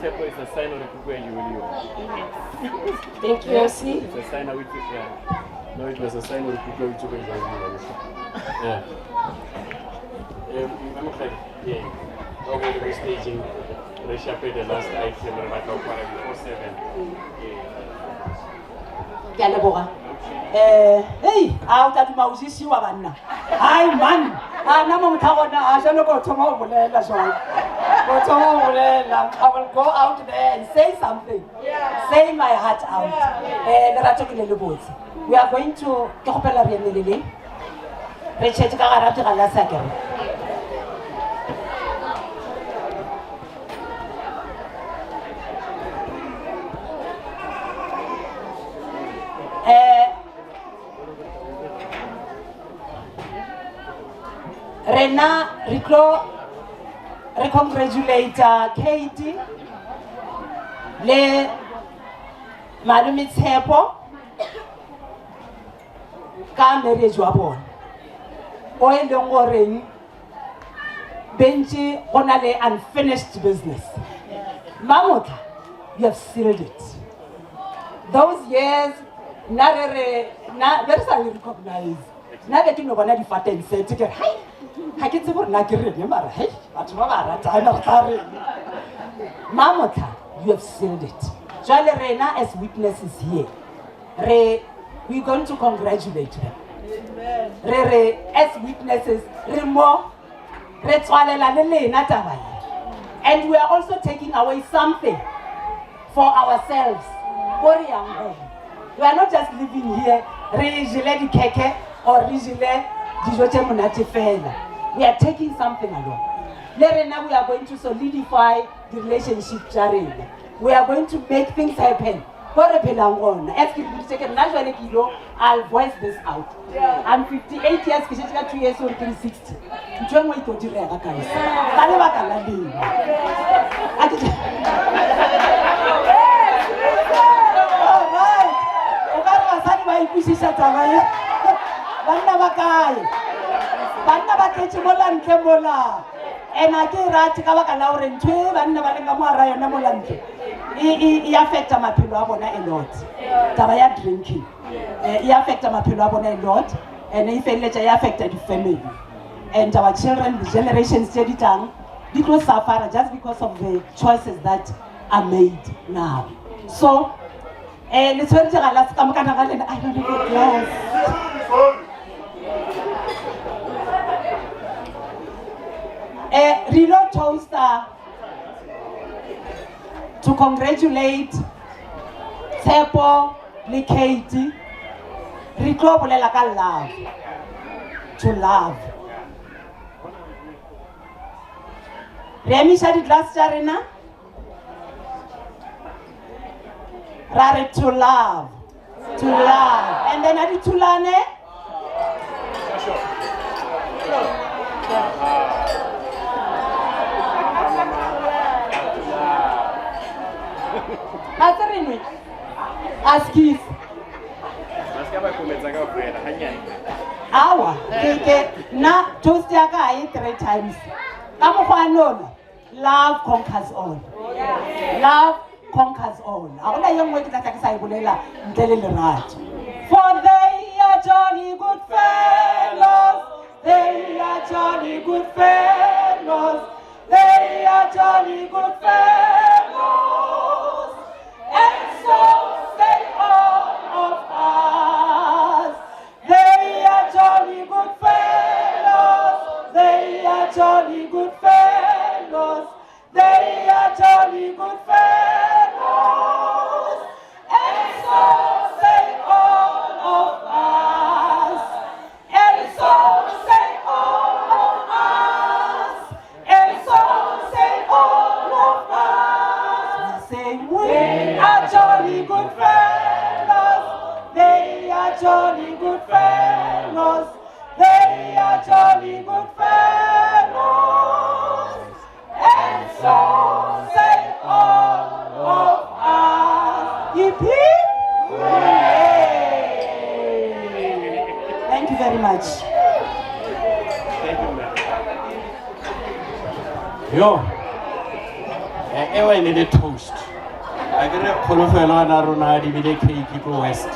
S12: Tshepo is a sign of the kuku and you
S6: Thank you, MC.
S12: It's a sign of it, yeah. No, it was a sign of the kuku and you Yeah. Um, yeah. Okay, we're staging. Re shape the last item re batla go kwala before 7. Yeah.
S18: Ke a leboga. Um hei, a o tla duma o jesiwa banna. Ai man, a nna mo motlha gona a jalo ko thoma go bolela jwale. Ko thoma go bolela. I will go out there and say something. Say my heart out. Eh lerato ke le le botse. We are going to ke kgopela re emeleleng. Re tšhetše ka gara digalase a kere. Eh rena re tlo re congratulate Kate le malome Tshepo ka marriage wa bona o e leng goreng bentše go na le unfinished business. Mamotla, you have sealed it. Those years nna re re nna be re sa le recognize, nna be ke no bona di-faten set ke re hai, ga ke tsebe gore na ke reng, mara hei, batho ba ba ratana re tla reng. Mamotla, you have sealed it. Jwale rena as witnesses here, re we going to congratulate them. Re re as witnesses re mo re tswalela le lena taba ye. And we are also taking away something for ourselves. Ko re yang home. We are not just living here re jele dikhekhe or re jele dijo tše monate fela. We are taking something along. Le rena we are going to solidify the relationship tša rena. We are going to make things happen. Ko re phelang gona. As ke boditše ke re nna jwale ke ilo, I'll voice this out. I'm 58 years, ke šetše ka 2 years gore ke le 60. Ntho e nngwe e tlo direga, guys. Ka lebaka la lena. A ke Alright. O ka re basadi ba ikwešiša taba ye. Banna ba kae? Banna ba tletše mola ntle mola. And a ke e rate ka baka la gore ntho e banna ba leng ka mo hara yona mola ntle e affecta maphelo a bona a lot. Taba ya drinking e affecta maphelo a bona a lot, and e feleletša e affecta di-family and our children, the generations tše di tlang di tlo suffera just because of the choices that are made now. So le tshwere digalase ka mokana ga lena. I don't have a glass. Re ilo toaster to congratulate Tshepo le Kate. Re tlo bolela ka love, to love. Re emiša di-glass tša rena ra re to love, to love, and then a di thulane. Ga se re nwe a skis.
S12: Ba se ka ba kometsa kaofela, hanyane.
S18: Awa, ke nna toast ya ka ga e 3 times. Ka mokgwa nola, love conquers all. Love conquers all. Ha gona ye nngwe ke tla tla ke sa e bolela ntle le lerato. For they are jolly good fellows, they are jolly good fellows, they are jolly good fellows, and so say all of us. They are jolly good fellows, they are jolly good fellows, they are jolly good fellows.
S3: fellows. And so say all of us. And so say all of us. And so say all of us. Say we are jolly good fellows. They are jolly good fellows. They are jolly good fellows. And so say all of us. Hip hip. Hooray. Thank you very much.
S12: Thank you, ma'am. Yo, ewa e ne le toast. A ke re kholofelo a na rona a adimile cake ko west.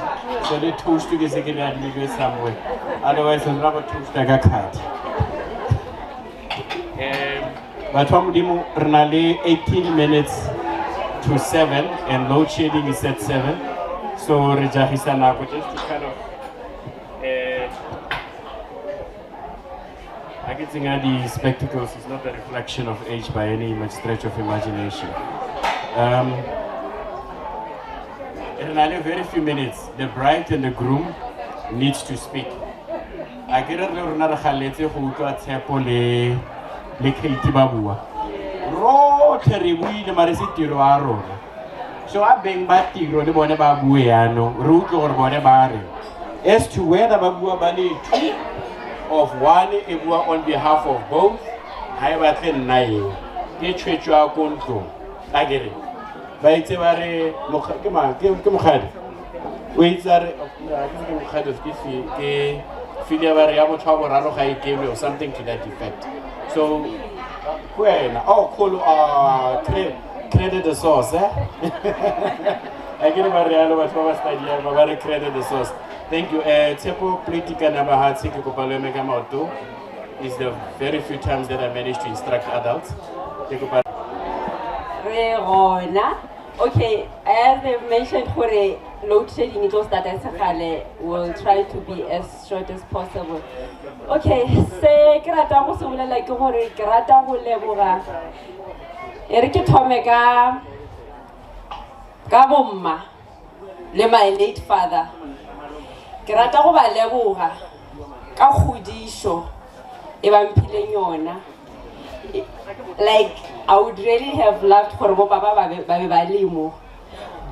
S12: So le toast ke se ke le adimilwe somewhere. Otherwise re ra go toasta ka card. Batho ba Modimo re na le 18 minutes to 7 and load shedding is at 7. So re jagisa nako just to kind of I get the spectacles is not a reflection of age by any much stretch of imagination. In only very few minutes, the bride and the groom needs to speak. A ke re le rona re galetse go utlwa Tshepo le le Kate ba bua. Rotlhe re buile mare se tiro a rona. So a beng ba tiro le bone ba bue yaanong, re utlwe gore bone ba reng. As to whether ba bua ba le two of one e bua on behalf of both, ha e batle nna eo. Ke tshwetso ya ko ntlong. A ke re, ba itse ba re, ke mang? Ke mokgadi? O itse a re, ha ke se ke mokgadi, ke ke filia ba re ya motho wa boraro ga e kenwe or something to that effect. So, ke wena. Oh, cool. Credit the source, eh? A ke re ba realo batho ba ba studyang, ba ba re credit the source. Thank you. Tshepo plate ka nama hatshe ke kopa le eme ka maoto. Is the very few times that I managed to instruct adults. Ke kopa
S22: Re gona. Okay, as they've mentioned, gore load shedding e tlo start sekgale, we'll try to be as short as possible. Okay, se ke ratang go se bolela ke gore ke rata go leboga. E re ke thome ka bomma le my late father. Ke rata go ba leboga ka kgodišo e ba mphileng yona. I would really have loved gore bo papa ba be ba le mo,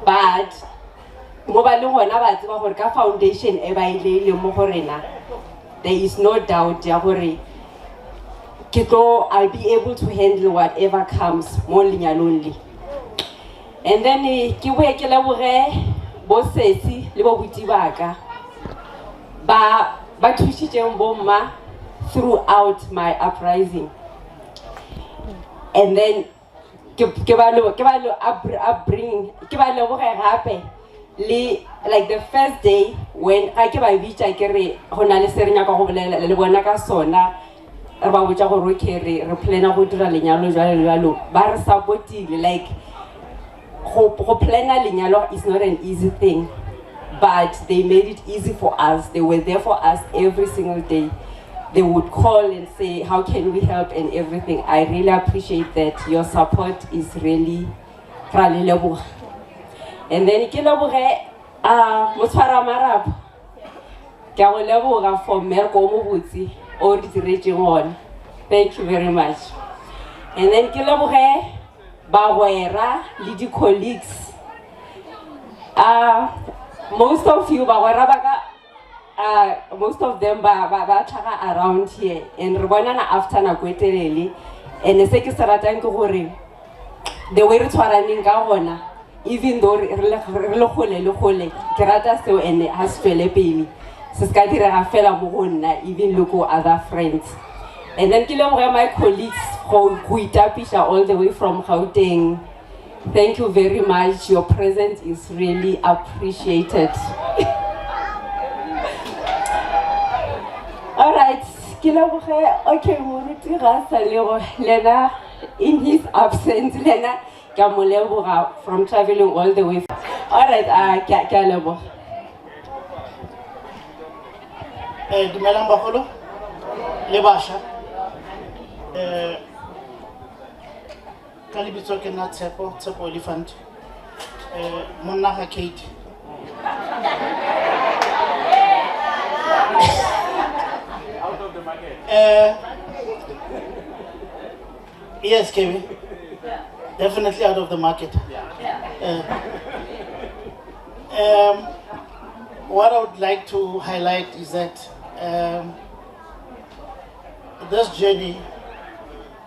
S22: but mo ba le gona ba tseba gore ka foundation e ba e leileng mo go rena, there is no doubt ya gore ke tlo, I'll be able to handle whatever comes mo lenyalong le. And then ke boe ke leboge bo sesi le bo buti ba ka ba thušitšeng bo mma throughout my uprising. And then ke ba lo, ke ba lo upbringing, ke ba leboge gape le like the first day when ga ke ba bitša ke re go na le se re nyaka go bolela le bona ka sona, re ba botša gore okay re plana go dira lenyalo jwalo le jwalo, ba re supportile. Like go plana lenyalo is not an easy thing, but they made it easy for us. They were there for us every single day. They would call and say, how can we help and everything. I really appreciate that. Your support is really ra le leboga. And then ke leboge, motshwara marapo. Ke a go leboga for mmereko o mobotse o re diretseng ona. Thank you very much. And then ke leboge bagwera le di-colleagues. Most of you bagwera ba ka, most of them ba tlhaga around here and re bonana after nako e telele. And se ke se ratang ke gore the way re tshwaraneng ka gona, even though re le kgole le kgole, ke rata seo and ha se tswele pele. Se se ka direga fela mo go nna, even le ko other friends. And then ke leboge my colleagues go itapiša all the way from Gauteng. Thank you very much. Your presence is really appreciated. All right. Ke leboge, okay, moruti ga a sa le go, lena, in his absence, lena, ke a mo leboga from traveling all the way. All right, ke a leboga.
S5: Dumelang bagolo le bašwa. Ka lebitso ke nna Tshepo, Tshepo Oliphant. Eh, monna ga Kate.
S12: Out of the market.
S5: Yes, Kevin. Definitely out of the market. What I would like to highlight is that this journey,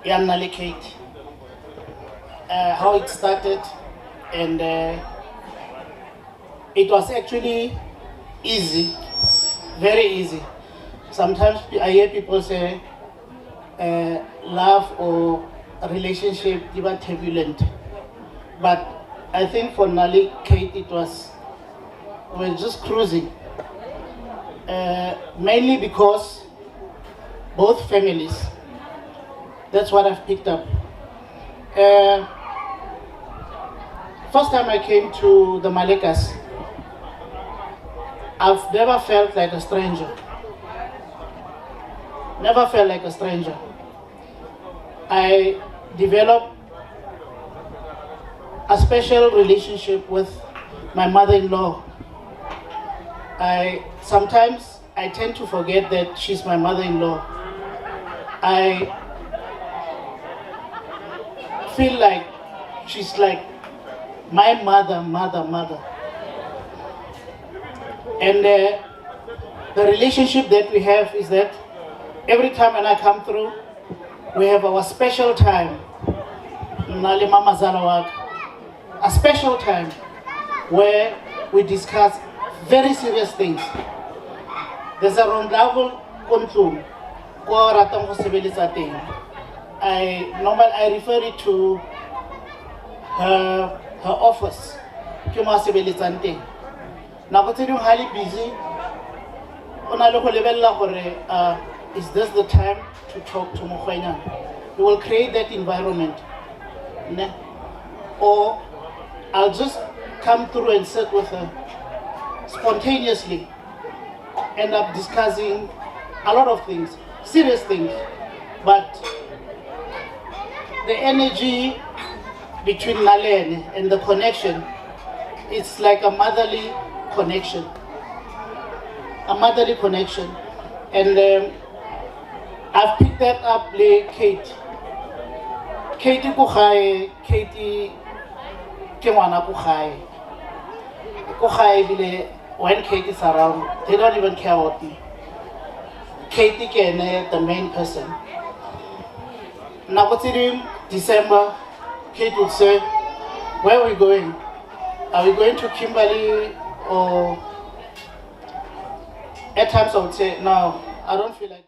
S5: ya nna le Kate, how it started, and it was actually easy, very easy. Sometimes I hear people say love or relationship di ba turbulent, but I think for nna le Kate it was, we're just cruising. Mainly because both families, that's what I've picked up. First time I came to the Malekas, I've never felt like a stranger. Never felt like a stranger. I developed a special relationship with my mother-in-law. I sometimes I tend to forget that she's my mother-in-law. I feel like she's like my mother, mother, mother. And the relationship that we have is that every time when I come through, we have our special time. Nna le Mama Zala wa ka. A special time where we discuss very serious things. There's a rondavel ko ntlong, ko ratang go sebeletsa teng. I normally I refer it to her office. Ke mo a sebeletsang teng. Nako tse dingwe ha le busy, o na le go lebelela gore, is this the time to talk to mokgwenyana? You will create that environment. Ne? Or I'll just come through and sit with her spontaneously, end up discussing a lot of things, serious things, but the energy between Nalene and the connection, it's like a motherly connection. A motherly connection. And I've picked that up le Kate. Kate ko gae, Kate ke ngwana ko gae. Ko gae ebile when Kate is around, they don't even care about me. Kate ke ene the main person. Nako tse dingwe, December, Kate would say, where are we going? Are we going to Kimberley or... At times I would say, no, I don't feel like